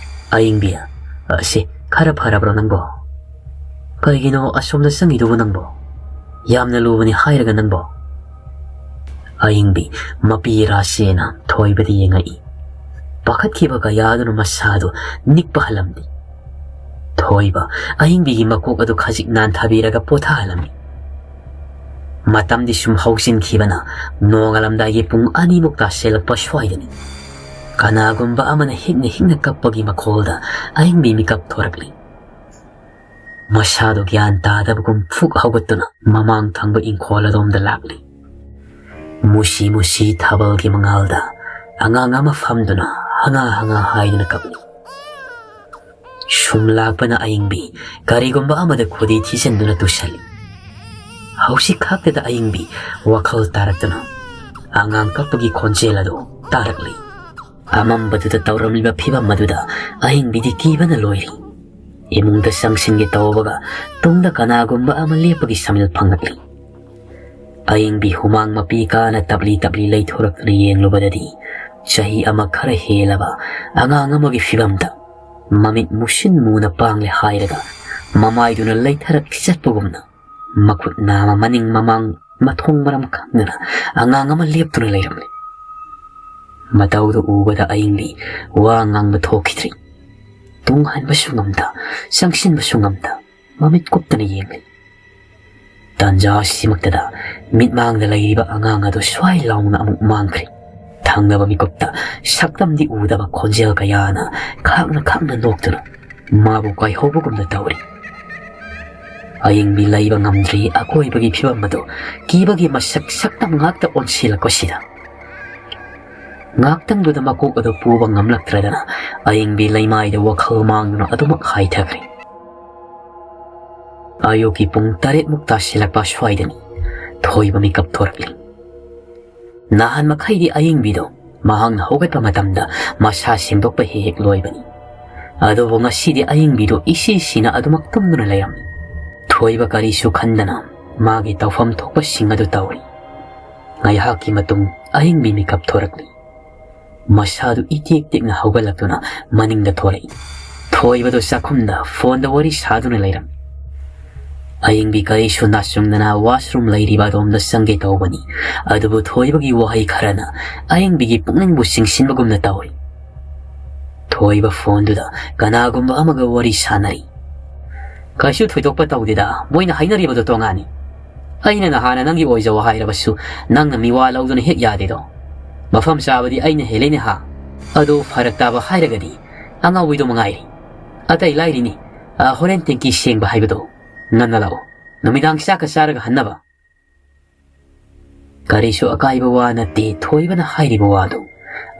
"ꯑꯌꯤꯡꯕꯤ, ꯑꯁꯤ ꯈꯔ ꯐꯔꯕ꯭ꯔꯣ ꯅꯪꯕꯣ? ꯀꯩꯒꯤꯅꯣ ꯑꯁꯣꯝꯗ ꯆꯪꯉꯤꯗꯨꯕꯨ ꯅꯪꯕꯣ? ꯌꯥꯝꯅ ꯂꯨꯕꯅꯤ ꯍꯥꯏꯔꯒ ꯅꯪꯕꯣ?" ꯑꯌꯤꯡꯕꯤ ꯃꯄꯤ ꯔꯥꯁꯦꯅ ꯊꯣꯏꯕꯗ ꯌꯦꯡꯉꯛꯏ꯫ ꯄꯥꯈꯠꯈꯤꯕ ꯀꯌꯥꯗꯨꯅ ꯃꯁꯥꯗꯨ ꯅꯤꯛꯄ ꯍꯜꯂꯝꯃꯤ꯫ ꯊꯣꯏꯕ ꯑꯌꯤꯡꯕꯤꯒꯤ ꯃꯀꯣꯛ ꯑꯗꯨ ꯈꯖꯤꯛ ꯅꯥꯟꯊꯕꯤꯔꯒ ꯄꯣꯊꯥꯍꯜꯂꯝꯃꯤ꯫ ꯃꯇꯝꯗꯤ ꯁꯨꯝ ꯍꯧꯖꯤꯟꯈꯤꯕꯅ ꯅꯣꯡꯉꯥꯜꯂꯝꯗꯥꯏꯒꯤ ꯄꯨꯡ ꯑꯅꯤꯃꯨꯛ ꯇꯥꯁꯤꯜꯂꯛꯄ ꯁ꯭ꯋꯥꯏꯗꯅꯤ꯫ ꯀꯅꯥꯒꯨꯝꯕ ꯑꯃꯅ ꯍꯤꯛꯅ ꯍꯤꯛꯅ ꯀꯞꯄꯒꯤ ꯃꯈꯣꯜꯗ ꯑꯌꯤꯡꯕꯤ ꯃꯤꯀꯞ ꯊꯣꯔꯛꯂꯤ꯫ ꯃꯁꯥꯗꯨ ꯒ꯭ꯌꯥꯟ ꯇꯥꯗꯕꯒꯨꯝ ꯐꯨꯛ ꯍꯧꯒꯠꯇꯨꯅ ꯃꯃꯥꯡ ꯊꯪꯕ ꯏꯪꯈꯣꯜ ꯑꯗꯣꯝꯗ ꯂꯥꯛꯂꯤ꯫ ꯃꯨꯁꯤ ꯃꯨꯁꯤ ꯊꯥꯕꯜꯒꯤ ꯃꯉꯥꯜꯗ ꯑꯉꯥꯡ ꯑꯃ ꯐꯝꯗꯨꯅ ꯍꯉꯥ ꯍꯉꯥ ꯍꯥꯏꯗꯨꯅ ꯀꯞꯂꯤ꯫ ꯁꯨꯝ ꯂꯥꯛꯄꯅ ꯑꯌꯤꯡꯕꯤ ꯀꯔꯤꯒꯨꯝꯕ ꯑꯃꯗ ꯈꯨꯗꯤ ꯊꯤꯖꯤꯟꯗꯨꯅ ꯇꯨꯁꯜꯂꯤ꯫ ꯍꯧꯖꯤꯛ ꯈꯛꯇꯗ ꯑꯌꯤꯡꯕꯤ ꯋꯥꯈꯜ ꯇꯥꯔꯛꯇꯨꯅ ꯑꯉꯥꯡ ꯀꯞꯄꯒꯤ ꯈꯣꯟꯖꯦꯜ ꯑꯗꯨ ꯇꯥꯔꯛꯂꯤ꯫ ꯑꯃꯝꯕꯗꯨꯗ ꯇꯧꯔꯝꯂꯤꯕ ꯐꯤꯕꯝ ꯑꯗꯨꯗ ꯑꯍꯤꯡꯕꯤꯗꯤ ꯀꯤꯕꯅ ꯂꯣꯏꯔꯤ꯫ ꯏꯃꯨꯡꯗ ꯆꯪꯁꯤꯟꯒꯦ ꯇꯧꯕꯒ ꯇꯨꯡꯗ ꯀꯅꯥꯒꯨꯝꯕ ꯑꯃ ꯂꯦꯞꯄꯒꯤ ꯁꯃꯤꯜ ꯐꯪꯂꯛꯂꯤ꯫ ꯑꯏꯪꯕꯤ ꯍꯨꯃꯥꯡ ꯃꯄꯤ ꯀꯥꯅ ꯇꯞꯂꯤ ꯇꯞꯂꯤ ꯂꯩꯊꯣꯔꯛꯇꯨꯅ ꯌꯦꯡꯂꯨꯕꯗꯗꯤ, ꯆꯍꯤ ꯑꯃ ꯈꯔ ꯍꯦꯜꯂꯕ ꯑꯉꯥꯡ ꯑꯃꯒꯤ ꯐꯤꯕꯝꯗ, ꯃꯃꯤꯠ ꯃꯨꯁꯤꯟ ꯃꯨꯅ ꯄꯥꯡꯂꯦ ꯍꯥꯏꯔꯒ, ꯃꯃꯥꯏꯗꯨꯅ ꯂꯩꯊꯔꯛꯈꯤ ꯆꯠꯄꯒꯨꯝꯅ, ꯃꯈꯨꯠ ꯅꯥꯝꯃ ꯃꯅꯤꯡ ꯃꯃꯥꯡ ꯃꯊꯣꯡ ꯃꯔꯝ ꯈꯪꯗꯅ ꯑꯉꯥꯡ ꯑꯃ ꯂꯦꯞꯇꯨꯅ ꯂꯩꯔꯝꯂꯦ꯫ ꯃꯇꯧꯗꯨ ꯎꯕꯗ ꯑꯏꯪꯕꯤ ꯋꯥ ꯉꯥꯡꯕ ꯊꯣꯛꯈꯤꯗ꯭ꯔꯤ꯫ ꯇꯨꯡ ꯍꯟꯕꯁꯨ ꯉꯝꯗ, ꯆꯪꯁꯤꯟꯕꯁꯨ ꯉꯝꯗ, ꯃꯃꯤꯠ ꯀꯨꯞꯇꯅ ꯌꯦꯡꯂꯤ꯫ ꯇꯥꯟꯖꯥ ꯑꯁꯤꯃꯛꯇꯗ ꯃꯤꯠꯃꯥꯡꯗ ꯂꯩꯔꯤꯕ ꯑꯉꯥꯡ ꯑꯗꯨ ꯁ꯭ꯋꯥꯏ ꯂꯥꯎꯅ ꯑꯃꯨꯛ ꯃꯥꯡꯈ꯭ꯔꯦ꯫ ꯊꯪꯅꯕ ꯃꯤꯀꯨꯞꯇ ꯁꯛꯇꯝꯗꯤ ꯎꯗꯕ ꯈꯣꯟꯖꯦꯜ ꯀꯌꯥꯅ ꯈꯥꯛꯅ ꯈꯥꯛꯅ ꯅꯣꯛꯇꯨꯅ ꯃꯥꯕꯨ ꯀꯥꯏꯍꯧꯕꯒꯨꯝꯅ ꯇꯧꯔꯤ꯫ ꯑꯏꯪꯕꯤ ꯂꯩꯕ ꯉꯝꯗ꯭ꯔꯤ꯫ ꯑꯀꯣꯏꯕꯒꯤ ꯐꯤꯕꯝ ꯑꯗꯨ ꯀꯤꯕꯒꯤ ꯃꯁꯛ ꯁꯛꯇꯝ ꯉꯥꯛꯇ ꯑꯣꯟꯁꯤꯜꯂꯛꯄꯁꯤꯗ, ꯉꯥꯛꯇꯪꯗꯨꯗ ꯃꯀꯣꯛ ꯑꯗꯨ ꯄꯨꯕ ꯉꯝꯂꯛꯇ꯭ꯔꯗꯅ ꯑꯏꯪꯕꯤ ꯂꯩꯃꯥꯏꯗ ꯋꯥꯈꯜ ꯃꯥꯡꯗꯨꯅ ꯑꯗꯨꯃꯛ ꯍꯥꯏꯊꯈ꯭ꯔꯦ꯫ ꯑꯌꯨꯛꯀꯤ ꯄꯨꯡ ꯇꯔꯦꯠꯃꯨꯛ ꯇꯥꯁꯤꯜꯂꯛꯄ ꯁ꯭ꯋꯥꯏꯗꯅꯤ ꯊꯣꯏꯕ ꯃꯤꯀꯞ ꯊꯣꯔꯛꯂꯤ꯫ ꯅꯍꯥꯟ ꯃꯈꯩꯗꯤ ꯑꯏꯪꯕꯤꯗꯣ ꯃꯍꯥꯛꯅ ꯍꯧꯒꯠꯄ ꯃꯇꯝꯗ ꯃꯁꯥ ꯁꯦꯡꯗꯣꯛꯄ ꯍꯦꯛ ꯍꯦꯛ ꯂꯣꯏꯕꯅꯤ꯫ ꯑꯗꯨꯕꯨ ꯉꯁꯤꯗꯤ ꯑꯏꯪꯕꯤꯗꯣ ꯏꯁꯤ ꯁꯤꯅ ꯑꯗꯨꯃꯛ ꯇꯨꯝꯗꯨꯅ ꯂꯩꯔꯝꯃꯤ꯫ ꯊꯣꯏꯕ ꯀꯔꯤꯁꯨ ꯈꯟꯗꯅ ꯃꯥꯒꯤ ꯇꯧꯐꯝ ꯊꯣꯛꯄꯁꯤꯡ ꯑꯗꯨ ꯇꯧꯔꯤ꯫ ꯉꯥꯏꯍꯥꯛꯀꯤ ꯃꯇꯨꯡ ꯑꯏꯪꯕꯤ ꯃꯤꯀꯞ ꯊꯣꯔꯛꯂꯤ꯫ ꯃꯁꯥꯗꯨ ꯏꯇꯦꯛ ꯇꯦꯛꯅ ꯍꯧꯒꯠꯂꯛꯇꯨꯅ ꯃꯅꯤꯡꯗ ꯊꯣꯔꯛꯏ꯫ ꯊꯣꯏꯕꯗꯨ ꯆꯥꯛꯈꯨꯝꯗ ꯐꯣꯟꯗ ꯋꯥꯔꯤ ꯁꯥꯗꯨꯅ ꯂꯩꯔꯝꯃꯤ꯫ ꯑꯏꯪꯕꯤ ꯀꯔꯤꯁꯨ ꯅꯥꯆꯨꯡꯗꯅ ꯋꯥꯁꯔꯨꯝ ꯂꯩꯔꯤꯕ ꯑꯗꯣꯝꯗ ꯆꯪꯒꯦ ꯇꯧꯕꯅꯤ꯫ ꯑꯗꯨꯕꯨ ꯊꯣꯏꯕꯒꯤ ꯋꯥꯍꯩ ꯈꯔꯅ ꯑꯏꯪꯕꯤꯒꯤ ꯄꯨꯛꯅꯤꯡꯕꯨ ꯆꯤꯡꯁꯤꯟꯕꯒꯨꯝꯅ ꯇꯧꯔꯤ꯫ ꯊꯣꯏꯕ ꯐꯣꯟꯗꯨꯗ ꯀꯅꯥꯒꯨꯝꯕ ꯑꯃꯒ ꯋꯥꯔꯤ ꯁꯥꯟꯅꯔꯤ꯫ "ꯀꯩꯁꯨ ꯊꯣꯏꯗꯣꯛꯄ ꯇꯧꯗꯦꯗ, ꯃꯣꯏꯅ ꯍꯥꯏꯅꯔꯤꯕꯗꯣ ꯇꯣꯉꯥꯟꯅꯤ꯫ ꯑꯩꯅ ꯅꯍꯥꯟꯅ ꯅꯪꯒꯤ ꯑꯣꯏꯖꯧ ꯍꯥꯏꯔꯕꯁꯨ ꯅꯪꯅ ꯃꯤꯋꯥ ꯂꯧꯗꯨꯅ ꯍꯦꯛ ꯌꯥꯗꯦꯗꯣ꯫ ꯃꯐꯝ ꯆꯥꯕꯗꯤ ꯑꯩꯅ ꯍꯦꯜꯂꯦꯅꯦ ꯍꯥ? ꯑꯗꯣ ꯐꯔꯛ ꯇꯥꯕ ꯍꯥꯏꯔꯒꯗꯤ ꯑꯉꯥꯎꯕꯤꯗꯣ ꯃꯉꯥꯏꯔꯦ꯫ ꯑꯇꯩ ꯂꯥꯏꯔꯤꯅꯤ, ꯑ, ꯍꯣꯔꯦꯟ ꯇꯦꯡꯀꯤ ꯁꯦꯡꯕ ꯍꯥꯏꯕꯗꯣ꯫ ꯉꯟꯅ ꯂꯥꯛꯑꯣ, ꯅꯨꯃꯤꯗꯥꯡ ꯆꯥꯛꯀ ꯆꯥꯔꯒ ꯍꯟꯅꯕ"꯫ ꯀꯔꯤꯁꯨ ꯑꯀꯥꯏꯕ ꯋꯥ ꯅꯠꯇꯦ ꯊꯣꯏꯕꯅ ꯍꯥꯏꯔꯤꯕ ꯋꯥꯗꯨ,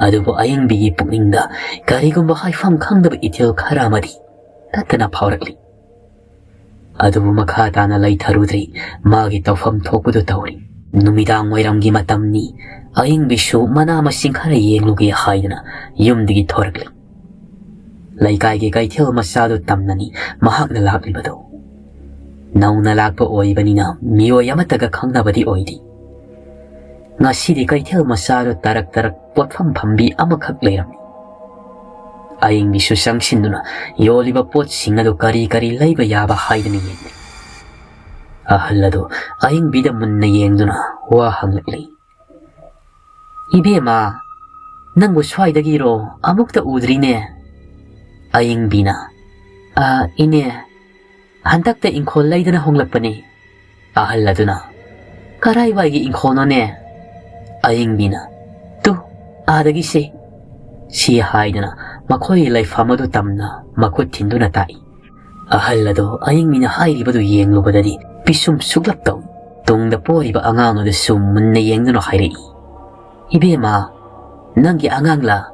ꯑꯗꯨꯕꯨ ꯑꯌꯪꯕꯤꯒꯤ ꯄꯨꯛꯅꯤꯡꯗ ꯀꯔꯤꯒꯨꯝꯕ ꯍꯥꯏꯐꯝ ꯈꯪꯗꯕ ꯏꯊꯤꯜ ꯈꯔ ꯑꯃꯗꯤ ꯇꯠꯇꯅ ꯐꯥꯎꯔꯛꯂꯤ꯫ ꯑꯗꯨꯕꯨ ꯃꯈꯥ ꯇꯥꯅ ꯂꯩꯊꯔꯨꯗ꯭ꯔꯤ, ꯃꯥꯒꯤ ꯇꯧꯐꯝ ꯊꯣꯛꯄꯗꯨ ꯇꯧꯔꯤ꯫ ꯅꯨꯃꯤꯗꯥꯡ ꯋꯥꯏꯔꯝꯒꯤ ꯃꯇꯝꯅꯤ꯫ ꯑꯌꯪꯕꯤꯁꯨ ꯃꯅꯥ ꯃꯁꯤꯡ ꯈꯔ ꯌꯦꯡꯂꯨꯒꯦ ꯍꯥꯏꯗꯨꯅ ꯌꯨꯝꯗꯒꯤ ꯊꯣꯔꯛꯂꯤ꯫ ꯂꯩꯀꯥꯏꯒꯤ ꯀꯩꯊꯦꯜ ꯃꯆꯥꯗꯨ ꯇꯝꯅꯅꯤ ꯃꯍꯥꯛꯅ ꯂꯥꯛꯂꯤꯕꯗꯨ꯫ ꯅꯧꯅ ꯂꯥꯛꯄ ꯑꯣꯏꯕꯅꯤꯅ ꯃꯤꯑꯣꯏ ꯑꯃꯠꯇꯒ ꯈꯪꯅꯕꯗꯤ ꯑꯣꯏꯗꯦ꯫ ꯉꯁꯤꯗꯤ ꯀꯩꯊꯦꯜ ꯃꯆꯥꯗꯨ ꯇꯔꯛ ꯇꯔꯛ ꯄꯣꯠꯐꯝ ꯐꯝꯕꯤ ꯑꯃꯈꯛ ꯂꯩꯔꯝꯃꯤ꯫ ꯑꯌꯤꯡꯕꯤꯁꯨ ꯆꯪꯁꯤꯟꯗꯨꯅ ꯌꯣꯜꯂꯤꯕ ꯄꯣꯠꯁꯤꯡ ꯑꯗꯨ ꯀꯔꯤ ꯀꯔꯤ ꯂꯩꯕ ꯌꯥꯕ ꯍꯥꯏꯗꯨꯅ ꯌꯦꯡꯂꯤ꯫ ꯑꯍꯜ ꯑꯗꯨ ꯑꯌꯤꯡꯕꯤꯗ ꯃꯨꯟꯅ ꯌꯦꯡꯗꯨꯅ ꯋꯥ ꯍꯪꯂꯛꯂꯤ꯫ "ꯏꯕꯦꯝꯃ, ꯅꯪꯕꯨ ꯁ꯭ꯋꯥꯏꯗꯒꯤꯔꯣ? ꯑꯃꯨꯛꯇ ꯎꯗ꯭ꯔꯤꯅꯦ꯫" ꯑꯌꯤꯡꯕꯤꯅ, "ꯑ, ꯏꯅꯦ, ꯍꯟꯗꯛꯇ ꯏꯪꯈꯣꯜ ꯂꯩꯗꯅ ꯍꯣꯡꯂꯛꯄꯅꯤ꯫" ꯑꯍꯜ ꯑꯗꯨꯅ, "ꯀꯔꯥꯏꯋꯥꯏꯒꯤ ꯏꯪꯈꯣꯜꯅꯣꯅꯦ?" ꯑꯌꯤꯡꯕꯤꯅ, "ꯇꯨ, ꯑꯥꯗꯒꯤꯁꯦ꯫" ꯁꯤ ꯍꯥꯏꯗꯨꯅ ꯃꯈꯣꯏꯒꯤ ꯂꯩꯐꯝ ꯑꯗꯨ ꯇꯝꯅ ꯃꯈꯨꯠ ꯊꯤꯟꯗꯨꯅ ꯇꯥꯛꯏ꯫ ꯑꯍꯜ ꯑꯗꯨ ꯑꯌꯤꯡꯕꯤꯅ ꯍꯥꯏꯔꯤꯕꯗꯨ ꯌꯦꯡꯂꯨꯕꯗꯗꯤ ꯄꯤꯁꯨꯝ ꯁꯨꯛꯂꯞ ꯇꯧꯏ꯫ ꯇꯨꯡꯗ ꯄꯣꯔꯤꯕ ꯑꯉꯥꯡ ꯑꯗꯨꯁꯨ ꯃꯨꯟꯅ ꯌꯦꯡꯗꯨꯅ ꯍꯥꯏꯔꯛꯏ, "ꯏꯕꯦꯝꯃ, ꯅꯪꯒꯤ ꯑꯉꯥꯡꯂꯥ?"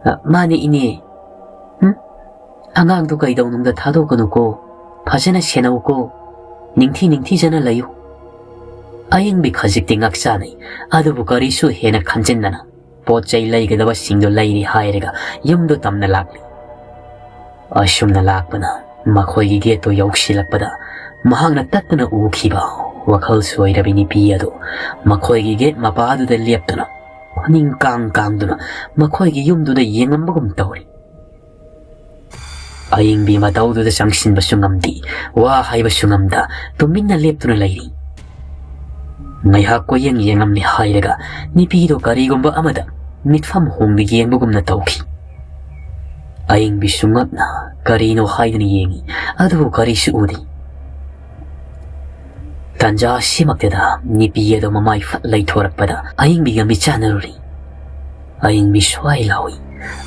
"ꯑ, ꯃꯥꯅꯦ ꯏꯅꯦ꯫" "ꯍꯨꯝ? ꯑꯉꯥꯡꯗꯨ ꯀꯩꯗꯧꯅꯨꯡꯗ ꯊꯥꯗꯣꯛꯀꯅꯨꯀꯣ꯫ ꯐꯖꯅ ꯁꯦꯟꯅꯧꯀꯣ꯫ ꯅꯤꯡꯊꯤ ꯅꯤꯡꯊꯤꯖꯅ ꯂꯩꯌꯨ꯫" ꯑꯌꯤꯡꯕꯤ ꯈꯖꯤꯛꯇꯤ ꯉꯛꯆꯥꯅꯩ, ꯑꯗꯨꯕꯨ ꯀꯔꯤꯁꯨ ꯍꯦꯟꯅ ꯈꯟꯖꯤꯟꯗꯅ ꯄꯣꯠ ꯆꯩ ꯂꯩꯒꯗꯕꯁꯤꯡꯗꯨ ꯂꯩꯔꯤ ꯍꯥꯏꯔꯒ ꯌꯨꯝꯗꯨ ꯇꯝꯅ ꯂꯥꯛꯂꯤ꯫ ꯑꯁꯨꯝꯅ ꯂꯥꯛꯄꯅ ꯃꯈꯣꯏꯒꯤ ꯒꯦꯠꯇꯨ ꯌꯧꯁꯤꯜꯂꯛꯄꯗ ꯃꯍꯥꯛꯅ ꯇꯠꯇꯅ ꯎꯈꯤꯕ ꯋꯥꯈꯜ ꯁꯣꯏꯔꯕꯤ ꯅꯨꯄꯤ ꯑꯗꯨ ꯃꯈꯣꯏꯒꯤ ꯒꯦꯠ ꯃꯄꯥꯗꯨꯗ ꯂꯦꯞꯇꯨꯅ ꯈꯨꯅꯤꯡ ꯀꯥꯡ ꯀꯥꯡꯗꯨꯅ ꯃꯈꯣꯏꯒꯤ ꯌꯨꯝꯗꯨꯗ ꯌꯦꯡꯂꯝꯕꯒꯨꯝ ꯇꯧꯔꯤ꯫ ꯑꯌꯤꯡꯕꯤ ꯃꯇꯧꯗꯨꯗ ꯆꯪꯁꯤꯟꯕꯁꯨ ꯉꯝꯗꯦ, ꯋꯥ ꯍꯥꯏꯕꯁꯨ ꯉꯝꯗ ꯇꯨꯃꯤꯟꯅ ꯂꯦꯞꯇꯨꯅ ꯂꯩꯔꯤ꯫ ꯉꯥꯏꯍꯥꯛ ꯀꯣꯏꯌꯦꯡ ꯌꯦꯡꯂꯝꯃꯤ ꯍꯥꯏꯔꯒ ꯅꯨꯄꯤꯗꯨ ꯀꯔꯤꯒꯨꯝꯕ ꯑꯃꯗ ꯃꯤꯠꯐꯝ ꯍꯣꯡꯗ ꯌꯦꯡꯕꯒꯨꯝꯅ ꯇꯧꯈꯤ꯫ ꯑꯌꯤꯡꯕꯤꯁꯨ ꯉꯛꯅ ꯀꯔꯤꯅꯣ ꯍꯥꯏꯗꯨꯅ ꯌꯦꯡꯉꯤ, ꯑꯗꯨꯕꯨ ꯀꯔꯤꯁꯨ ꯎꯗꯦ꯫ ꯇꯟꯖꯥ ꯑꯁꯤꯃꯛꯇꯗ ꯅꯨꯄꯤ ꯑꯗꯨ ꯃꯃꯥꯏ ꯐꯠ ꯂꯩꯊꯣꯔꯛꯄꯗ ꯑꯌꯤꯡꯕꯤꯒ ꯃꯤꯠꯆꯥꯟꯅꯔꯨꯔꯤ꯫ ꯑꯌꯤꯡꯕꯤ ꯁ꯭ꯋꯥꯏ ꯂꯥꯎꯏ,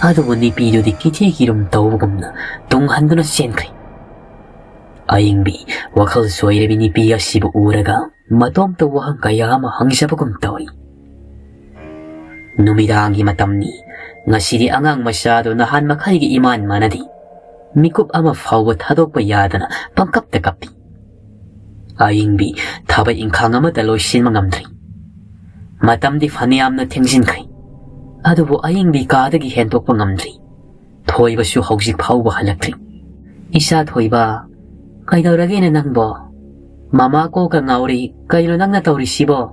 ꯑꯗꯨꯕꯨ ꯅꯨꯄꯤꯗꯨꯗꯤ ꯀꯤꯊꯤ ꯀꯤꯔꯨꯝ ꯇꯧꯕꯒꯨꯝꯅ ꯇꯨꯡ ꯍꯟꯗꯨꯅ ꯆꯦꯟꯈ꯭ꯔꯦ꯫ ꯑꯌꯤꯡꯕꯤ ꯋꯥꯈꯜ ꯁꯣꯏꯔꯕꯤ ꯅꯨꯄꯤ ꯑꯁꯤꯕꯨ ꯎꯔꯒ ꯃꯇꯣꯝꯇ ꯋꯥꯍꯪ ꯀꯌꯥ ꯑꯃ ꯍꯪꯖꯕꯒꯨꯝ ꯇꯧꯏ꯫ ꯅꯨꯃꯤꯗꯥꯡꯒꯤ ꯃꯇꯝꯅꯤ꯫ ꯉꯁꯤꯗꯤ ꯑꯉꯥꯡ ꯃꯆꯥꯗꯨ ꯅꯍꯥꯟ ꯃꯈꯩꯒ ꯏꯃꯥꯟ ꯃꯥꯟꯅꯗꯦ꯫ ꯃꯤꯀꯨꯞ ꯑꯃ ꯐꯥꯎꯕ ꯊꯥꯗꯣꯛꯄ ꯌꯥꯗꯅ ꯄꯪꯀꯞꯇ ꯀꯞꯄꯤ꯫ ꯑꯌꯤꯡꯕꯤ ꯊꯕꯛ ꯏꯪꯈꯥꯡ ꯑꯃꯠꯇ ꯂꯣꯏꯁꯤꯟꯕ ꯉꯝꯗ꯭ꯔꯤ꯫ ꯃꯇꯝꯗꯤ ꯐꯅꯌꯥꯝꯅ ꯊꯦꯡꯖꯤꯟꯈ꯭ꯔꯦ꯫ ꯑꯗꯨꯕꯨ ꯑꯌꯤꯡꯕꯤ ꯀꯥꯗꯒꯤ ꯍꯦꯟꯗꯣꯛꯄ ꯉꯝꯗ꯭ꯔꯤ꯫ ꯊꯣꯏꯕꯁꯨ ꯍꯧꯖꯤꯛ ꯐꯥꯎꯕ ꯍꯜꯂꯛꯇ꯭ꯔꯤ꯫ "ꯏꯆꯥ ꯊꯣꯏꯕ, "ꯀꯩꯗꯧꯔꯒꯦꯅꯦ ꯅꯪꯕꯣ? ꯃꯃꯥ ꯀꯣꯛꯀ ꯉꯥꯎꯔꯤ, ꯀꯩꯅꯣ ꯅꯪꯅ ꯇꯧꯔꯤꯁꯤꯕꯣ?"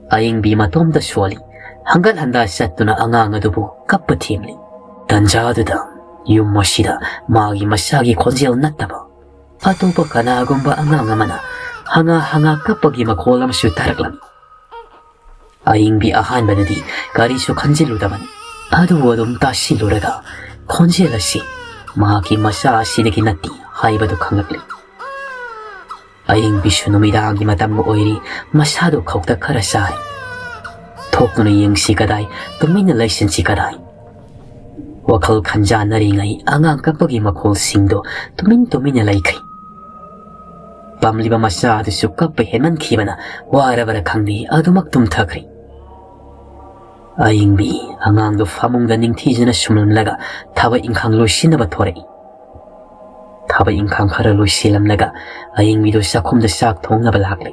ꯑꯌꯤꯡꯕꯤ ꯃꯇꯣꯝꯇ ꯁꯣꯜꯂꯤ꯫ ꯍꯪꯒꯠ ꯍꯟꯗꯥ ꯆꯠꯇꯨꯅ ꯑꯉꯥꯡ ꯑꯗꯨꯕꯨ ꯀꯞꯄ ꯊꯦꯝꯂꯤ꯫ ꯇꯟꯖꯥꯗꯨꯗ ꯌꯨꯝ ꯑꯁꯤꯗ ꯃꯥꯒꯤ ꯃꯆꯥꯒꯤ ꯈꯣꯟꯖꯦꯜ ꯅꯠꯇꯕ ꯑꯇꯣꯞꯄ ꯀꯅꯥꯒꯨꯝꯕ ꯑꯉꯥꯡ ꯑꯃꯅ ꯍꯪꯉꯥ ꯍꯪꯉꯥ ꯀꯞꯄꯒꯤ ꯃꯈꯣꯜ ꯑꯃꯁꯨ ꯇꯥꯔꯛꯂꯝꯃꯤ꯫ ꯑꯌꯤꯡꯕꯤ ꯑꯍꯥꯟꯕꯗꯗꯤ ꯀꯔꯤꯁꯨ ꯈꯟꯖꯤꯜꯂꯨꯗꯕꯅꯤ꯫ ꯑꯗꯨꯕꯨ ꯑꯗꯨꯝ ꯇꯥꯁꯤꯜꯂꯨꯔꯒ ꯈꯣꯟꯖꯦꯜ ꯑꯁꯤ ꯃꯍꯥꯛꯀꯤ ꯃꯆꯥ ꯑꯁꯤꯗꯒꯤ ꯅꯠꯇꯦ ꯍꯥꯏꯕꯗꯨ ꯈꯪꯂꯛꯂꯤ꯫ ꯑꯌꯤꯡꯕꯤꯁꯨ ꯅꯨꯃꯤꯗꯥꯡꯒꯤ ꯃꯇꯝ ꯑꯣꯏꯔꯤ, ꯃꯁꯥꯗꯨ ꯈꯧꯇꯛ ꯈꯔ ꯆꯥꯔꯤ꯫ ꯊꯣꯛꯇꯨꯅ ꯌꯦꯡꯁꯤ ꯀꯗꯥꯏ, ꯇꯨꯃꯤꯟꯅ ꯂꯩꯁꯤꯟꯁꯤ ꯀꯗꯥꯏ꯫ ꯋꯥꯈꯜ ꯈꯟꯖꯥꯟꯅꯔꯤꯉꯩ ꯑꯉꯥꯡ ꯀꯞꯄꯒꯤ ꯃꯈꯣꯜꯁꯤꯡꯗꯣ ꯇꯨꯃꯤꯟ ꯇꯨꯃꯤꯟꯅ ꯂꯩꯈ꯭ꯔꯦ꯫ ꯄꯝꯂꯤꯕ ꯃꯆꯥ ꯑꯗꯨꯁꯨ ꯀꯞꯄ ꯍꯦꯟꯃꯟꯈꯤꯕꯅ ꯋꯥꯔꯕꯔꯥ ꯈꯪꯗꯦ, ꯑꯗꯨꯃꯛ ꯇꯨꯝꯊꯈ꯭ꯔꯦ꯫ ꯑꯌꯤꯡꯕꯤ ꯑꯉꯥꯡꯗꯨ ꯐꯃꯨꯡꯗ ꯅꯤꯡꯊꯤꯖꯅ ꯁꯨꯝꯂꯝꯂꯒ ꯊꯕꯛ ꯏꯪꯈꯥꯡ ꯂꯣꯏꯁꯤꯟꯅꯕ ꯊꯣꯔꯛꯏ꯫ ꯊꯕꯛ ꯏꯪꯈꯥꯡ ꯈꯔ ꯂꯣꯏꯁꯤꯜꯂꯝꯂꯒ ꯑꯌꯤꯡꯕꯤꯗꯨ ꯆꯥꯛꯈꯨꯝꯗ ꯆꯥꯛ ꯊꯣꯡꯅꯕ ꯂꯥꯛꯂꯦ꯫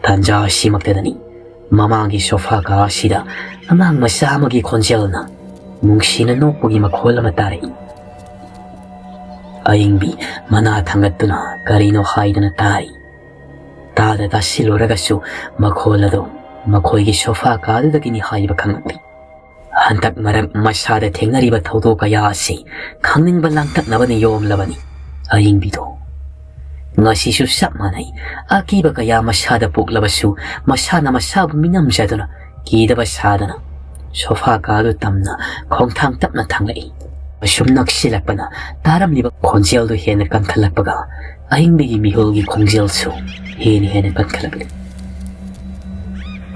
ꯇꯥꯟꯖꯥ ꯑꯁꯤꯃꯛꯇꯗꯅꯤ ꯃꯃꯥꯡꯒꯤ ꯁꯣꯐꯥ ꯀꯥ ꯑꯁꯤꯗ ꯑꯉꯥꯡ ꯃꯆꯥ ꯑꯃꯒꯤ ꯈꯣꯟꯖꯦꯜꯅ ꯅꯨꯡꯁꯤꯅ ꯅꯣꯛꯄꯒꯤ ꯃꯈꯣꯜ ꯑꯃ ꯇꯥꯔꯛꯏ꯫ ꯑꯌꯤꯡꯕꯤ ꯃꯅꯥ ꯊꯥꯡꯒꯠꯇꯨꯅ ꯀꯔꯤꯅꯣ ꯍꯥꯏꯗꯨꯅ ꯇꯥꯔꯤ꯫ ꯇꯥꯗ ꯇꯥꯁꯤꯜꯂꯨꯔꯒꯁꯨ ꯃꯈꯣꯜ ꯑꯗꯨ ꯃꯈꯣꯏꯒꯤ ꯁꯣꯐꯥ ꯀꯥꯗꯨꯗꯒꯤꯅꯤ ꯍꯥꯏꯕ ꯈꯪꯂꯛꯂꯤ꯫ ꯍꯟꯗꯛ ꯃꯔꯛ ꯃꯁꯥꯗ ꯊꯦꯡꯅꯔꯤꯕ ꯊꯧꯗꯣꯛ ꯀꯌꯥ ꯑꯁꯤ ꯈꯪꯅꯤꯡꯕ ꯂꯥꯡꯇꯛꯅꯕꯅ ꯌꯣꯝꯂꯕꯅꯤ ꯑꯌꯤꯡꯕꯤꯗꯣ꯫ ꯉꯁꯤꯁꯨ ꯆꯞ ꯃꯥꯟꯅꯩ꯫ ꯑꯀꯤꯕ ꯀꯌꯥ ꯃꯁꯥꯗ ꯄꯣꯛꯂꯕꯁꯨ ꯃꯁꯥꯅ ꯃꯁꯥꯕꯨ ꯃꯤꯅꯝꯖꯗꯨꯅ ꯀꯤꯗꯕ ꯁꯥꯗꯅ ꯁꯣꯐꯥ ꯀꯥꯗꯨ ꯇꯝꯅ ꯈꯣꯡꯊꯥꯡ ꯇꯞꯅ ꯊꯥꯡꯂꯛꯏ꯫ ꯑꯁꯨꯝ ꯅꯛꯁꯤꯜꯂꯛꯄꯅ ꯇꯥꯔꯝꯂꯤꯕ ꯈꯣꯟꯖꯦꯜꯗꯨ ꯍꯦꯟꯅ ꯀꯟꯈꯠꯂꯛꯄꯒ ꯑꯍꯤꯡꯕꯒꯤ ꯃꯤꯍꯨꯜꯒꯤ ꯈꯣꯡꯖꯦꯜꯁꯨ ꯍꯦꯟꯅ ꯍꯦꯟꯅ ꯀꯟꯈꯠꯂꯛꯂꯤ꯫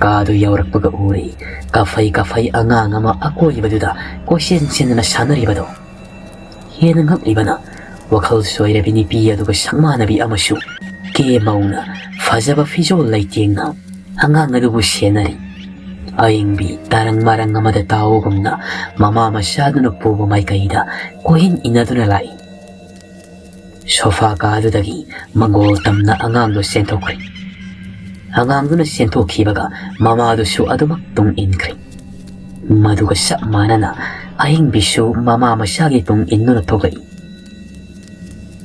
ꯀꯥꯗꯨ ꯌꯧꯔꯛꯄꯒ ꯎꯔꯦ, ꯀꯥꯐꯩ ꯀꯥꯐꯩ ꯑꯉꯥꯡ ꯑꯃ ꯑꯀꯣꯏꯕꯗꯨꯗ ꯀꯣꯏꯆꯦꯟ ꯆꯦꯟꯗꯨꯅ ꯁꯥꯟꯅꯔꯤꯕꯗꯣ꯫ ꯍꯦꯟꯅ ꯉꯛꯂꯤꯕꯅ ꯋꯥꯈꯜ ꯁꯣꯏꯔꯕꯤ ꯅꯨꯄꯤ ꯑꯗꯨꯒ ꯁꯛꯃꯥꯟꯅꯕꯤ ꯑꯃꯁꯨ ꯀꯦ ꯃꯧꯅ ꯐꯖꯕ ꯐꯤꯖꯣꯜ ꯂꯩꯇꯦꯡꯅ ꯑꯉꯥꯡ ꯑꯗꯨꯕꯨ ꯁꯦꯟꯅꯔꯤ꯫ ꯑꯌꯤꯡꯕꯤ ꯇꯔꯪ ꯃꯔꯪ ꯑꯃꯗ ꯇꯥꯎꯒꯨꯝꯅ ꯃꯃꯥ ꯃꯆꯥꯗꯨꯅ ꯄꯨꯕ ꯃꯥꯏꯀꯩꯗ ꯀꯣꯏꯍꯟ ꯏꯟꯅꯗꯨꯅ ꯂꯥꯛꯏ꯫ ꯁꯣꯐꯥ ꯀꯥꯗꯨꯗꯒꯤ ꯃꯪꯒꯣꯜ ꯇꯝꯅ ꯑꯉꯥꯡꯗꯨ ꯆꯦꯟꯊꯣꯛꯈ꯭ꯔꯦ꯫ ꯑꯉꯥꯡꯗꯨꯅ ꯆꯦꯟꯊꯣꯛꯈꯤꯕꯒ ꯃꯃꯥꯗꯨꯁꯨ ꯑꯗꯨꯃꯛ ꯇꯨꯡ ꯏꯟꯈ꯭ꯔꯦ꯫ ꯃꯗꯨꯒ ꯆꯞ ꯃꯥꯟꯅꯅ ꯑꯍꯤꯡꯕꯤꯁꯨ ꯃꯃꯥ ꯃꯆꯥꯒꯤ ꯇꯨꯡ ꯏꯟꯗꯨꯅ ꯊꯣꯛꯂꯛꯏ꯫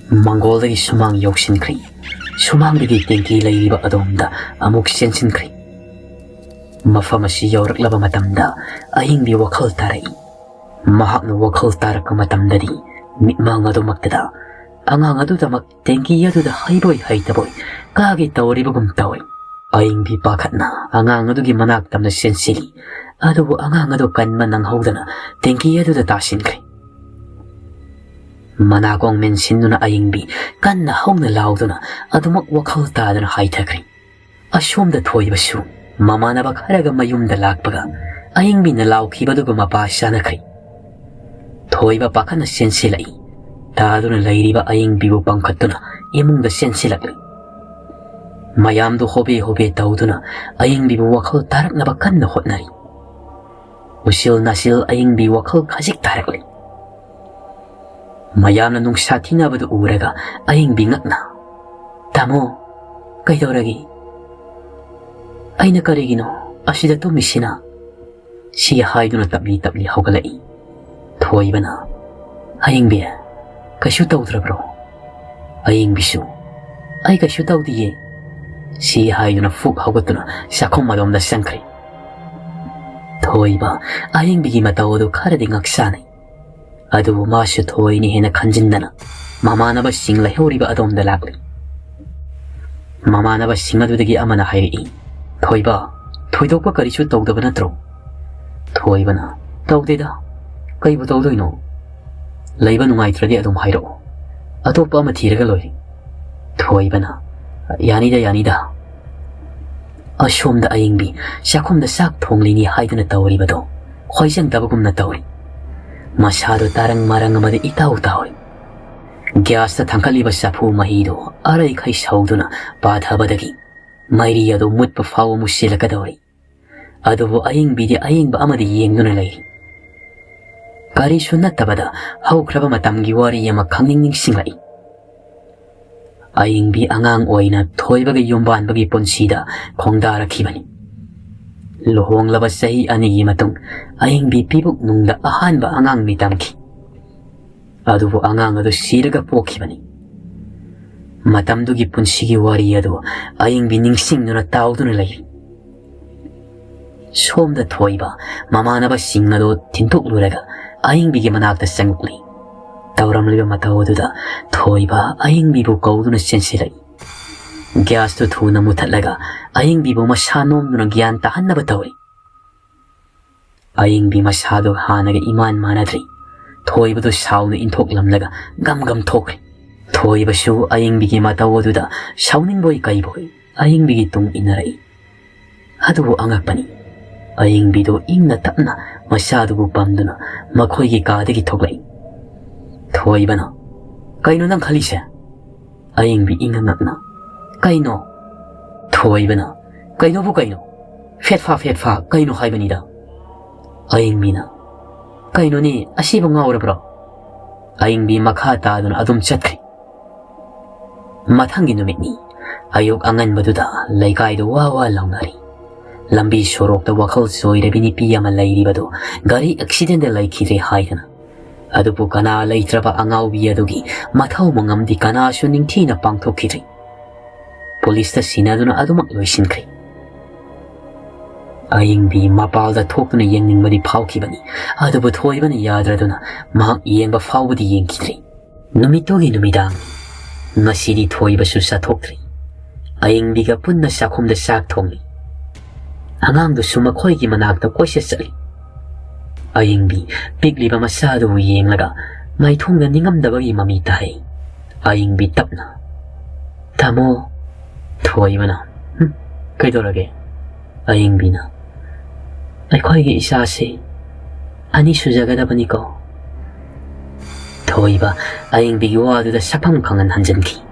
ꯃꯪꯒꯣꯜꯗꯒꯤ ꯁꯨꯃꯥꯡ ꯌꯧꯁꯤꯟꯈ꯭ꯔꯦ꯫ ꯁꯨꯃꯥꯡꯗꯒꯤ ꯇꯦꯡꯀꯤ ꯂꯩꯔꯤꯕ ꯑꯗꯣꯝꯗ ꯑꯃꯨꯛ ꯆꯦꯟꯁꯤꯟꯈ꯭ꯔꯦ꯫ ꯃꯐꯝ ꯑꯁꯤ ꯌꯧꯔꯛꯂꯕ ꯃꯇꯝꯗ ꯑꯌꯤꯡꯕꯤ ꯋꯥꯈꯜ ꯇꯥꯔꯛꯏ꯫ ꯃꯍꯥꯛꯅ ꯋꯥꯈꯜ ꯇꯥꯔꯛꯄ ꯃꯇꯝꯗꯗꯤ ꯃꯤꯠꯃꯥꯡ ꯑꯗꯨꯃꯛꯇꯗ ꯑꯉꯥꯡ ꯑꯗꯨꯗꯃꯛ ꯇꯦꯡꯀꯤ ꯑꯗꯨꯗ ꯍꯩꯕꯣꯏ ꯍꯩꯇꯕꯣꯏ ꯀꯥꯒꯦ ꯇꯧꯔꯤꯕꯒꯨꯝ ꯇꯧꯏ꯫ ꯑꯌꯤꯡꯕꯤ ꯄꯥꯈꯠꯅ ꯑꯉꯥꯡ ꯑꯗꯨꯒꯤ ꯃꯅꯥꯛ ꯇꯝꯅ ꯆꯦꯟꯁꯤꯜꯂꯤ꯫ ꯑꯗꯨꯕꯨ ꯑꯉꯥꯡ ꯑꯗꯨ ꯀꯟꯕ ꯅꯪꯍꯧꯗꯅ ꯇꯦꯡꯀꯤ ꯑꯗꯨꯗ ꯇꯥꯁꯤꯟꯈ꯭ꯔꯦ꯫ ꯃꯅꯥꯀꯣꯡ ꯃꯦꯟꯁꯤꯟꯗꯨꯅ ꯑꯌꯤꯡꯕꯤ ꯀꯟꯅ ꯍꯧꯅ ꯂꯥꯎꯗꯨꯅ ꯑꯗꯨꯃꯛ ꯋꯥꯈꯜ ꯇꯥꯗꯅ ꯍꯥꯏꯊꯈ꯭ꯔꯦ꯫ ꯑꯁꯣꯝꯗ ꯊꯣꯏꯕꯁꯨ ꯃꯃꯥꯟꯅꯕ ꯈꯔꯒ ꯃꯌꯨꯝꯗ ꯂꯥꯛꯄꯒ ꯑꯌꯤꯡꯕꯤꯅ ꯂꯥꯎꯈꯤꯕꯗꯨꯒ ꯃꯄꯥ ꯆꯥꯅꯈ꯭ꯔꯦ꯫ ꯊꯣꯏꯕ ꯄꯥꯈꯠꯅ ꯆꯦꯟꯁꯤꯜꯂꯛꯏ꯫ ꯇꯥꯗꯨꯅ ꯂꯩꯔꯤꯕ ꯑꯌꯤꯡꯕꯤꯕꯨ ꯄꯥꯡꯈꯠꯇꯨꯅ ꯏꯃꯨꯡꯗ ꯆꯦꯟꯁꯤꯜꯂꯛꯂꯤ꯫ ꯃꯌꯥꯝꯗꯨ ꯍꯣꯕꯦ ꯍꯣꯕꯦ ꯇꯧꯗꯨꯅ ꯑꯌꯤꯡꯕꯤꯕꯨ ꯋꯥꯈꯜ ꯇꯥꯔꯛꯅꯕ ꯀꯟꯅ ꯍꯣꯠꯅꯔꯤ꯫ ꯎꯆꯤꯜ ꯅꯥꯆꯤꯜ ꯑꯌꯤꯡꯕꯤ ꯋꯥꯈꯜ ꯈꯖꯤꯛ ꯇꯥꯔꯛꯂꯤ꯫ ꯃꯌꯥꯝꯅ ꯅꯨꯡꯁꯥ ꯊꯤꯅꯕꯗꯨ ꯎꯔꯒ ꯑꯌꯤꯡꯕꯤ ꯉꯛꯅ, "ꯇꯥꯃꯣ, ꯀꯩꯗꯧꯔꯒꯦ? ꯑꯩꯅ ꯀꯔꯤꯒꯤꯅꯣ ꯑꯁꯤꯗ ꯇꯨꯝꯃꯤꯁꯤꯅ?" ꯁꯤ ꯍꯥꯏꯗꯨꯅ ꯇꯞꯂꯤ ꯇꯞꯂꯤ ꯍꯧꯒꯠꯂꯛꯏ꯫ ꯊꯣꯏꯕꯅ, "ꯑꯌꯤꯡꯕꯤ, ꯀꯩꯁꯨ ꯇꯧꯗ꯭ꯔꯕ꯭ꯔꯣ?" ꯑꯌꯤꯡꯕꯤꯁꯨ, "ꯑꯩ ꯀꯩꯁꯨ ꯇꯧꯗꯤꯌꯦ" ꯁꯤ ꯍꯥꯏꯗꯨꯅ ꯐꯨꯛ ꯍꯧꯒꯠꯇꯨꯅ ꯆꯥꯛꯈꯨꯝ ꯑꯗꯣꯝꯗ ꯆꯪꯈ꯭ꯔꯦ꯫ ꯊꯣꯏꯕ ꯑꯌꯤꯡꯕꯤꯒꯤ ꯃꯇꯧ ꯑꯗꯨ ꯈꯔꯗꯤ ꯉꯛꯁꯥꯅꯩ꯫ ꯑꯗꯨꯕꯨ ꯃꯥꯁꯨ ꯊꯣꯏꯅ ꯍꯦꯟꯅ ꯈꯟꯖꯤꯟꯗꯅ ꯃꯃꯥꯟꯅꯕꯁꯤꯡ ꯂꯩꯍꯧꯔꯤꯕ ꯑꯗꯣꯝꯗ ꯂꯥꯛꯂꯤ꯫ ꯃꯃꯥꯟꯅꯕꯁꯤꯡ ꯑꯗꯨꯗꯒꯤ ꯑꯃꯅ ꯍꯥꯏꯔꯛꯏ, "ꯊꯣꯏꯕ, ꯊꯣꯏꯗꯣꯛꯄ ꯀꯔꯤꯁꯨ ꯇꯧꯗꯕ ꯅꯠꯇ꯭ꯔꯣ?" ꯊꯣꯏꯕꯅ, "ꯇꯧꯗꯦꯗ, ꯀꯩꯕꯨ ꯇꯧꯗꯣꯏꯅꯣ? ꯂꯩꯕ ꯅꯨꯡꯉꯥꯏꯇ꯭ꯔꯗꯤ ꯑꯗꯨꯝ ꯍꯥꯏꯔꯛꯑꯣ, ꯑꯇꯣꯞꯄ ꯑꯃ ꯊꯤꯔꯒ ꯂꯣꯏꯔꯦ"꯫ ꯊꯣꯏꯕꯅ, "ꯌꯥꯅꯤꯗ, ꯌꯥꯅꯤꯗ"꯫ ꯑꯁꯣꯝꯗ ꯑꯌꯤꯡꯕꯤ ꯆꯥꯛꯈꯨꯝꯗ ꯆꯥꯛ ꯊꯣꯡꯂꯤꯅꯤ ꯍꯥꯏꯗꯨꯅ ꯇꯧꯔꯤꯕꯗꯣ ꯈꯣꯏꯖꯪꯗꯕꯒꯨꯝꯅ ꯇꯧꯔꯤ꯫ ꯃꯁꯥꯗꯣ ꯇꯥꯔꯪ ꯃꯔꯪ ꯑꯃꯗ ꯏꯇꯥꯎ ꯇꯥꯎꯔꯤ꯫ ꯒ꯭ꯌꯥꯁꯇ ꯊꯥꯡꯒꯠꯂꯤꯕ ꯆꯐꯨ ꯃꯍꯤꯗꯣ ꯑꯔꯩꯈꯩ ꯁꯧꯗꯨꯅ ꯄꯥꯊꯕꯗꯒꯤ ꯃꯩꯔꯤ ꯑꯗꯨ ꯃꯨꯠꯄ ꯐꯥꯎꯕ ꯃꯨꯁꯤꯜꯂꯛꯀꯗꯧꯔꯤ꯫ ꯑꯗꯨꯕꯨ ꯑꯌꯤꯡꯕꯤꯗꯤ ꯑꯌꯤꯡꯕ ꯑꯃꯗ ꯌꯦꯡꯗꯨꯅ ꯂꯩꯔꯤ꯫ ꯀꯔꯤꯁꯨ ꯅꯠꯇꯕꯗ ꯍꯧꯈ꯭ꯔꯕ ꯃꯇꯝꯒꯤ ꯋꯥꯔꯤ ꯑꯃ ꯈꯪꯅꯤꯡ ꯅꯤꯡꯁꯤꯡꯂꯛꯏ꯫ ꯑꯌꯤꯡꯕꯤ ꯑꯉꯥꯡ ꯑꯣꯏꯅ ꯊꯣꯏꯕꯒ ꯌꯨꯝꯕꯥꯟꯕꯒꯤ ꯄꯨꯟꯁꯤꯗ ꯈꯣꯡꯗꯥꯔꯛꯈꯤꯕꯅꯤ꯫ ꯂꯨꯍꯣꯡꯂꯕ ꯆꯍꯤ ꯑꯅꯤꯒꯤ ꯃꯇꯨꯡ ꯑꯌꯤꯡꯕꯤ ꯄꯤꯕꯨꯛ ꯅꯨꯡꯗ ꯑꯍꯥꯟꯕ ꯑꯉꯥꯡ ꯃꯤꯇꯝꯈꯤ꯫ ꯑꯗꯨꯕꯨ ꯑꯉꯥꯡ ꯑꯗꯨ ꯁꯤꯔꯒ ꯄꯣꯛꯈꯤꯕꯅꯤ꯫ ꯃꯇꯝꯗꯨꯒꯤ ꯄꯨꯟꯁꯤꯒꯤ ꯋꯥꯔꯤ ꯑꯗꯨ ꯑꯌꯤꯡꯕꯤ ꯅꯤꯡꯁꯤꯡꯗꯨꯅ ꯇꯥꯎꯗꯨꯅ ꯂꯩꯔꯤ꯫ ꯁꯣꯝꯗ ꯊꯣꯏꯕ ꯃꯃꯥꯟꯅꯕꯁꯤꯡ ꯑꯗꯨ ꯊꯤꯟꯗꯣꯛꯂꯨꯔꯒ ꯑꯌꯤꯡꯕꯤꯒꯤ ꯃꯅꯥꯛꯇ ꯆꯪꯂꯛꯂꯤ꯫ ꯇꯧꯔꯝꯂꯤꯕ ꯃꯇꯧ ꯑꯗꯨꯗ ꯊꯣꯏꯕ ꯑꯌꯤꯡꯕꯤꯕꯨ ꯀꯧꯗꯨꯅ ꯆꯦꯟꯁꯤꯜꯂꯛꯏ꯫ ꯒ꯭ꯌꯥꯁꯇꯨ ꯊꯨꯅ ꯃꯨꯊꯠꯂꯒ ꯑꯌꯤꯡꯕꯤꯕꯨ ꯃꯁꯥ ꯅꯣꯝꯗꯨꯅ ꯒ꯭ꯌꯥꯟ ꯇꯥꯍꯟꯅꯕ ꯇꯧꯔꯤ꯫ ꯑꯌꯤꯡꯕꯤ ꯃꯁꯥꯗꯨ ꯍꯥꯟꯅꯒ ꯏꯃꯥꯟ ꯃꯥꯟꯅꯗ꯭ꯔꯤ꯫ ꯊꯣꯏꯕꯗꯨ ꯁꯥꯎꯅ ꯏꯟꯊꯣꯛꯂꯝꯂꯒ ꯒꯝ ꯒꯝ ꯊꯣꯛꯈ꯭ꯔꯦ꯫ ꯊꯣꯏꯕꯁꯨ ꯑꯌꯤꯡꯕꯤꯒꯤ ꯃꯇꯧ ꯑꯗꯨꯗ ꯁꯥꯎꯅꯤꯡꯕꯣꯏ ꯀꯩꯕꯣꯏ ꯑꯌꯤꯡꯕꯤꯒꯤ ꯇꯨꯡ ꯏꯟꯅꯔꯛꯏ꯫ ꯑꯗꯨꯕꯨ ꯑꯉꯛꯄꯅꯤ, ꯑꯌꯤꯡꯕꯤꯗꯨ ꯏꯪꯅ ꯇꯞꯅ ꯃꯆꯥꯗꯨꯕꯨ ꯄꯝꯗꯨꯅ ꯃꯈꯣꯏꯒꯤ ꯀꯥꯗꯒꯤ ꯊꯣꯛꯂꯛꯏ꯫ ꯊꯣꯏꯕꯅ, "ꯀꯩꯅꯣ ꯅꯪ ꯈꯜꯂꯤꯁꯦ?" ꯑꯌꯤꯡꯕꯤ ꯏꯪꯅ ꯅꯛꯅ, "ꯀꯩꯅꯣ?" ꯊꯣꯏꯕꯅ, "ꯀꯩꯅꯣꯕꯨ ꯀꯩꯅꯣ? ꯐꯦꯠ ꯐꯥ ꯐꯦꯠ ꯐꯥ ꯀꯩꯅꯣ ꯍꯥꯏꯕꯅꯤꯗ?" ꯑꯌꯤꯡꯕꯤꯅ, "ꯀꯩꯅꯣꯅꯦ, ꯑꯁꯤꯕꯨ ꯉꯥꯎꯔꯕ꯭ꯔꯣ?" ꯑꯌꯤꯡꯕꯤ ꯃꯈꯥ ꯇꯥꯗꯨꯅ ꯑꯗꯨꯝ ꯆꯠꯈ꯭ꯔꯦ꯫ ꯃꯊꯪꯒꯤ ꯅꯨꯃꯤꯠꯅꯤ꯫ ꯑꯌꯨꯛ ꯑꯉꯟꯕꯗꯨꯗ ꯂꯩꯀꯥꯏꯗ ꯋꯥ ꯋꯥ ꯂꯥꯎꯅꯔꯤ꯫ ꯂꯝꯕꯤ ꯁꯣꯔꯣꯛꯇ ꯋꯥꯈꯜ ꯆꯣꯏꯔꯕꯤ ꯅꯨꯄꯤ ꯑꯃ ꯂꯩꯔꯤꯕꯗꯨ ꯒꯥꯔꯤ ꯑꯦꯛꯁꯤꯗꯦꯟꯗ ꯂꯩꯈꯤꯗ꯭ꯔꯦ ꯍꯥꯏꯗꯅ꯫ ꯑꯗꯨꯕꯨ ꯀꯅꯥ ꯂꯩꯇ꯭ꯔꯕ ꯑꯉꯥꯎꯕꯤ ꯑꯗꯨꯒꯤ ꯃꯊꯧ ꯃꯉꯝꯗꯤ ꯀꯅꯥꯁꯨ ꯅꯤꯡꯊꯤꯅ ꯄꯥꯡꯊꯣꯛꯈꯤꯗ꯭ꯔꯤ꯫ ꯄꯨꯂꯤꯁꯇ ꯁꯤꯟꯅꯗꯨꯅ ꯑꯗꯨꯃꯛ ꯂꯣꯏꯁꯤꯟꯈ꯭ꯔꯦ꯫ ꯑꯌꯤꯡꯕꯤ ꯃꯄꯥꯜꯗ ꯊꯣꯛꯇꯨꯅ ꯌꯦꯡꯅꯤꯡꯕꯗꯤ ꯐꯥꯎꯈꯤꯕꯅꯤ, ꯑꯗꯨꯕꯨ ꯊꯣꯏꯕꯅ ꯌꯥꯗ꯭ꯔꯗꯨꯅ ꯃꯍꯥꯛ ꯌꯦꯡꯕ ꯐꯥꯎꯕꯗꯤ ꯌꯦꯡꯈꯤꯗ꯭ꯔꯦ꯫ ꯅꯨꯃꯤꯠꯇꯨꯒꯤ ꯅꯨꯃꯤꯗꯥꯡ꯫ ꯉꯁꯤꯗꯤ ꯊꯣꯏꯕꯁꯨ ꯆꯠꯊꯣꯛꯇ꯭ꯔꯤ꯫ ꯑꯌꯤꯡꯕꯤꯒ ꯄꯨꯟꯅ ꯆꯥꯛꯈꯨꯝꯗ ꯆꯥꯛ ꯊꯣꯡꯂꯤ꯫ ꯑꯉꯥꯡꯗꯨꯁꯨ ꯃꯈꯣꯏꯒꯤ ꯃꯅꯥꯛꯇ ꯀꯣꯏꯆꯠ ꯆꯠꯂꯤ꯫ ꯑꯌꯤꯡꯕꯤ ꯄꯤꯛꯂꯤꯕ ꯃꯆꯥꯗꯨꯕꯨ ꯌꯦꯡꯂꯒ ꯃꯥꯏꯊꯣꯡꯗ ꯅꯤꯡꯉꯝꯗꯕꯒꯤ ꯃꯃꯤ ꯇꯥꯏ꯫ ꯑꯌꯤꯡꯕꯤ ꯇꯞꯅ, "ꯇꯥꯃꯣ"꯫ ꯊꯣꯏꯕꯅ, "ꯍꯨꯝ, ꯀꯩꯗꯧꯔꯒꯦ?" ꯑꯌꯤꯡꯕꯤꯅ, "ꯑꯩꯈꯣꯏꯒꯤ ꯏꯆꯥꯁꯤ ꯑꯅꯤ ꯁꯨꯖꯒꯗꯕꯅꯤꯀꯣ?" ꯊꯣꯏꯕ ꯑꯌꯤꯡꯕꯤꯒꯤ ꯋꯥꯗꯨꯗ ꯁꯛꯐꯝ ꯈꯪꯍꯟ ꯍꯟꯖꯤꯟꯈꯤ꯫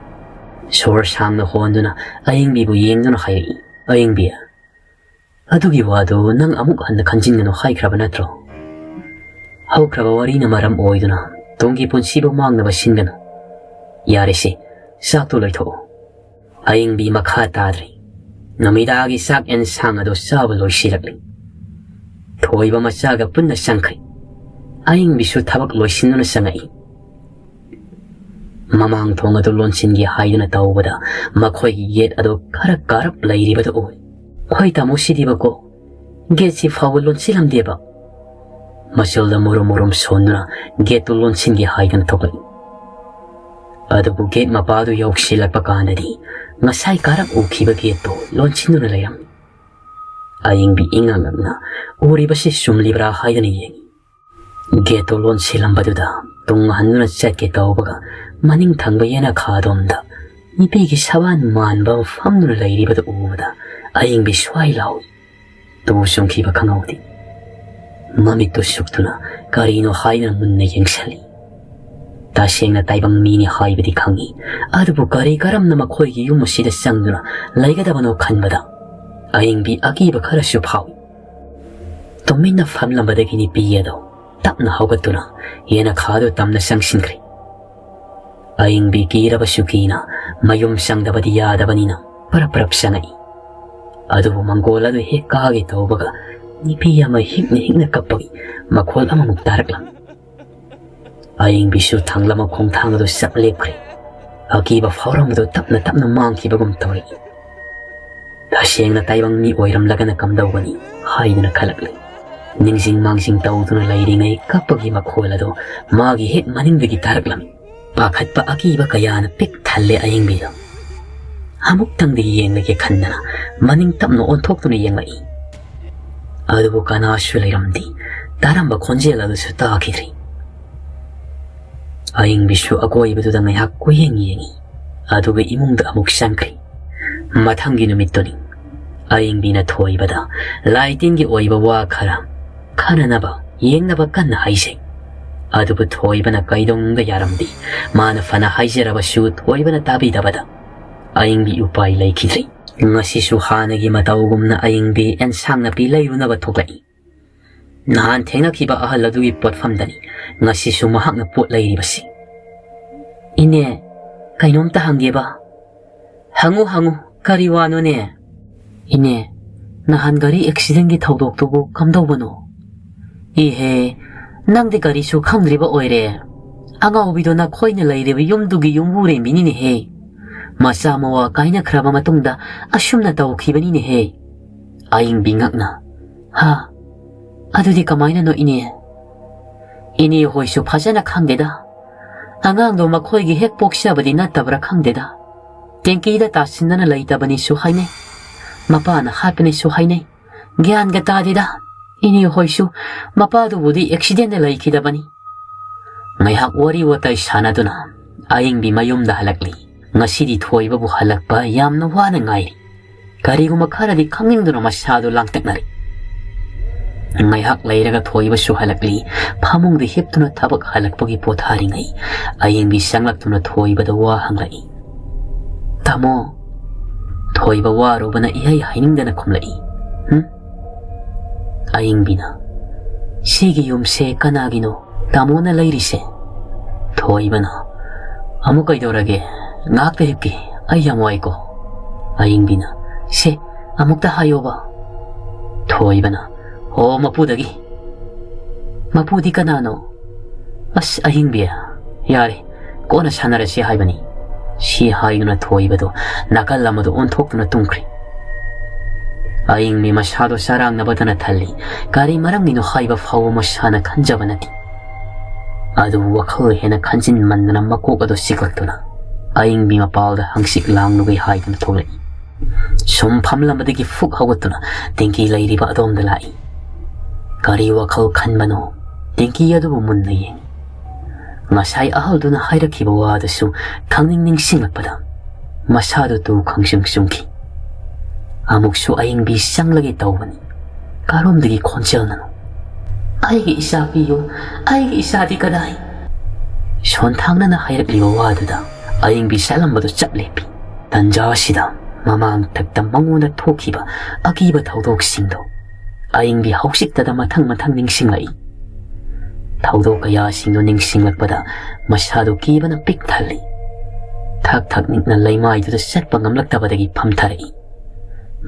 ꯁꯣꯔ ꯁꯥꯡꯅ ꯍꯣꯟꯗꯨꯅ ꯑꯌꯤꯡꯕꯤꯕꯨ ꯌꯦꯡꯗꯨꯅ ꯍꯥꯏꯔꯛꯏ, "ꯑꯌꯤꯡꯕꯤ, ꯑꯗꯨꯒꯤ ꯋꯥꯗꯨ ꯅꯪ ꯑꯃꯨꯛ ꯍꯟꯅ ꯈꯟꯖꯤꯟꯒꯅꯨ ꯍꯥꯏꯈ꯭ꯔꯕ ꯅꯠꯇ꯭ꯔꯣ? ꯍꯧꯈ꯭ꯔꯕ ꯋꯥꯔꯤꯅ ꯃꯔꯝ ꯑꯣꯏꯗꯨꯅ ꯇꯨꯡꯒꯤ ꯄꯨꯟꯁꯤꯕꯨ ꯃꯥꯡꯅꯕ ꯁꯤꯟꯒꯅꯨ꯫ ꯌꯥꯔꯦꯁꯦ, ꯆꯥꯛꯇꯨ ꯂꯣꯏꯊꯣꯛꯑꯣ꯫" ꯑꯌꯤꯡꯕꯤ ꯃꯈꯥ ꯇꯥꯗ꯭ꯔꯤ꯫ ꯅꯨꯃꯤꯗꯥꯒꯤ ꯆꯥꯛ ꯑꯦꯟꯁꯥꯡ ꯑꯗꯨ ꯆꯥꯕ ꯂꯣꯏꯁꯤꯜꯂꯛꯂꯤ꯫ ꯊꯣꯏꯕ ꯃꯆꯥꯒ ꯄꯨꯟꯅ ꯆꯪꯈ꯭ꯔꯦ꯫ ꯑꯌꯤꯡꯕꯤꯁꯨ ꯊꯕꯛ ꯂꯣꯏꯁꯤꯟꯗꯨꯅ ꯆꯪꯉꯛꯏ꯫ ꯃꯃꯥꯡ ꯊꯣꯡ ꯑꯗꯨ ꯂꯣꯟꯁꯤꯟꯒꯦ ꯍꯥꯏꯗꯨꯅ ꯇꯧꯕꯗ ꯃꯈꯣꯏꯒꯤ ꯒꯦꯠ ꯑꯗꯨ ꯈꯔ ꯀꯥꯔꯞ ꯂꯩꯔꯤꯕꯗꯨ ꯎꯏ꯫ "ꯍꯣꯏ ꯇꯥꯃꯣ, ꯁꯤꯗꯤꯕꯀꯣ, ꯒꯦꯠꯁꯤ ꯐꯥꯎꯕ ꯂꯣꯟꯁꯤꯜꯂꯝꯗꯦꯕ꯫" ꯃꯁꯜꯗ ꯃꯨꯔꯨꯝ ꯃꯨꯔꯨꯝ ꯁꯣꯟꯗꯨꯅ ꯒꯦꯠꯇꯨ ꯂꯣꯟꯁꯤꯟꯒꯦ ꯍꯥꯏꯗꯨꯅ ꯊꯣꯛꯂꯛꯏ꯫ ꯑꯗꯨꯕꯨ ꯒꯦꯠ ꯃꯄꯥꯗꯨ ꯌꯧꯁꯤꯜꯂꯛꯄ ꯀꯥꯟꯗꯗꯤ ꯉꯁꯥꯏ ꯀꯥꯔꯞ ꯎꯈꯤꯕ ꯒꯦꯠꯇꯨ ꯂꯣꯟꯁꯤꯟꯗꯨꯅ ꯂꯩꯔꯝꯃꯤ꯫ ꯑꯌꯤꯡꯕꯤ ꯏꯉꯛ ꯉꯛꯅ ꯎꯔꯤꯕꯁꯤ ꯆꯨꯝꯂꯤꯕ꯭ꯔꯥ ꯍꯥꯏꯗꯨꯅ ꯌꯦꯡꯉꯤ꯫ ꯒꯦꯠꯇꯨ ꯂꯣꯟꯁꯤꯜꯂꯝꯕꯗꯨꯗ ꯇꯨꯡ ꯍꯟꯗꯨꯅ ꯆꯠꯀꯦ ꯇꯧꯕꯒ ꯃꯅꯤꯡ ꯊꯪꯕ ꯌꯦꯅꯈꯥꯗꯣꯝꯗ ꯅꯨꯄꯤꯒꯤ ꯁꯕꯥꯟ ꯃꯥꯟꯕ ꯑꯃ ꯐꯝꯗꯨꯅ ꯂꯩꯔꯤꯕꯗꯨ ꯎꯕꯗ ꯑꯌꯤꯡꯕꯤ ꯁ꯭ꯋꯥꯏ ꯂꯥꯎꯏ꯫ ꯇꯨ ꯆꯨꯡꯈꯤꯕ ꯈꯪꯍꯧꯗꯦ꯫ ꯃꯃꯤꯠꯇꯨ ꯁꯨꯛꯇꯨꯅ ꯀꯔꯤꯅꯣ ꯍꯥꯏꯗꯨꯅ ꯃꯨꯟꯅ ꯌꯦꯡꯁꯤꯜꯂꯤ꯫ ꯇꯁꯦꯡꯅ ꯇꯥꯏꯕꯪ ꯃꯤꯅꯤ ꯍꯥꯏꯕꯗꯤ ꯈꯪꯏ, ꯑꯗꯨꯕꯨ ꯀꯔꯤ ꯀꯔꯝꯅ ꯃꯈꯣꯏꯒꯤ ꯌꯨꯝ ꯑꯁꯤꯗ ꯆꯪꯗꯨꯅ ꯂꯩꯒꯗꯕꯅꯣ ꯈꯟꯕꯗ ꯑꯌꯤꯡꯕꯤ ꯑꯀꯤꯕ ꯈꯔꯁꯨ ꯐꯥꯎꯏ꯫ ꯇꯨꯃꯤꯟꯅ ꯐꯝꯂꯝꯕꯗꯒꯤ ꯅꯨꯄꯤ ꯑꯗꯨ ꯇꯞꯅ ꯍꯧꯒꯠꯇꯨꯅ ꯌꯦꯅꯈꯥꯗꯨ ꯇꯝꯅ ꯆꯪꯁꯤꯟꯈ꯭ꯔꯦ꯫ ꯑꯌꯤꯡꯕꯤ ꯀꯤꯔꯕꯁꯨ ꯀꯤꯅ ꯃꯌꯨꯝ ꯆꯪꯗꯕꯗꯤ ꯌꯥꯗꯕꯅꯤꯅ ꯄꯔꯞ ꯄꯔꯞ ꯆꯪꯉꯛꯏ꯫ ꯑꯗꯨꯕꯨ ꯃꯪꯒꯣꯜ ꯑꯗꯨ ꯍꯦꯛ ꯀꯥꯒꯦ ꯇꯧꯕꯒ ꯅꯨꯄꯤ ꯑꯃ ꯍꯤꯛꯅ ꯍꯤꯛꯅ ꯀꯞꯄꯒꯤ ꯃꯈꯣꯜ ꯑꯃꯃꯨꯛ ꯇꯥꯔꯛꯂꯝꯃꯤ꯫ ꯑꯌꯤꯡꯕꯤꯁꯨ ꯊꯥꯡꯂꯝꯕ ꯈꯣꯡꯊꯥꯡ ꯑꯗꯨ ꯆꯞ ꯂꯦꯞꯈ꯭ꯔꯦ꯫ ꯑꯀꯤꯕ ꯐꯥꯎꯔꯝꯕꯗꯨ ꯇꯞꯅ ꯇꯞꯅ ꯃꯥꯡꯈꯤꯕꯒꯨꯝ ꯇꯧꯔꯛꯏ꯫ "ꯇꯁꯦꯡꯅ ꯇꯥꯏꯕꯪ ꯃꯤ ꯑꯣꯏꯔꯝꯂꯒꯅ ꯀꯝꯗꯧꯒꯅꯤ?" ꯍꯥꯏꯗꯨꯅ ꯈꯜꯂꯛꯂꯦ꯫ ꯅꯤꯡꯁꯤꯡ ꯃꯥꯡꯖꯤꯡ ꯇꯧꯗꯨꯅ ꯂꯩꯔꯤꯉꯩ ꯀꯞꯄꯒꯤ ꯃꯈꯣꯜ ꯑꯗꯨ ꯃꯥꯒꯤ ꯍꯦꯛ ꯃꯅꯤꯡꯗꯒꯤ ꯇꯥꯔꯛꯂꯝꯃꯤ꯫ ꯄꯥꯈꯠꯄ ꯑꯀꯤꯕ ꯀꯌꯥꯅ ꯄꯤꯛ ꯊꯜꯂꯦ ꯑꯌꯤꯡꯕꯤꯗ꯫ ꯑꯃꯨꯛꯇꯪꯗꯤ ꯌꯦꯡꯂꯒꯦ ꯈꯟꯗꯅ ꯃꯅꯤꯡ ꯇꯞꯅ ꯑꯣꯟꯊꯣꯛꯇꯨꯅ ꯌꯦꯡꯂꯛꯏ꯫ ꯑꯗꯨꯕꯨ ꯀꯅꯥꯁꯨ ꯂꯩꯔꯝꯗꯦ꯫ ꯇꯥꯔꯝꯕ ꯈꯣꯟꯖꯦꯜ ꯑꯗꯨꯁꯨ ꯇꯥꯈꯤꯗ꯭ꯔꯦ꯫ ꯑꯌꯤꯡꯕꯤꯁꯨ ꯑꯀꯣꯏꯕꯗꯨꯗ ꯉꯥꯏꯍꯥꯛ ꯀꯣꯏꯌꯦꯡ ꯌꯦꯡꯉꯤ꯫ ꯑꯗꯨꯒ ꯏꯃꯨꯡꯗ ꯑꯃꯨꯛ ꯆꯪꯈ꯭ꯔꯦ꯫ ꯃꯊꯪꯒꯤ ꯅꯨꯃꯤꯠꯇꯨꯅꯤ꯫ ꯑꯌꯤꯡꯕꯤꯅ ꯊꯣꯏꯕꯗ ꯂꯥꯏ ꯇꯤꯟꯒꯤ ꯑꯣꯏꯕ ꯋꯥ ꯈꯔ ꯈꯟꯅꯅꯕ ꯌꯦꯡꯅꯕ ꯀꯟꯅ ꯍꯥꯏꯖꯩ꯫ ꯑꯗꯨꯕꯨ ꯊꯣꯏꯕꯅ ꯀꯩꯗꯧꯅꯨꯡꯗ ꯌꯥꯔꯝꯗꯦ꯫ ꯃꯥꯅ ꯐꯅ ꯍꯥꯏꯖꯔꯕꯁꯨ ꯊꯣꯏꯕꯅ ꯇꯥꯕꯤꯗꯕꯗ ꯑꯌꯤꯡꯕꯤ ꯎꯄꯥꯏ ꯂꯩꯈꯤꯗ꯭ꯔꯦ꯫ ꯉꯁꯤꯁꯨ ꯍꯥꯟꯅꯒꯤ ꯃꯇꯧꯒꯨꯝꯅ ꯑꯌꯤꯡꯕꯤ ꯑꯦꯟꯁꯥꯡ ꯅꯥꯄꯤ ꯂꯩꯔꯨꯅꯕ ꯊꯣꯛꯂꯛꯏ꯫ ꯅꯍꯥꯟ ꯊꯦꯡꯅꯈꯤꯕ ꯑꯍꯜ ꯑꯗꯨꯒꯤ ꯄꯣꯠꯐꯝꯗꯅꯤ ꯉꯁꯤꯁꯨ ꯃꯍꯥꯛꯅ ꯄꯣꯠ ꯂꯩꯔꯤꯕꯁꯤ꯫ "ꯏꯅꯦ, ꯀꯩꯅꯣꯝꯇ ꯍꯪꯒꯦꯕ?" "ꯍꯪꯉꯨ, ꯍꯪꯉꯨ, ꯀꯔꯤ ꯋꯥꯅꯣꯅꯦ?" "ꯏꯅꯦ, ꯅꯍꯥꯟ ꯒꯥꯔꯤ ꯑꯦꯛꯁꯤꯗꯦꯟꯒꯤ ꯊꯧꯗꯣꯛꯇꯨꯕꯨ ꯀꯝꯗꯧꯕꯅꯣ?" "ꯏꯍꯦ, ꯅꯪꯗꯤ ꯒꯥꯔꯤꯁꯨ ꯈꯪꯗ꯭ꯔꯤꯕ ꯑꯣꯏꯔꯦ꯫ ꯑꯉꯥꯎꯕꯤꯗꯣ ꯅꯈꯣꯏꯅ ꯂꯩꯔꯤꯕ ꯌꯨꯝꯗꯨꯒꯤ ꯌꯨꯝꯕꯨꯔꯦꯝꯕꯤꯅꯤꯅꯦꯍꯦ꯫ ꯃꯆꯥ ꯃꯋꯥ ꯀꯥꯏꯅꯈ꯭ꯔꯕ ꯃꯇꯨꯡꯗ ꯑꯁꯨꯝꯅ ꯇꯧꯈꯤꯕꯅꯤꯅꯦꯍꯦ꯫ ꯑꯌꯤꯡꯕꯤ ꯉꯛꯅ, "ꯍꯥ? ꯑꯗꯨꯗꯤ ꯀꯃꯥꯏꯅꯅꯣ ꯏꯅꯦ?" "ꯏꯅꯦ ꯍꯣꯏꯁꯨ ꯐꯖꯅ ꯈꯪꯗꯦꯗ꯫ ꯑꯉꯥꯡꯗꯣ ꯃꯈꯣꯏꯒꯤ ꯍꯦꯛ ꯄꯣꯛꯆꯕꯗꯤ ꯅꯠꯇꯕ꯭ꯔꯥ ꯈꯪꯗꯦꯗ꯫ ꯇꯦꯡꯀꯤꯗ ꯇꯥꯁꯤꯟꯗꯅ ꯂꯩꯇꯕꯅꯤꯁꯨ ꯍꯥꯏꯅꯩ꯫ ꯃꯄꯥꯅ ꯍꯥꯠꯄꯅꯤꯁꯨ ꯍꯥꯏꯅꯩ꯫ ꯒ꯭ꯌꯥꯟꯒ ꯇꯥꯗꯦꯗ꯫ ꯏꯅꯦ ꯍꯣꯏꯁꯨ ꯃꯄꯥꯗꯨꯕꯨꯗꯤ ꯑꯦꯛꯁꯤꯗꯦꯟꯗ ꯂꯩꯈꯤꯗꯕꯅꯤ꯫" ꯉꯥꯏꯍꯥꯛ ꯋꯥꯔꯤ ꯋꯥꯇꯥꯏ ꯁꯥꯟꯅꯗꯨꯅ ꯑꯌꯤꯡꯕꯤ ꯃꯌꯨꯝꯗ ꯍꯜꯂꯛꯂꯤ꯫ ꯉꯁꯤꯗꯤ ꯊꯣꯏꯕꯕꯨ ꯍꯜꯂꯛꯄ ꯌꯥꯝꯅ ꯋꯥꯅ ꯉꯥꯏꯔꯤ꯫ ꯀꯔꯤꯒꯨꯝꯕ ꯈꯔꯗꯤ ꯈꯪꯅꯤꯡꯗꯨꯅ ꯃꯁꯥꯗꯨ ꯂꯥꯡꯇꯛꯅꯔꯤ꯫ ꯉꯥꯏꯍꯥꯛ ꯂꯩꯔꯒ ꯊꯣꯏꯕꯁꯨ ꯍꯜꯂꯛꯂꯤ꯫ ꯐꯃꯨꯡꯗ ꯍꯤꯞꯇꯨꯅ ꯊꯕꯛ ꯍꯜꯂꯛꯄꯒꯤ ꯄꯣꯊꯥꯔꯤꯉꯩ ꯑꯌꯤꯡꯕꯤ ꯆꯪꯂꯛꯇꯨꯅ ꯊꯣꯏꯕꯗ ꯋꯥ ꯍꯪꯂꯛꯏ꯫ "ꯇꯥꯃꯣ, ꯊꯣꯏꯕ ꯋꯥꯔꯨꯕꯅ ꯏꯍꯩ ꯍꯩꯅꯤꯡꯗꯅ ꯈꯨꯝꯂꯛꯏ꯫ ꯍꯨꯝ?" ꯑꯌꯤꯡꯕꯤꯅ, "ꯁꯤꯒꯤ ꯌꯨꯝꯁꯦ ꯀꯅꯥꯒꯤꯅꯣ ꯇꯥꯃꯣꯅ ꯂꯩꯔꯤꯁꯦ?" ꯊꯣꯏꯕꯅ, "ꯑꯃꯨꯛ ꯀꯩꯗꯧꯔꯒꯦ? ꯉꯥꯏꯍꯥꯛꯇ ꯍꯤꯞꯀꯦ, ꯑꯩ ꯌꯥꯝ ꯋꯥꯏꯀꯣ꯫" ꯑꯌꯤꯡꯕꯤꯅ, "ꯁꯦ, ꯑꯃꯨꯛꯇ ꯍꯥꯏꯌꯣꯕ꯫" ꯊꯣꯏꯕꯅ, "ꯑꯣ, ꯃꯄꯨꯗꯒꯤ꯫" "ꯃꯄꯨꯗꯤ ꯀꯅꯥꯅꯣ?" "ꯑꯁ, ꯑꯍꯤꯡꯕꯤ, ꯌꯥꯔꯦ, ꯀꯣꯟꯅ ꯁꯥꯟꯅꯔꯁꯤ ꯍꯥꯏꯕꯅꯤ꯫" ꯁꯤ ꯍꯥꯏꯗꯨꯅ ꯊꯣꯏꯕꯗꯣ ꯅꯥꯀꯜ ꯑꯃꯗ ꯑꯣꯟꯊꯣꯛꯇꯨꯅ ꯇꯨꯝꯈ꯭ꯔꯦ꯫ ꯑꯍꯤꯡꯕꯤ ꯃꯁꯥꯗꯣ ꯆꯔꯥꯡꯅꯕꯗꯅ ꯊꯜꯂꯤ꯫ ꯀꯔꯤ ꯃꯔꯝꯒꯤꯅꯣ ꯍꯥꯏꯕ ꯐꯥꯎꯕ ꯃꯁꯥꯅ ꯈꯟꯖꯕ ꯅꯠꯇꯦ꯫ ꯑꯗꯨꯕꯨ ꯋꯥꯈꯜ ꯍꯦꯟꯅ ꯈꯟꯖꯤꯟꯃꯟꯗꯅ ꯃꯀꯣꯛ ꯑꯗꯨ ꯆꯤꯛꯂꯛꯇꯨꯅ ꯑꯍꯤꯡꯕꯤ ꯃꯄꯥꯜꯗ ꯍꯪꯆꯤꯠ ꯂꯥꯡꯂꯨꯒꯦ ꯍꯥꯏꯗꯨꯅ ꯊꯣꯛꯂꯛꯏ꯫ ꯁꯨꯝ ꯐꯝꯂꯝꯕꯗꯒꯤ ꯐꯨꯛ ꯍꯧꯒꯠꯇꯨꯅ ꯇꯦꯡꯀꯤ ꯂꯩꯔꯤꯕ ꯑꯗꯣꯝꯗ ꯂꯥꯛꯏ꯫ ꯀꯔꯤ ꯋꯥꯈꯜ ꯈꯟꯕꯅꯣ? ꯇꯦꯡꯀꯤ ꯑꯗꯨꯕꯨ ꯃꯨꯟꯅ ꯌꯦꯡꯏ꯫ ꯉꯁꯥꯏ ꯑꯍꯜꯗꯨꯅ ꯍꯥꯏꯔꯛꯈꯤꯕ ꯋꯥꯗꯨꯁꯨ ꯈꯪꯅꯤꯡ ꯅꯤꯡꯁꯤꯡꯂꯛꯄꯗ ꯃꯁꯥꯗꯨ ꯇꯨ ꯈꯪꯆꯨꯡ ꯆꯨꯡꯈꯤ꯫ ꯑꯃꯨꯛꯁꯨ ꯑꯌꯤꯡꯕꯤ ꯆꯪꯂꯒꯦ ꯇꯧꯕꯅꯤ꯫ ꯀꯔꯣꯝꯗꯒꯤ ꯈꯣꯟꯖꯦꯜꯅꯅꯣ? "ꯑꯩꯒꯤ ꯏꯆꯥ ꯄꯤꯌꯨ, ꯑꯩꯒꯤ ꯏꯆꯥꯗꯤ ꯀꯗꯥꯏ?" ꯁꯣꯟꯊꯥꯡꯅꯅ ꯍꯥꯏꯔꯛꯂꯤꯕ ꯋꯥꯗꯨꯗ ꯑꯌꯤꯡꯕꯤ ꯆꯠꯂꯝꯕꯗꯨ ꯆꯞ ꯂꯦꯞꯄꯤ꯫ ꯇꯟꯖꯥ ꯑꯁꯤꯗ ꯃꯃꯥꯡ ꯊꯛꯇ ꯃꯉꯣꯟꯗ ꯊꯣꯛꯈꯤꯕ ꯑꯀꯤꯕ ꯊꯧꯗꯣꯛꯁꯤꯡꯗꯣ ꯑꯌꯤꯡꯕꯤ ꯍꯧꯖꯤꯛꯇꯗ ꯃꯊꯪ ꯃꯊꯪ ꯅꯤꯡꯁꯤꯡꯂꯛꯏ꯫ ꯊꯧꯗꯣꯛ ꯀꯌꯥꯁꯤꯡꯗꯨ ꯅꯤꯡꯁꯤꯡꯂꯛꯄꯗ ꯃꯁꯥꯗꯨ ꯀꯤꯕꯅ ꯄꯤꯛ ꯊꯜꯂꯤ꯫ ꯊꯛ ꯊꯛ ꯅꯤꯛꯅ ꯂꯩꯃꯥꯏꯗꯨꯗ ꯆꯠꯄ ꯉꯝꯂꯛꯇꯕꯗꯒꯤ ꯐꯝꯊꯔꯛꯏ꯫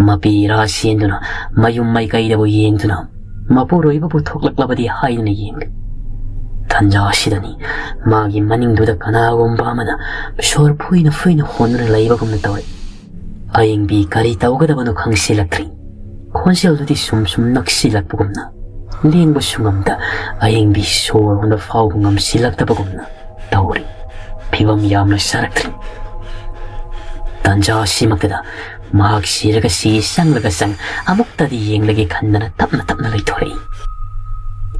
ꯃꯄꯤ ꯏꯔꯥ ꯆꯦꯟꯗꯨꯅ ꯃꯌꯨꯝ ꯃꯥꯏꯀꯩꯗꯕꯨ ꯌꯦꯡꯗꯨꯅ ꯃꯄꯨꯔꯣꯏꯕꯕꯨ ꯊꯣꯛꯂꯛꯂꯕꯗꯤ ꯍꯥꯏꯗꯨꯅ ꯌꯦꯡꯂꯤ꯫ ꯇꯥꯟꯖꯥ ꯑꯁꯤꯗꯅꯤ ꯃꯥꯒꯤ ꯃꯅꯤꯡꯗꯨꯗ ꯀꯅꯥꯒꯨꯝꯕ ꯑꯃꯅ ꯁꯣꯔ ꯐꯨꯏꯅ ꯐꯨꯏꯅ ꯍꯣꯟꯗꯨꯅ ꯂꯩꯕꯒꯨꯝꯅ ꯇꯧꯔꯦ꯫ ꯑꯌꯤꯡꯕꯤ ꯀꯔꯤ ꯇꯧꯒꯗꯕꯅꯣ ꯈꯪꯁꯤꯜꯂꯛꯇ꯭ꯔꯤ꯫ ꯈꯣꯟꯖꯦꯜꯗꯨꯗꯤ ꯁꯨꯝ ꯁꯨꯝ ꯅꯛꯁꯤꯜꯂꯛꯄꯒꯨꯝꯅ, ꯂꯦꯡꯕꯁꯨ ꯉꯝꯗ, ꯑꯌꯤꯡꯕꯤ ꯁꯣꯔ ꯍꯣꯟꯕ ꯐꯥꯎꯕ ꯉꯝꯁꯤꯜꯂꯛꯇꯕꯒꯨꯝꯅ ꯇꯧꯔꯤ꯫ ꯐꯤꯕꯝ ꯌꯥꯝꯅ ꯁꯥꯔꯛꯇ꯭ꯔꯤ꯫ ꯇꯥꯟꯖꯥ ꯑꯁꯤꯃꯛꯇꯗ ꯃꯍꯥꯛ ꯁꯤꯔꯒ ꯁꯤ, ꯆꯪꯂꯒ ꯆꯪ, ꯑꯃꯨꯛꯇꯗꯤ ꯌꯦꯡꯂꯒꯦ ꯈꯟꯗꯅ ꯇꯞꯅ ꯇꯞꯅ ꯂꯩꯊꯣꯔꯛꯏ꯫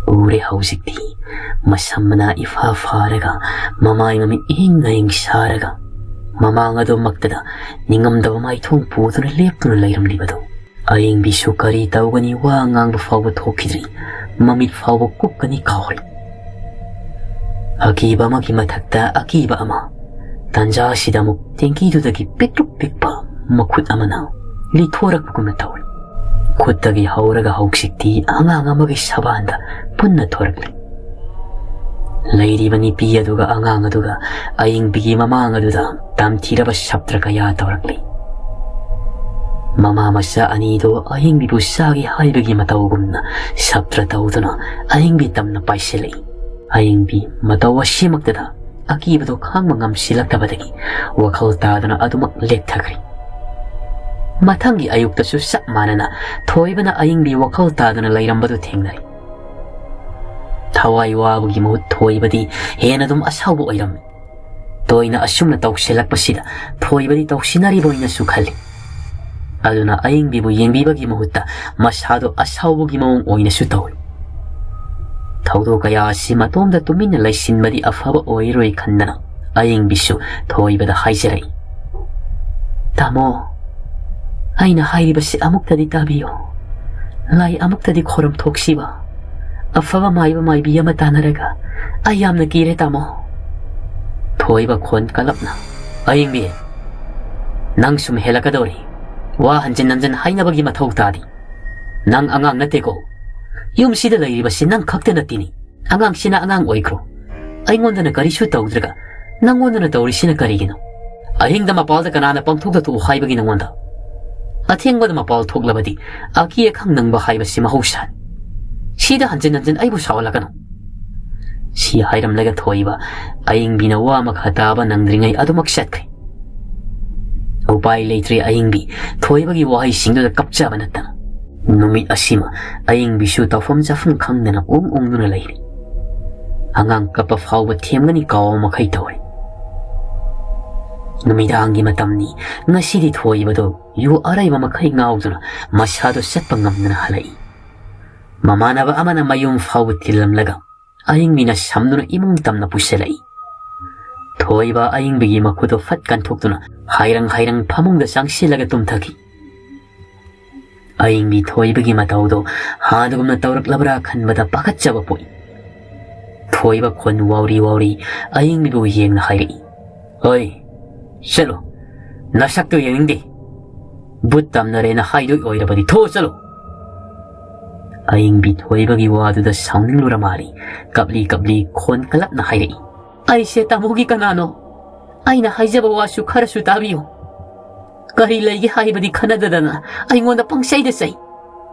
ꯎꯔꯦ ꯍꯧꯖꯤꯛꯇꯤ ꯃꯁꯝ ꯃꯅꯥ ꯏꯐꯥ ꯐꯥꯔꯒ, ꯃꯃꯥꯏ ꯃꯃꯤꯠ ꯏꯍꯤꯡ ꯍꯤꯡ ꯁꯥꯔꯒ, ꯃꯃꯥꯡ ꯑꯗꯨꯃꯛꯇꯗ ꯅꯤꯡꯉꯝꯗꯕ ꯃꯥꯏꯊꯣꯡ ꯄꯨꯗꯨꯅ ꯂꯦꯞꯇꯨꯅ ꯂꯩꯔꯝꯂꯤꯕꯗꯨ꯫ ꯑꯌꯤꯡꯕꯤꯁꯨ ꯀꯔꯤ ꯇꯧꯒꯅꯤ, ꯋꯥ ꯉꯥꯡꯕ ꯐꯥꯎꯕ ꯊꯣꯛꯈꯤꯗ꯭ꯔꯤ꯫ ꯃꯃꯤꯠ ꯐꯥꯎꯕ ꯀꯨꯞꯀꯅꯤ ꯀꯥꯎꯔꯦ꯫ ꯑꯀꯤꯕ ꯑꯃꯒꯤ ꯃꯊꯛꯇ ꯑꯀꯤꯕ ꯑꯃ꯫ ꯇꯥꯟꯖꯥ ꯑꯁꯤꯗ ꯑꯃꯨꯛ ꯇꯦꯡꯀꯤꯗꯨꯗꯒꯤ ꯄꯤꯛꯇ꯭ꯔꯨꯛ ꯄꯤꯛꯄ ꯃꯈꯨꯠ ꯑꯃꯅ ꯂꯤꯊꯣꯔꯛꯄꯒꯨꯝꯅ ꯇꯧꯏ꯫ ꯈꯨꯠꯇꯒꯤ ꯍꯧꯔꯒ ꯍꯧꯖꯤꯛꯇꯤ ꯑꯉꯥꯡ ꯑꯃꯒꯤ ꯁꯕꯥꯟꯗ ꯄꯨꯟꯅ ꯊꯣꯔꯛꯂꯤ꯫ ꯂꯩꯔꯤꯕ ꯅꯨꯄꯤ ꯑꯗꯨꯒ ꯑꯉꯥꯡ ꯑꯗꯨꯒ ꯑꯌꯤꯡꯕꯤꯒꯤ ꯃꯃꯥꯡ ꯑꯗꯨꯗ ꯇꯝꯊꯤꯔꯕ ꯁꯞꯇ꯭ꯔ ꯀꯌꯥ ꯇꯧꯔꯛꯂꯤ꯫ ꯃꯃꯥ ꯃꯆꯥ ꯑꯅꯤꯗꯨ ꯑꯌꯤꯡꯕꯤꯕꯨ ꯆꯥꯒꯦ ꯍꯥꯏꯕꯒꯤ ꯃꯇꯧꯒꯨꯝꯅ ꯁꯞꯇ꯭ꯔ ꯇꯧꯗꯨꯅ ꯑꯌꯤꯡꯕꯤ ꯇꯝꯅ ꯄꯥꯏꯁꯤꯜꯂꯛꯏ꯫ ꯑꯌꯤꯡꯕꯤ ꯃꯇꯧ ꯑꯁꯤꯃꯛꯇꯗ ꯑꯀꯤꯕꯗꯨ ꯈꯥꯡꯕ ꯉꯝꯁꯤꯜꯂꯛꯇꯕꯗꯒꯤ ꯋꯥꯈꯜ ꯇꯥꯗꯨꯅ ꯑꯗꯨꯃꯛ ꯂꯦꯛꯊꯈ꯭ꯔꯦ꯫ ꯃꯊꯪꯒꯤ ꯑꯌꯨꯛꯇꯁꯨ ꯆꯞ ꯃꯥꯟꯅꯅ ꯊꯣꯏꯕꯅ ꯑꯌꯤꯡꯕꯤ ꯋꯥꯈꯜ ꯇꯥꯗꯨꯅ ꯂꯩꯔꯝꯕꯗꯨ ꯊꯦꯡꯅꯔꯦ꯫ ꯊꯋꯥꯏ ꯋꯥꯕꯒꯤ ꯃꯍꯨꯠ ꯊꯣꯏꯕꯗꯤ ꯍꯦꯟꯅ ꯑꯗꯨꯝ ꯑꯁꯥꯎꯕ ꯑꯣꯏꯔꯝꯃꯤ꯫ ꯇꯣꯏꯅ ꯑꯁꯨꯝꯅ ꯇꯧꯁꯤꯜꯂꯛꯄꯁꯤꯗ ꯊꯣꯏꯕꯗꯤ ꯇꯧꯁꯤꯟꯅꯔꯤꯕ ꯑꯣꯏꯅꯁꯨ ꯈꯜꯂꯤ꯫ ꯑꯗꯨꯅ ꯑꯌꯤꯡꯕꯤꯕꯨ ꯌꯦꯡꯕꯤꯕꯒꯤ ꯃꯍꯨꯠꯇ ꯃꯁꯥꯗꯣ ꯑꯁꯥꯎꯕꯒꯤ ꯃꯑꯣꯡ ꯑꯣꯏꯅꯁꯨ ꯇꯧꯏ꯫ ꯊꯧꯗꯣꯛ ꯀꯌꯥ ꯑꯁꯤ ꯃꯇꯣꯝꯗ ꯇꯨꯃꯤꯟꯅ ꯂꯩꯁꯤꯟꯕꯗꯤ ꯑꯐꯕ ꯑꯣꯏꯔꯣꯏ ꯈꯟꯗꯅ ꯑꯌꯤꯡꯕꯤꯁꯨ ꯊꯣꯏꯕꯗ ꯍꯥꯏꯖꯔꯛꯏ, "ꯇꯥꯃꯣ, ꯑꯩꯅ ꯍꯥꯏꯔꯤꯕꯁꯤ ꯑꯃꯨꯛꯇꯗꯤ ꯇꯥꯕꯤꯌꯨ꯫ ꯂꯥꯏ ꯑꯃꯨꯛꯇꯗꯤ ꯈꯣꯏꯔꯝ ꯊꯣꯛꯁꯤꯕ꯫ ꯑꯐꯕ ꯃꯥꯏꯕ ꯃꯥꯏꯕꯤ ꯑꯃ ꯇꯥꯟꯅꯔꯒ ꯑꯩ ꯌꯥꯝꯅ ꯀꯤꯔꯦ, ꯇꯥꯃꯣ"꯫ ꯊꯣꯏꯕ ꯈꯣꯟ ꯀꯜꯂꯞꯅ, "ꯑꯌꯤꯡꯕꯤ, ꯅꯪ ꯁꯨꯝ ꯍꯦꯜꯂꯛꯀꯗꯧꯔꯤ꯫ ꯋꯥ ꯍꯟꯖꯤꯟ ꯍꯟꯖꯤꯟ ꯍꯥꯏꯅꯕꯒꯤ ꯃꯊꯧ ꯇꯥꯗꯦ꯫ ꯅꯪ ꯑꯉꯥꯡ ꯅꯠꯇꯦꯀꯣ꯫ ꯌꯨꯝꯁꯤꯗ ꯂꯩꯔꯤꯕꯁꯤ ꯅꯪ ꯈꯛꯇ ꯅꯠꯇꯦꯅꯤ꯫ ꯑꯉꯥꯡꯁꯤꯅ ꯑꯉꯥꯡ ꯑꯣꯏꯈ꯭ꯔꯣ꯫ ꯑꯩꯉꯣꯟꯗꯅ ꯀꯔꯤꯁꯨ ꯇꯧꯗ꯭ꯔꯒ ꯅꯪꯉꯣꯟꯗꯅ ꯇꯧꯔꯤꯁꯤꯅ ꯀꯔꯤꯒꯤꯅꯣ? ꯑꯍꯤꯡꯗ ꯃꯄꯥꯜꯗ ꯀꯅꯥꯅ ꯄꯪꯊꯣꯛꯇ ꯊꯣꯛꯎ ꯍꯥꯏꯕꯒꯤ ꯅꯪꯉꯣꯟꯗ? ꯑꯊꯦꯡꯕꯗ ꯃꯄꯥꯜ ꯊꯣꯛꯂꯕꯗꯤ ꯑꯀꯤ ꯑꯈꯪ ꯅꯪꯕ ꯍꯥꯏꯕꯁꯤ ꯃꯍꯧꯁꯥꯅꯤ꯫ ꯁꯤꯗ ꯍꯟꯖꯤꯟ ꯍꯟꯖꯤꯟ ꯑꯩꯕꯨ ꯁꯥꯎꯍꯜꯂꯛꯀꯅꯨ"꯫ ꯁꯤ ꯍꯥꯏꯔꯝꯂꯒ ꯊꯣꯏꯕ ꯑꯌꯤꯡꯕꯤꯅ ꯋꯥ ꯃꯈꯥ ꯇꯥꯕ ꯅꯪꯗ꯭ꯔꯤꯉꯩ ꯑꯗꯨꯃꯛ ꯆꯠꯈ꯭ꯔꯦ꯫ ꯎꯄꯥꯏ ꯂꯩꯇ꯭ꯔꯦ ꯑꯌꯤꯡꯕꯤ ꯊꯣꯏꯕꯒꯤ ꯋꯥꯍꯩꯁꯤꯡꯗꯨꯗ ꯀꯞꯆꯕ ꯅꯠꯇꯅ꯫ ꯅꯨꯃꯤꯠ ꯑꯁꯤꯃ ꯑꯌꯤꯡꯕꯤꯁꯨ ꯇꯧꯐꯝ ꯆꯥꯐꯝ ꯈꯪꯗꯅ ꯎꯪ ꯎꯪꯗꯨꯅ ꯂꯩꯔꯤ꯫ ꯑꯉꯥꯡ ꯀꯞꯄ ꯐꯥꯎꯕ ꯊꯦꯝꯒꯅꯤ ꯀꯥꯎꯕ ꯃꯈꯩ ꯇꯧꯔꯤ꯫ ꯅꯨꯃꯤꯗꯥꯡꯒꯤ ꯃꯇꯝꯅꯤ꯫ ꯉꯁꯤꯗꯤ ꯊꯣꯏꯕꯗꯣ ꯌꯨ ꯑꯔꯩꯕ ꯃꯈꯩ ꯉꯥꯎꯗꯨꯅ ꯃꯁꯥꯗꯣ ꯆꯠꯄ ꯉꯝꯗꯅ ꯍꯜꯂꯛꯏ꯫ ꯃꯃꯥꯟꯅꯕ ꯑꯃꯅ ꯃꯌꯨꯝ ꯐꯥꯎꯕ ꯊꯤꯜꯂꯝꯂꯒ ꯑꯌꯤꯡꯕꯤꯅ ꯁꯝꯗꯨꯅ ꯏꯃꯨꯡ ꯇꯝꯅ ꯄꯨꯁꯤꯜꯂꯛꯏ꯫ ꯊꯣꯏꯕ ꯑꯌꯤꯡꯕꯤꯒꯤ ꯃꯈꯨꯠꯇꯨ ꯐꯠ ꯀꯟꯊꯣꯛꯇꯨꯅ ꯍꯥꯏꯔꯪ ꯍꯥꯏꯔꯪ ꯐꯃꯨꯡꯗ ꯆꯪꯁꯤꯜꯂꯒ ꯇꯨꯝꯊꯈꯤ꯫ ꯑꯌꯤꯡꯕꯤ ꯊꯣꯏꯕꯒꯤ ꯃꯇꯧꯗꯣ ꯍꯥꯟꯅꯒꯨꯝꯅ ꯇꯧꯔꯛꯂꯕ꯭ꯔꯥ ꯈꯟꯕꯗ ꯄꯥꯈꯠꯆꯕ ꯄꯣꯛꯏ꯫ ꯊꯣꯏꯕ ꯈꯣꯟ ꯋꯥꯎꯔꯤ ꯋꯥꯎꯔꯤ ꯑꯌꯤꯡꯕꯤꯕꯨ ꯌꯦꯡꯅ ꯍꯥꯏꯔꯛꯏ, "ꯍꯣꯏ, ꯆꯠꯂꯣ, ꯅꯁꯛꯇꯨ ꯌꯦꯡꯅꯤꯡꯗꯦ꯫ ꯕꯨꯠ ꯇꯝꯅꯔꯦꯅ ꯍꯥꯏꯗꯣꯏ ꯑꯣꯏꯔꯕꯗꯤ ꯊꯣꯛꯑ ꯆꯠꯂꯣ!" ꯑꯌꯤꯡꯕꯤ ꯊꯣꯏꯕꯒꯤ ꯋꯥꯗꯨꯗ ꯁꯥꯎꯅꯤꯡꯂꯨꯔ ꯃꯥꯜꯂꯤ꯫ ꯀꯞꯂꯤ ꯀꯞꯂꯤ ꯈꯣꯟ ꯀꯜꯂꯞꯅ ꯍꯥꯏꯔꯛꯏ, "ꯑꯩꯁꯦ ꯇꯥꯃꯣꯒꯤ ꯀꯅꯥꯅꯣ? ꯑꯩꯅ ꯍꯥꯏꯖꯕ ꯋꯥꯁꯨ ꯈꯔꯁꯨ ꯇꯥꯕꯤꯌꯨ꯫ ꯀꯔꯤ ꯂꯩꯒꯦ ꯍꯥꯏꯕꯗꯤ ꯈꯟꯅꯗꯗꯅ ꯑꯩꯉꯣꯟꯗ ꯄꯪꯆꯩꯗ ꯆꯩ꯫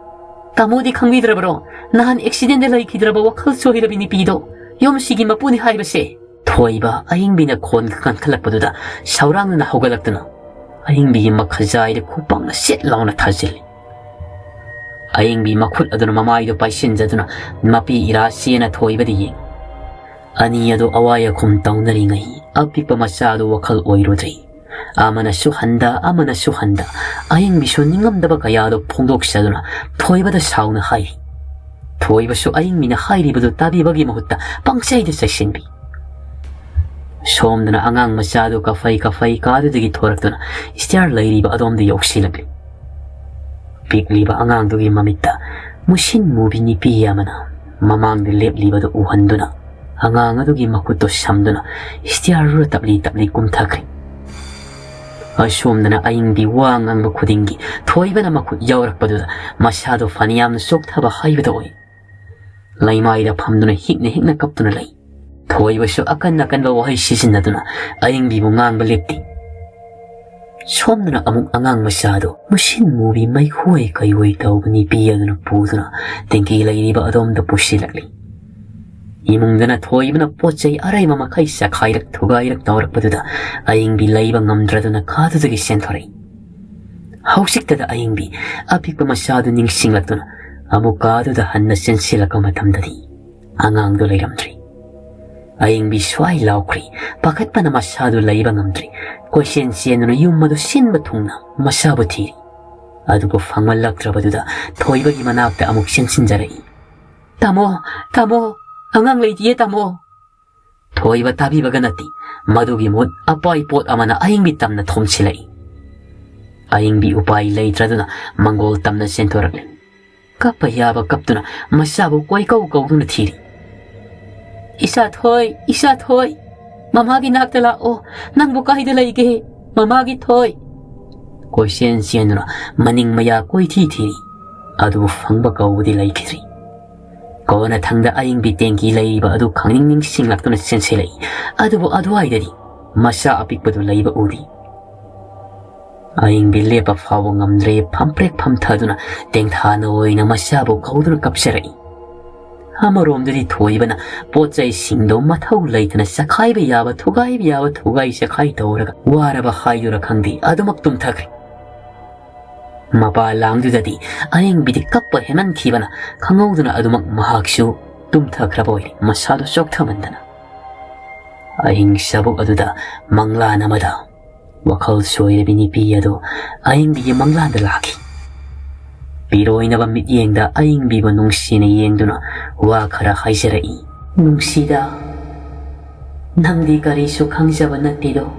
ꯇꯥꯃꯣꯗꯤ ꯈꯪꯕꯤꯗ꯭ꯔꯕ꯭ꯔꯣ? ꯅꯍꯥꯟ ꯑꯦꯛꯁꯤꯗꯦꯟꯗ ꯂꯩꯈꯤꯗ꯭ꯔꯕ ꯋꯥꯈꯜ ꯆꯣꯏꯔꯕꯤ ꯅꯨꯄꯤꯗꯣ ꯌꯨꯝꯁꯤꯒꯤ ꯃꯄꯨꯅꯤ ꯍꯥꯏꯕꯁꯦ?" ꯊꯣꯏꯕ ꯑꯌꯤꯡꯕꯤꯅ ꯈꯣꯟ ꯀꯟꯈꯠꯂꯛꯄꯗꯨꯗ ꯁꯧꯔꯥꯡꯅꯅ ꯍꯧꯒꯠꯂꯛꯇꯨꯅ ꯑꯌꯤꯡꯕꯤꯒꯤ ꯃꯈꯖꯥꯏꯗ ꯈꯨꯄꯥꯛꯅ ꯁꯤꯠ ꯂꯥꯎꯅ ꯊꯥꯖꯤꯜꯂꯤ꯫ ꯑꯌꯤꯡꯕꯤ ꯃꯈꯨꯠ ꯑꯗꯨꯅ ꯃꯃꯥꯏꯗꯨ ꯄꯥꯏꯁꯤꯟꯖꯗꯨꯅ ꯃꯄꯤ ꯏꯔꯥ ꯆꯦꯅ ꯊꯣꯏꯕꯗ ꯌꯦꯡꯉꯤ꯫ ꯑꯅꯤ ꯑꯗꯨ ꯑꯋꯥꯏ ꯑꯈꯨꯝ ꯇꯧꯅꯔꯤꯉꯩ ꯑꯄꯤꯛꯄ ꯃꯆꯥꯗꯨ ꯋꯥꯈꯜ ꯑꯣꯏꯔꯨꯗ꯭ꯔꯤ꯫ ꯑꯃꯅꯁꯨ ꯍꯟꯗ, ꯑꯃꯅꯁꯨ ꯍꯟꯗ, ꯑꯌꯤꯡꯕꯤꯁꯨ ꯅꯤꯡꯉꯝꯗꯕ ꯀꯌꯥꯗꯨ ꯐꯣꯡꯗꯣꯛꯆꯗꯨꯅ ꯊꯣꯏꯕꯗ ꯁꯥꯎꯅ ꯍꯥꯏꯔꯤ꯫ ꯊꯣꯏꯕꯁꯨ ꯑꯌꯤꯡꯕꯤꯅ ꯍꯥꯏꯔꯤꯕꯗꯨ ꯇꯥꯕꯤꯕꯒꯤ ꯃꯍꯨꯠꯇ ꯄꯪꯆꯩꯗ ꯆꯩꯁꯤꯟꯕꯤ꯫ ꯁꯣꯝꯗꯅ ꯑꯉꯥꯡ ꯃꯆꯥꯗꯨ ꯀꯐꯩ ꯀꯐꯩ ꯀꯥꯗꯨꯗꯒꯤ ꯊꯣꯔꯛꯇꯨꯅ ꯁ꯭ꯇꯤꯌꯥꯔ ꯂꯩꯔꯤꯕ ꯑꯗꯣꯝꯗ ꯌꯧꯁꯤꯜꯂꯛꯂꯤ꯫ ꯄꯤꯛꯂꯤꯕ ꯑꯉꯥꯡꯗꯨꯒꯤ ꯃꯃꯤꯠꯇ ꯃꯨꯁꯤꯟ ꯃꯨꯕꯤ ꯅꯨꯄꯤ ꯑꯃꯅ ꯃꯃꯥꯡꯗ ꯂꯦꯞꯂꯤꯕꯗꯨ ꯎꯍꯟꯗꯨꯅ ꯑꯉꯥꯡ ꯑꯗꯨꯒꯤ ꯃꯈꯨꯠꯇꯨ ꯁꯝꯗꯨꯅ ꯁ꯭ꯇꯤꯌꯥꯔꯗꯨꯗ ꯇꯞꯂꯤ ꯇꯞꯂꯤ ꯀꯨꯝꯊꯈ꯭ꯔꯦ꯫ ꯑꯁꯣꯝꯗꯅ ꯑꯌꯤꯡꯕꯤ ꯋꯥ ꯉꯥꯡꯕ ꯈꯨꯗꯤꯡꯒꯤ ꯊꯣꯏꯕꯅ ꯃꯈꯨꯠ ꯌꯥꯎꯔꯛꯄꯗꯨꯗ ꯃꯁꯥꯗꯨ ꯐꯅꯌꯥꯝꯅ ꯆꯣꯛꯊꯕ ꯍꯥꯏꯕꯗꯨ ꯑꯣꯏ꯫ ꯂꯩꯃꯥꯏꯗ ꯐꯝꯗꯨꯅ ꯍꯤꯛꯅ ꯍꯤꯛꯅ ꯀꯞꯇꯨꯅ ꯂꯩ꯫ ꯊꯣꯏꯕꯁꯨ ꯑꯀꯟ ꯑꯀꯟꯕ ꯋꯥꯍꯩ ꯁꯤꯖꯤꯟꯅꯗꯨꯅ ꯑꯌꯤꯡꯕꯤꯕꯨ ꯉꯥꯡꯕ ꯂꯦꯞꯇꯦ꯫ ꯁꯣꯝꯗꯅ ꯑꯃꯨꯛ ꯑꯉꯥꯡ ꯃꯆꯥꯗꯨ ꯃꯨꯁꯤꯟ ꯃꯨꯕꯤ ꯃꯩꯈꯣꯏ ꯀꯩꯑꯣꯏ ꯇꯧꯕ ꯅꯨꯄꯤ ꯑꯗꯨꯅ ꯄꯨꯗꯨꯅ ꯇꯦꯡꯀꯤ ꯂꯩꯔꯤꯕ ꯑꯗꯣꯝꯗ ꯄꯨꯁꯤꯜꯂꯛꯂꯤ꯫ ꯏꯃꯨꯡꯗꯅ ꯊꯣꯏꯕꯅ ꯄꯣꯠ ꯆꯩ ꯑꯔꯩꯕ ꯃꯈꯩ ꯆꯈꯥꯏꯔꯛ ꯊꯨꯒꯥꯏꯔꯛ ꯇꯧꯔꯛꯄꯗꯨꯗ ꯑꯌꯤꯡꯕꯤ ꯂꯩꯕ ꯉꯝꯗ꯭ꯔꯗꯨꯅ ꯀꯥꯗꯨꯗꯒꯤ ꯆꯦꯟꯊꯣꯔꯛꯏ꯫ ꯍꯧꯖꯤꯛꯇꯗ ꯑꯌꯤꯡꯕꯤ ꯑꯄꯤꯛꯄ ꯃꯆꯥꯗꯨ ꯅꯤꯡꯁꯤꯡꯂꯛꯇꯨꯅ ꯑꯃꯨꯛ ꯀꯥꯗꯨꯗ ꯍꯟꯅ ꯆꯦꯟꯁꯤꯜꯂꯛꯄ ꯃꯇꯝꯗꯗꯤ ꯑꯉꯥꯡꯗꯨ ꯂꯩꯔꯝꯗ꯭ꯔꯤ꯫ ꯑꯌꯤꯡꯕꯤ ꯁ꯭ꯋꯥꯏ ꯂꯥꯎꯈ꯭ꯔꯤ꯫ ꯄꯥꯈꯠꯄꯅ ꯃꯁꯥꯗꯨ ꯂꯩꯕ ꯉꯝꯗ꯭ꯔꯤ꯫ ꯀꯣꯏꯆꯦꯟ ꯆꯦꯟꯗꯨꯅ ꯌꯨꯝ ꯑꯗꯨ ꯁꯤꯟꯕ ꯊꯨꯡꯅ ꯃꯁꯥꯕꯨ ꯊꯤꯔꯤ꯫ ꯑꯗꯨꯕꯨ ꯐꯪꯃꯜꯂꯛꯇ꯭ꯔꯕꯗꯨꯗ ꯊꯣꯏꯕꯒꯤ ꯃꯅꯥꯛꯇ ꯑꯃꯨꯛ ꯆꯦꯟꯁꯤꯟꯖꯔꯛꯏ꯫ "ꯇꯥꯃꯣ, ꯇꯥꯃꯣ, ꯑꯉꯥꯡ ꯂꯩꯇꯤꯌꯦ ꯇꯥꯃꯣ!" ꯊꯣꯏꯕ ꯇꯥꯕꯤꯕꯒ ꯅꯠꯇꯦ꯫ ꯃꯗꯨꯒꯤ ꯃꯍꯨꯠ ꯑꯄꯥꯏ ꯄꯣꯠ ꯑꯃꯅ ꯑꯌꯤꯡꯕꯤ ꯇꯝꯅ ꯊꯣꯝꯁꯤꯜꯂꯛꯏ꯫ ꯑꯌꯤꯡꯕꯤ ꯎꯄꯥꯏ ꯂꯩꯇ꯭ꯔꯗꯨꯅ ꯃꯪꯒꯣꯜ ꯇꯝꯅ ꯆꯦꯟꯊꯣꯔꯛꯂꯦ꯫ ꯀꯞꯄ ꯌꯥꯕ ꯀꯞꯇꯨꯅ ꯃꯆꯥꯕꯨ ꯀꯣꯏꯀꯧ ꯀꯧꯗꯨꯅ ꯊꯤꯔꯤ꯫ "ꯏꯆꯥ ꯊꯣꯏ, ꯏꯆꯥ ꯊꯣꯏ, ꯃꯃꯥꯒꯤ ꯅꯥꯛꯇ ꯂꯥꯛꯑꯣ, ꯅꯪꯕꯨ ꯀꯥꯏꯗ ꯂꯩꯒꯦ? ꯃꯃꯥꯒꯤ ꯊꯣꯏ!" ꯀꯣꯏꯆꯦꯟ ꯆꯦꯟꯗꯨꯅ ꯃꯅꯤꯡ ꯃꯌꯥ ꯀꯣꯏꯊꯤ ꯊꯤꯔꯤ꯫ ꯑꯗꯨꯕꯨ ꯐꯪꯕ ꯀꯧꯕꯗꯤ ꯂꯩꯈꯤꯗ꯭ꯔꯤ꯫ ꯀꯣꯟꯅꯊꯪꯗ ꯑꯌꯤꯡꯕꯤ ꯇꯦꯡꯀꯤ ꯂꯩꯔꯤꯕ ꯑꯗꯨ ꯈꯪꯅꯤꯡ ꯅꯤꯡꯁꯤꯡꯂꯛꯇꯨꯅ ꯆꯦꯟꯁꯤꯜꯂꯛꯏ꯫ ꯑꯗꯨꯕꯨ ꯑꯗꯨꯋꯥꯏꯗꯗꯤ ꯃꯆꯥ ꯑꯄꯤꯛꯄꯗꯨ ꯂꯩꯕ ꯎꯗꯦ꯫ ꯑꯌꯤꯡꯕꯤ ꯂꯦꯞꯄ ꯐꯥꯎꯕ ꯉꯝꯗ꯭ꯔꯦ, ꯐꯝꯄ꯭ꯔꯦꯛ ꯐꯝꯊꯗꯨꯅ ꯇꯦꯡꯊꯥꯅ ꯑꯣꯏꯅ ꯃꯆꯥꯕꯨ ꯀꯧꯗꯨꯅ ꯀꯞꯆꯔꯛꯏ꯫ ꯑꯃꯔꯣꯝꯗꯗꯤ ꯊꯣꯏꯕꯅ ꯄꯣꯠ ꯆꯩꯁꯤꯡꯗꯣ ꯃꯊꯧ ꯂꯩꯇꯅ ꯆꯈꯥꯏꯕ ꯌꯥꯕ ꯊꯨꯒꯥꯏꯕ ꯌꯥꯕ ꯊꯨꯒꯥꯏ ꯆꯈꯥꯏ ꯇꯧꯔꯒ ꯋꯥꯔꯕ ꯍꯥꯏꯗꯨꯔ ꯈꯪꯗꯦ, ꯑꯗꯨꯃꯛ ꯇꯨꯝꯊꯈ꯭ꯔꯦ꯫ ꯃꯄꯥ ꯂꯥꯡꯗꯨꯗꯗꯤ ꯑꯌꯤꯡꯕꯤꯗꯤ ꯀꯞꯄ ꯍꯦꯟꯃꯟꯈꯤꯕꯅ ꯈꯪꯍꯧꯗꯅ ꯑꯗꯨꯃꯛ ꯃꯍꯥꯛꯁꯨ ꯇꯨꯝꯊꯈ꯭ꯔꯕ ꯑꯣꯏꯔꯦ, ꯃꯁꯥꯗꯨ ꯆꯣꯛꯊꯃꯟꯗꯅ꯫ ꯑꯍꯤꯡ ꯆꯥꯕꯣꯛ ꯑꯗꯨꯗ ꯃꯪꯂꯥꯟ ꯑꯃꯗ ꯋꯥꯈꯜ ꯁꯣꯏꯔꯕꯤ ꯅꯨꯄꯤ ꯑꯗꯨ ꯑꯌꯤꯡꯕꯤꯒꯤ ꯃꯪꯂꯥꯟꯗ ꯂꯥꯛꯈꯤ꯫ ꯄꯤꯔꯣꯏꯅꯕ ꯃꯤꯠꯌꯦꯡꯗ ꯑꯌꯤꯡꯕꯤꯕꯨ ꯅꯨꯡꯁꯤꯅ ꯌꯦꯡꯗꯨꯅ ꯋꯥ ꯈꯔ ꯍꯥꯏꯖꯔꯛꯏ꯫ "ꯅꯨꯡꯁꯤꯗ, ꯅꯪꯗꯤ ꯀꯔꯤꯁꯨ ꯈꯪꯖꯕ ꯅꯠꯇꯦꯗꯣ꯫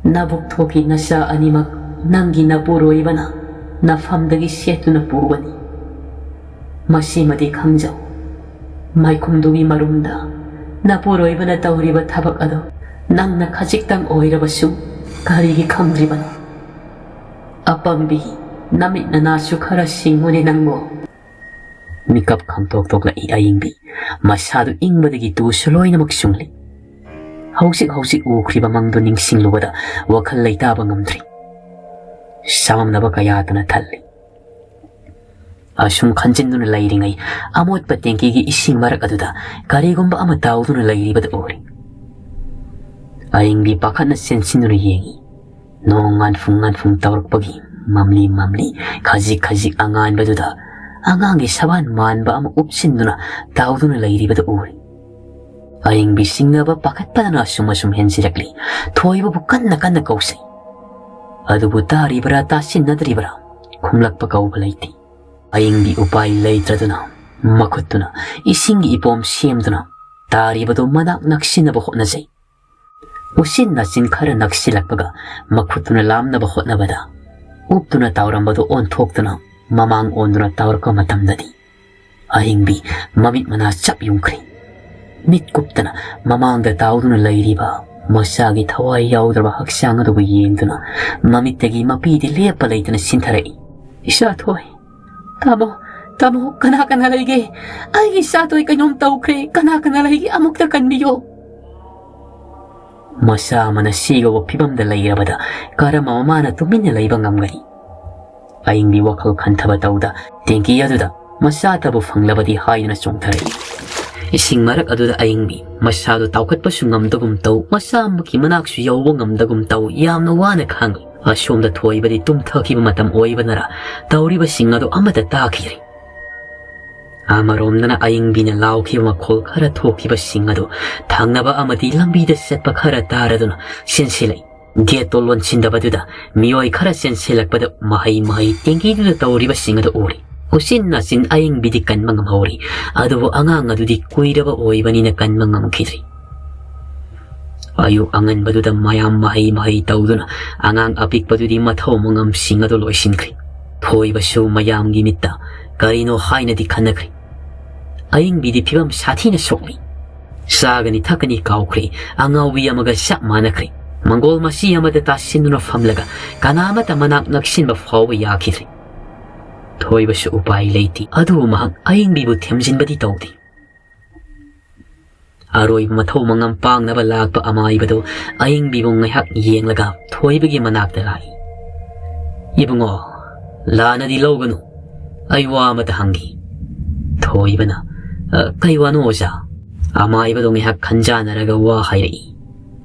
ꯅꯕꯨꯛ ꯊꯣꯛꯀꯤ ꯅꯆꯥ ꯑꯅꯤꯃꯛ ꯅꯪꯒꯤ ꯅꯄꯨꯔꯣꯏꯕꯅ ꯅꯐꯝꯗꯒꯤ ꯁꯦꯠꯇꯨꯅ ꯄꯨꯕꯅꯤ꯫ ꯃꯁꯤꯃꯗꯤ ꯈꯪꯖꯧ, ꯃꯥꯏꯈꯨꯝꯗꯨꯒꯤ ꯃꯔꯨꯝꯗ ꯅꯄꯨꯔꯣꯏꯕꯅ ꯇꯧꯔꯤꯕ ꯊꯕꯛ ꯑꯗꯣ ꯅꯪꯅ ꯈꯖꯤꯛꯇꯪ ꯑꯣꯏꯔꯕꯁꯨ ꯀꯔꯤꯒꯤ ꯈꯪꯗ꯭ꯔꯤꯕꯅꯣ? ꯑꯄꯪꯕꯤ, ꯅꯃꯤꯠ ꯅꯅꯥꯁꯨ ꯈꯔ ꯁꯤꯡꯉꯨꯅꯦ ꯅꯪꯕꯣ!" ꯃꯤꯀꯞ ꯈꯪꯇꯣꯛ ꯊꯣꯛꯂꯛꯏ ꯑꯌꯤꯡꯕꯤ꯫ ꯃꯁꯥꯗꯨ ꯏꯪꯕꯗꯒꯤ ꯇꯨꯁꯨ ꯂꯣꯏꯅꯃꯛ ꯆꯨꯡꯂꯤ꯫ ꯍꯧꯖꯤꯛ ꯍꯧꯖꯤꯛ ꯎꯈ꯭ꯔꯤꯕ ꯃꯪꯗꯨ ꯅꯤꯡꯁꯤꯡꯂꯨꯕꯗ ꯋꯥꯈꯜ ꯂꯩꯇꯥꯕ ꯉꯝꯗ꯭ꯔꯤ꯫ ꯆꯃꯝꯅꯕ ꯀꯌꯥꯇꯅ ꯊꯜꯂꯤ꯫ ꯑꯁꯨꯝ ꯈꯟꯖꯤꯟꯗꯨꯅ ꯂꯩꯔꯤꯉꯩ, ꯑꯃꯣꯠꯄ ꯇꯦꯡꯀꯤꯒꯤ ꯏꯁꯤꯡ ꯃꯔꯛ ꯑꯗꯨꯗ ꯀꯔꯤꯒꯨꯝꯕ ꯑꯃ ꯇꯥꯎꯗꯨꯅ ꯂꯩꯔꯤꯕꯗꯨ ꯎꯔꯦ꯫ ꯑꯌꯤꯡꯕꯤ ꯄꯥꯈꯠꯅ ꯆꯦꯟꯁꯤꯟꯗꯨꯅ ꯌꯦꯡꯏ꯫ ꯅꯣꯡ ꯉꯥꯟꯐꯨꯡ ꯉꯥꯟꯐꯨꯡ ꯇꯧꯔꯛꯄꯒꯤ ꯃꯝꯂꯤ ꯃꯝꯂꯤ, ꯈꯖꯤꯛ ꯈꯖꯤꯛ ꯑꯉꯥꯟꯕꯗꯨꯗ ꯑꯉꯥꯡꯒꯤ ꯁꯕꯥꯟ ꯃꯥꯟꯕ ꯑꯃ ꯎꯞꯁꯤꯟꯗꯨꯅ ꯇꯥꯎꯗꯨꯅ ꯂꯩꯔꯤꯕꯗꯨ ꯎꯔꯦ꯫ ꯑꯌꯤꯡꯕꯤ ꯁꯤꯡꯅꯕ ꯄꯥꯈꯠꯄꯗꯅ ꯑꯁꯨꯝ ꯑꯁꯨꯝ ꯍꯦꯟꯖꯤꯜꯂꯛꯂꯤ꯫ ꯊꯣꯏꯕꯕꯨ ꯀꯟꯅ ꯀꯟꯅ ꯀꯧꯁꯩ꯫ ꯑꯗꯨꯕꯨ ꯇꯥꯔꯤꯕꯔꯥ ꯇꯥꯁꯤꯟꯅꯗ꯭ꯔꯤꯕꯔꯥ, ꯈꯨꯝꯂꯛꯄ ꯀꯧꯕ ꯂꯩꯇꯦ꯫ ꯑꯌꯤꯡꯕꯤ ꯎꯄꯥꯏ ꯂꯩꯇ꯭ꯔꯗꯨꯅ ꯃꯈꯨꯠꯇꯨꯅ ꯏꯁꯤꯡꯒꯤ ꯏꯄꯣꯝ ꯁꯦꯝꯗꯨꯅ ꯇꯥꯔꯤꯕꯗꯨ ꯃꯅꯥꯛ ꯅꯛꯁꯤꯟꯅꯕ ꯍꯣꯠꯅꯖꯩ꯫ ꯎꯆꯤꯟ ꯅꯥꯆꯤꯟ ꯈꯔ ꯅꯛꯁꯤꯜꯂꯛꯄꯒ ꯃꯈꯨꯠꯇꯨꯅ ꯂꯥꯝꯅꯕ ꯍꯣꯠꯅꯕꯗ ꯎꯞꯇꯨꯅ ꯇꯥꯎꯔꯝꯕꯗꯨ ꯑꯣꯟꯊꯣꯛꯇꯨꯅ ꯃꯃꯥꯡ ꯑꯣꯟꯗꯨꯅ ꯇꯥꯎꯔꯛꯄ ꯃꯇꯝꯗꯗꯤ ꯑꯍꯤꯡꯕꯤ ꯃꯃꯤꯠ ꯃꯅꯥ ꯆꯞ ꯌꯨꯡꯈ꯭ꯔꯦ꯫ ꯃꯤꯠ ꯀꯨꯞꯇꯅ ꯃꯃꯥꯡꯗ ꯇꯥꯎꯗꯨꯅ ꯂꯩꯔꯤꯕ ꯃꯆꯥꯒꯤ ꯊꯋꯥꯏ ꯌꯥꯎꯗ꯭ꯔꯕ ꯍꯛꯆꯥꯡ ꯑꯗꯨꯕꯨ ꯌꯦꯡꯗꯨꯅ ꯃꯃꯤꯠꯇꯒꯤ ꯃꯄꯤꯗꯤ ꯂꯦꯞꯄ ꯂꯩꯇꯅ ꯁꯤꯟꯊꯔꯛꯏ꯫ "ꯏꯆꯥꯊꯣꯏ, ꯇꯥꯃꯣ, ꯇꯥꯃꯣ, ꯀꯅꯥ ꯀꯅꯥ ꯂꯩꯒꯦ? ꯑꯩꯒꯤ ꯏꯆꯥꯊꯣꯏ ꯀꯩꯅꯣꯝ ꯇꯧꯈ꯭ꯔꯦ, ꯀꯅꯥ ꯀꯅꯥ ꯂꯩꯒꯦ ꯑꯃꯨꯛꯇ ꯀꯟꯕꯤꯌꯣ꯫" ꯃꯆꯥ ꯑꯃꯅ ꯁꯤꯒꯧꯕ ꯐꯤꯕꯝꯗ ꯂꯩꯔꯕꯗ ꯀꯔꯝꯕ ꯃꯃꯥꯅ ꯇꯨꯃꯤꯟꯅ ꯂꯩꯕ ꯉꯝꯒꯅꯤ? ꯑꯏꯪꯕꯤ ꯋꯥꯈꯜ ꯈꯟꯊꯕ ꯇꯧꯗ ꯇꯦꯡꯀꯤ ꯑꯗꯨꯗ ꯃꯆꯥꯇꯕꯨ ꯐꯪꯂꯕꯗꯤ ꯍꯥꯏꯗꯨꯅ ꯆꯣꯡꯊꯔꯛꯏ꯫ ꯏꯁꯤꯡ ꯃꯔꯛ ꯑꯗꯨꯗ ꯑꯏꯪꯕꯤ ꯃꯁꯥꯗꯨ ꯇꯥꯎꯈꯠꯄꯁꯨ ꯉꯝꯗꯒꯨꯝ ꯇꯧ, ꯃꯆꯥ ꯑꯃꯒꯤ ꯃꯅꯥꯛꯁꯨ ꯌꯧꯕ ꯉꯝꯗꯒꯨꯝ ꯇꯧ, ꯌꯥꯝꯅ ꯋꯥꯅ ꯈꯥꯡꯂꯤ꯫ ꯑꯁꯣꯝꯗ ꯊꯣꯏꯕꯗꯤ ꯇꯨꯝꯊꯈꯤꯕ ꯃꯇꯝ ꯑꯣꯏꯕꯅꯔ ꯇꯧꯔꯤꯕꯁꯤꯡ ꯑꯗꯨ ꯑꯃꯠꯇ ꯇꯥꯈꯤꯗ꯭ꯔꯦ꯫ ꯑꯃꯔꯣꯝꯗꯅ ꯑꯏꯪꯕꯤꯅ ꯂꯥꯎꯈꯤꯕ ꯃꯈꯣꯜ ꯈꯔ ꯊꯣꯛꯈꯤꯕꯁꯤꯡ ꯑꯗꯨ ꯊꯪꯅꯕ ꯑꯃꯗꯤ ꯂꯝꯕꯤꯗ ꯆꯠꯄ ꯈꯔ ꯇꯥꯔꯗꯨꯅ ꯆꯦꯟꯁꯤꯜꯂꯛꯏ꯫ ꯒꯦꯠꯇꯣ ꯂꯣꯟꯁꯤꯟꯗꯕꯗꯨꯗ ꯃꯤꯑꯣꯏ ꯈꯔ ꯆꯦꯟꯁꯤꯜꯂꯛꯄꯗ ꯃꯍꯩ ꯃꯍꯩ ꯇꯦꯡꯀꯤꯗꯨꯗ ꯇꯧꯔꯤꯕꯁꯤꯡ ꯑꯗꯨ ꯎꯔꯦ꯫ ꯎꯆꯤꯟ ꯅꯥꯆꯤꯟ ꯑꯏꯪꯕꯤꯗꯤ ꯀꯟꯕ ꯉꯝꯍꯧꯔꯤ, ꯑꯗꯨꯕꯨ ꯑꯉꯥꯡ ꯑꯗꯨꯗꯤ ꯀꯨꯏꯔꯕ ꯑꯣꯏꯕꯅꯤꯅ ꯀꯟꯕ ꯉꯝꯈꯤꯗ꯭ꯔꯤ꯫ ꯑꯌꯨꯛ ꯑꯉꯟꯕꯗꯨꯗ ꯃꯌꯥꯝ ꯃꯍꯩ ꯃꯍꯩ ꯇꯧꯗꯨꯅ ꯑꯉꯥꯡ ꯑꯄꯤꯛꯄꯗꯨꯗꯤ ꯃꯊꯧ ꯃꯉꯝꯁꯤꯡ ꯑꯗꯨ ꯂꯣꯏꯁꯤꯟꯈ꯭ꯔꯦ꯫ ꯊꯣꯏꯕꯁꯨ ꯃꯌꯥꯝꯒꯤ ꯃꯤꯠꯇ ꯀꯔꯤꯅꯣ ꯍꯥꯏꯅꯗꯤ ꯈꯟꯅꯈ꯭ꯔꯦ꯫ ꯑꯏꯪꯕꯤꯗꯤ ꯐꯤꯕꯝ ꯁꯥꯊꯤꯅ ꯁꯣꯛꯂꯤ꯫ ꯆꯥꯒꯅꯤ ꯊꯛꯀꯅꯤ ꯀꯥꯎꯈ꯭ꯔꯦ꯫ ꯑꯉꯥꯎꯕꯤ ꯑꯃꯒ ꯆꯞ ꯃꯥꯟꯅꯈ꯭ꯔꯦ꯫ ꯃꯪꯒꯣꯜ ꯃꯆꯤ ꯑꯃꯗ ꯇꯥꯁꯤꯟꯗꯨꯅ ꯐꯝꯂꯒ ꯀꯅꯥ ꯑꯃꯠꯇ ꯃꯅꯥꯛ ꯅꯛꯁꯤꯟꯕ ꯐꯥꯎꯕ ꯌꯥꯈꯤꯗ꯭ꯔꯦ꯫ ꯊꯣꯏꯕꯁꯨ ꯎꯄꯥꯏ ꯂꯩꯇꯦ꯫ ꯑꯗꯨꯕꯨ ꯃꯍꯥꯛ ꯑꯏꯪꯕꯤꯕꯨ ꯊꯦꯝꯖꯤꯟꯕꯗꯤ ꯇꯧꯗꯦ꯫ ꯑꯔꯣꯏꯕ ꯃꯊꯧ ꯃꯉꯝ ꯄꯥꯡꯅꯕ ꯂꯥꯛꯄ ꯑꯃꯥꯏꯕꯗꯨ ꯑꯏꯪꯕꯤꯕꯨ ꯉꯥꯏꯍꯥꯛ ꯌꯦꯡꯂꯒ ꯊꯣꯏꯕꯒꯤ ꯃꯅꯥꯛꯇ ꯂꯥꯛꯏ꯫ "ꯏꯕꯨꯡꯉꯣ, ꯂꯥꯟꯅꯗꯤ ꯂꯧꯒꯅꯨ꯫ ꯑꯩ ꯋꯥ ꯑꯃꯇ ꯍꯪꯒꯦ꯫ ꯊꯣꯏꯕꯅ, "ꯑ, ꯀꯩ ꯋꯥꯅꯣ ꯑꯣꯖꯥ?" ꯑꯃꯥꯏꯕꯗꯣ ꯉꯥꯏꯍꯥꯛ ꯈꯟꯖꯥꯟꯅꯔꯒ ꯋꯥ ꯍꯥꯏꯔꯛꯏ꯫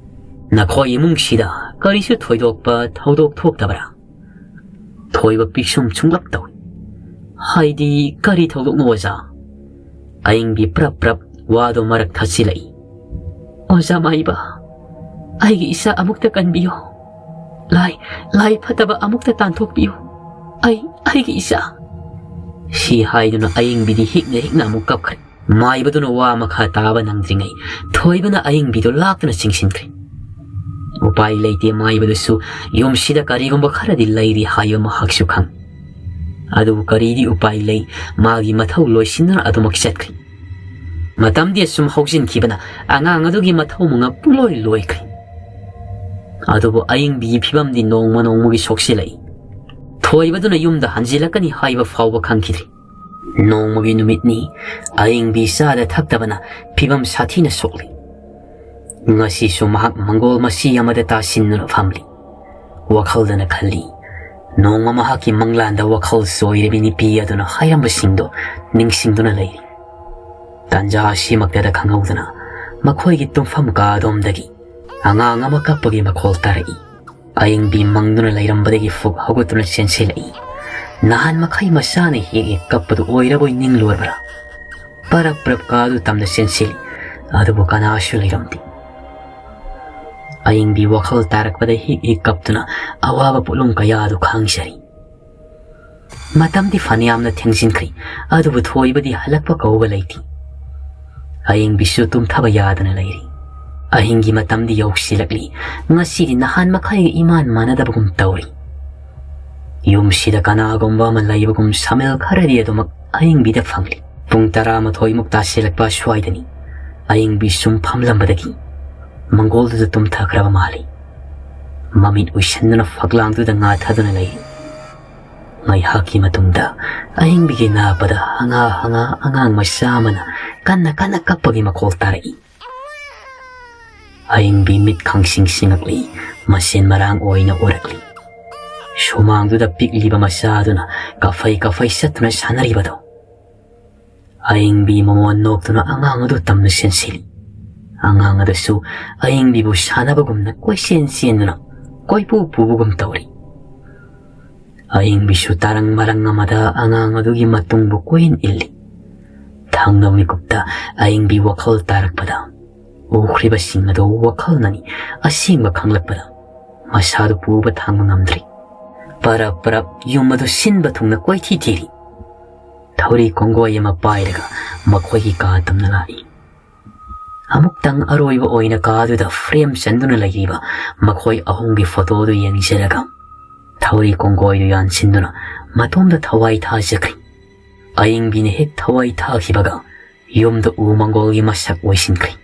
"ꯅꯈꯣꯏ ꯏꯃꯨꯡꯁꯤꯗ ꯀꯔꯤꯁꯨ ꯊꯣꯏꯗꯣꯛꯄ ꯊꯧꯗꯣꯛ ꯊꯣꯛꯇꯕ꯭ꯔꯥ?" ꯊꯣꯏꯕ ꯄꯤꯁꯨꯝ ꯁꯨꯡꯂꯞ ꯇꯧꯏ꯫ "ꯍꯥꯏꯗꯤ ꯀꯔꯤ ꯊꯧꯗꯣꯛꯅꯣ ꯑꯣꯖꯥ?" ꯑꯌꯤꯡꯕꯤ ꯄ꯭ꯔꯞ ꯄ꯭ꯔꯞ ꯋꯥꯗꯣ ꯃꯔꯛ ꯊꯠꯆꯤꯜꯂꯛꯏ꯫ "ꯑꯣꯖꯥ ꯃꯥꯏꯕ, ꯑꯩꯒꯤ ꯏꯆꯥ ꯑꯃꯨꯛꯇ ꯀꯟꯕꯤꯌꯨ꯫ ꯂꯥꯏ, ꯂꯥꯏ ꯐꯠꯇꯕ ꯑꯃꯨꯛꯇ ꯇꯥꯟꯊꯣꯛꯄꯤꯌꯨ꯫ ꯑꯩ, ꯑꯩꯒꯤ ꯏꯆꯥ꯫" ꯁꯤ ꯍꯥꯏꯗꯨꯅ ꯑꯌꯤꯡꯕꯤꯗꯤ ꯍꯤꯛꯅ ꯍꯤꯛꯅ ꯑꯃꯨꯛ ꯀꯞꯈ꯭ꯔꯦ꯫ ꯃꯥꯏꯕꯗꯨꯅ ꯋꯥ ꯃꯈꯥ ꯇꯥꯕ ꯅꯪꯗ꯭ꯔꯤꯉꯩ ꯊꯣꯏꯕꯅ ꯑꯌꯤꯡꯕꯤꯗꯨ ꯂꯥꯛꯇꯨꯅ ꯆꯤꯡꯁꯤꯟꯈ꯭ꯔꯦ꯫ ꯎꯄꯥꯏ ꯂꯩꯇꯦ, ꯃꯥꯏꯕꯗꯨꯁꯨ ꯌꯨꯝꯁꯤꯗ ꯀꯔꯤꯒꯨꯝꯕ ꯈꯔꯗꯤ ꯂꯩꯔꯤ ꯍꯥꯏꯕ ꯃꯍꯥꯛꯁꯨ ꯈꯪ꯫ ꯑꯗꯨꯕꯨ ꯀꯔꯤꯗꯤ ꯎꯄꯥꯏ ꯂꯩ, ꯃꯥꯒꯤ ꯃꯊꯧ ꯂꯣꯏꯁꯤꯟꯗꯨꯅ ꯑꯗꯨꯃꯛ ꯆꯠꯈ꯭ꯔꯦ꯫ ꯃꯇꯝꯗꯤ ꯑꯁꯨꯝ ꯍꯧꯖꯤꯟꯈꯤꯕꯅ ꯑꯉꯥꯡ ꯑꯗꯨꯒꯤ ꯃꯊꯧ ꯃꯉꯥ ꯄꯨꯡꯂꯣꯏ ꯂꯣꯏꯈ꯭ꯔꯦ꯫ ꯑꯗꯨꯕꯨ ꯑꯌꯤꯡꯕꯤꯒꯤ ꯐꯤꯕꯝꯗꯤ ꯅꯣꯡꯃ ꯅꯣꯡꯃꯒꯤ ꯁꯣꯛꯆꯤꯜꯂꯛꯏ꯫ ꯊꯣꯏꯕꯗꯨꯅ ꯌꯨꯝꯗ ꯍꯟꯖꯤꯜꯂꯛꯀꯅꯤ ꯍꯥꯏꯕ ꯐꯥꯎꯕ ꯈꯪꯈꯤꯗ꯭ꯔꯤ꯫ ꯅꯣꯡꯃꯒꯤ ꯅꯨꯃꯤꯠꯅꯤ, ꯑꯌꯤꯡꯕꯤ ꯆꯥꯗ ꯊꯛꯇꯕꯅ ꯐꯤꯕꯝ ꯁꯥꯊꯤꯅ ꯁꯣꯛꯂꯤ꯫ ꯉꯁꯤꯁꯨ ꯃꯍꯥꯛ ꯃꯪꯒꯣꯜ ꯃꯆꯤ ꯑꯃꯗ ꯇꯥꯁꯤꯟꯗꯨꯅ ꯐꯝꯂꯤ꯫ ꯋꯥꯈꯜꯗꯅ ꯈꯜꯂꯤ, ꯅꯣꯡꯃ ꯃꯍꯥꯛꯀꯤ ꯃꯪꯂꯥꯟꯗ ꯋꯥꯈꯜ ꯆꯣꯏꯔꯕꯤ ꯅꯨꯄꯤ ꯑꯗꯨꯅ ꯍꯥꯏꯔꯝꯕꯁꯤꯡꯗꯣ ꯅꯤꯡꯁꯤꯡꯗꯨꯅ ꯂꯩꯔꯤ꯫ ꯇꯥꯟꯖꯥ ꯑꯁꯤꯃꯛꯇꯗ ꯈꯪꯍꯧꯗꯅ ꯃꯈꯣꯏꯒꯤ ꯇꯨꯝꯐꯝ ꯀꯥ ꯑꯗꯣꯝꯗꯒꯤ ꯑꯉꯥꯡ ꯑꯃ ꯀꯞꯄꯒꯤ ꯃꯈꯣꯜ ꯇꯥꯔꯛꯏ꯫ ꯑꯌꯤꯡꯕꯤ ꯃꯪꯗꯨꯅ ꯂꯩꯔꯝꯕꯗꯒꯤ ꯐꯨꯛ ꯍꯧꯒꯠꯇꯨꯅ ꯆꯦꯟꯁꯤꯜꯂꯛꯏ꯫ ꯅꯍꯥꯟ ꯃꯈꯩ ꯃꯆꯥꯅ ꯍꯦꯛ ꯍꯦꯛ ꯀꯞꯄꯗꯨ ꯑꯣꯏꯔꯕꯣꯏ ꯅꯤꯡꯂꯨꯔꯕ꯭ꯔꯥ? ꯄꯔꯞ ꯄꯔꯞ ꯀꯥꯗꯨ ꯇꯝꯅ ꯆꯦꯟꯁꯤꯜꯂꯤ, ꯑꯗꯨꯕꯨ ꯀꯅꯥꯁꯨ ꯂꯩꯔꯝꯗꯦ꯫ ꯑꯌꯤꯡꯕꯤ ꯋꯥꯈꯜ ꯇꯥꯔꯛꯄꯗ ꯍꯤꯛ ꯍꯤꯛ ꯀꯞꯇꯨꯅ ꯑꯋꯥꯕ ꯄꯣꯠꯂꯨꯝ ꯀꯌꯥ ꯑꯗꯨ ꯈꯥꯡꯖꯔꯤ꯫ ꯃꯇꯝꯗꯤ ꯐꯅꯌꯥꯝꯅ ꯊꯦꯡꯖꯤꯟꯈ꯭ꯔꯤ, ꯑꯗꯨꯕꯨ ꯊꯣꯏꯕꯗꯤ ꯍꯜꯂꯛꯄ ꯀꯧꯕ ꯂꯩꯇꯦ꯫ ꯑꯌꯤꯡꯕꯤꯁꯨ ꯇꯨꯝꯊꯕ ꯌꯥꯗꯅ ꯂꯩꯔꯤ꯫ ꯑꯍꯤꯡꯒꯤ ꯃꯇꯝꯗꯤ ꯌꯧꯁꯤꯜꯂꯛꯂꯤ꯫ ꯉꯁꯤꯗꯤ ꯅꯍꯥꯟ ꯃꯈꯩꯒ ꯏꯃꯥꯟ ꯃꯥꯟꯅꯗꯕꯒꯨꯝ ꯇꯧꯔꯤ꯫ ꯌꯨꯝꯁꯤꯗ ꯀꯅꯥꯒꯨꯝꯕ ꯑꯃ ꯂꯩꯕꯒꯨꯝ ꯁꯃꯦꯜ ꯈꯔꯗꯤ ꯑꯗꯨꯃꯛ ꯑꯌꯤꯡꯕꯤꯗ ꯐꯪꯂꯤ꯫ ꯄꯨꯡ ꯇꯔꯥꯃꯥꯊꯣꯏꯃꯨꯛ ꯇꯥꯁꯤꯜꯂꯛꯄ ꯑꯁ꯭ꯋꯥꯏꯗꯅꯤ꯫ ꯑꯌꯤꯡꯕꯤ ꯁꯨꯝ ꯐꯝꯂꯝꯕꯗꯒꯤ ꯃꯪꯒꯣꯜꯗꯨꯗ ꯇꯨꯝꯊꯈ꯭ꯔꯕ ꯃꯥꯜꯂꯤ꯫ ꯃꯃꯤꯠ ꯎꯏꯁꯟꯗꯨꯅ ꯐꯛꯂꯥꯡꯗꯨꯗ ꯉꯥꯊꯗꯨꯅ ꯂꯩꯔꯤ꯫ ꯉꯥꯏꯍꯥꯛꯀꯤ ꯃꯇꯨꯡꯗ ꯑꯍꯤꯡꯕꯤꯒꯤ ꯅꯥꯄꯗ ꯍꯉꯥ ꯍꯉꯥ ꯑꯉꯥꯡ ꯃꯆꯥ ꯑꯃꯅ ꯀꯟꯅ ꯀꯟꯅ ꯀꯞꯄꯒꯤ ꯃꯈꯣꯜ ꯇꯥꯔꯛꯏ꯫ ꯑꯍꯤꯡꯕꯤ ꯃꯤꯠ ꯈꯪꯁꯤꯡ ꯁꯤꯡꯉꯛꯂꯤ, ꯃꯁꯦꯟ ꯃꯔꯥꯡ ꯑꯣꯏꯅ ꯎꯔꯛꯂꯤ꯫ ꯁꯨꯃꯥꯡꯗꯨꯗ ꯄꯤꯛꯂꯤꯕ ꯃꯆꯥꯗꯨꯅ ꯀꯐꯩ ꯀꯐꯩ ꯆꯠꯇꯨꯅ ꯁꯥꯟꯅꯔꯤꯕꯗꯣ꯫ ꯑꯌꯤꯡꯕꯤ ꯃꯃꯣꯟ ꯅꯣꯛꯇꯨꯅ ꯑꯉꯥꯡ ꯑꯗꯨ ꯇꯝꯅ ꯁꯦꯟꯁꯤꯜꯂꯤ꯫ ꯑꯉꯥꯡ ꯑꯗꯨꯁꯨ ꯑꯌꯤꯡꯕꯤꯕꯨ ꯁꯥꯟꯅꯕꯒꯨꯝꯅ ꯀꯣꯏꯆꯦꯟ ꯆꯦꯟꯗꯨꯅ ꯀꯣꯏꯄꯨ ꯄꯨꯕꯒꯨꯝ ꯇꯧꯔꯤ꯫ ꯑꯌꯤꯡꯕꯤꯁꯨ ꯇꯔꯪ ꯃꯔꯪ ꯑꯃꯗ ꯑꯉꯥꯡ ꯑꯗꯨꯒꯤ ꯃꯇꯨꯡꯕꯨ ꯀꯣꯏꯏꯟ ꯏꯜꯂꯤ꯫ ꯊꯪꯅꯕ ꯃꯤꯀꯨꯞꯇ ꯑꯌꯤꯡꯕꯤ ꯋꯥꯈꯜ ꯇꯥꯔꯛꯄꯗ, ꯎꯈ꯭ꯔꯤꯕꯁꯤꯡ ꯑꯗꯨ ꯋꯥꯈꯜꯅꯅꯤ ꯑꯁꯦꯡꯕ ꯈꯪꯂꯛꯄꯗ, ꯃꯁꯥꯗꯨ ꯄꯨꯕ ꯊꯥꯡꯕ ꯉꯝꯗ꯭ꯔꯤ꯫ ꯄꯔꯞ ꯄꯔꯞ ꯌꯨꯝ ꯑꯗꯨ ꯁꯤꯟꯕ ꯊꯨꯡꯅ ꯀꯣꯏꯊꯤ ꯊꯤꯔꯤ꯫ ꯊꯧꯔꯤ ꯀꯣꯡꯒꯣꯏ ꯑꯃ ꯄꯥꯏꯔꯒ ꯃꯈꯣꯏꯒꯤ ꯀꯥ ꯇꯝꯅ ꯂꯥꯛꯏ꯫ ꯑꯃꯨꯛꯇꯪ ꯑꯔꯣꯏꯕ ꯑꯣꯏꯅ ꯀꯥꯗꯨꯗ ꯐ꯭ꯔꯦꯝ ꯆꯟꯗꯨꯅ ꯂꯩꯔꯤꯕ ꯃꯈꯣꯏ ꯑꯍꯨꯝꯒꯤ ꯐꯣꯇꯣꯗꯨ ꯌꯦꯡꯖꯔꯒ ꯊꯧꯔꯤ ꯀꯣꯡꯒꯣꯏꯗꯨ ꯌꯥꯟꯁꯤꯟꯗꯨꯅ ꯃꯇꯣꯝꯗ ꯊꯋꯥꯏ ꯊꯥꯖꯈ꯭ꯔꯤ꯫ ꯑꯌꯤꯡꯕꯤꯅ ꯍꯦꯛ ꯊꯋꯥꯏ ꯊꯥꯈꯤꯕꯒ ꯌꯨꯝꯗ ꯎ ꯃꯪꯒꯣꯜꯒꯤ ꯃꯁꯛ ꯑꯣꯏꯁꯤꯟꯈ꯭ꯔꯤ꯫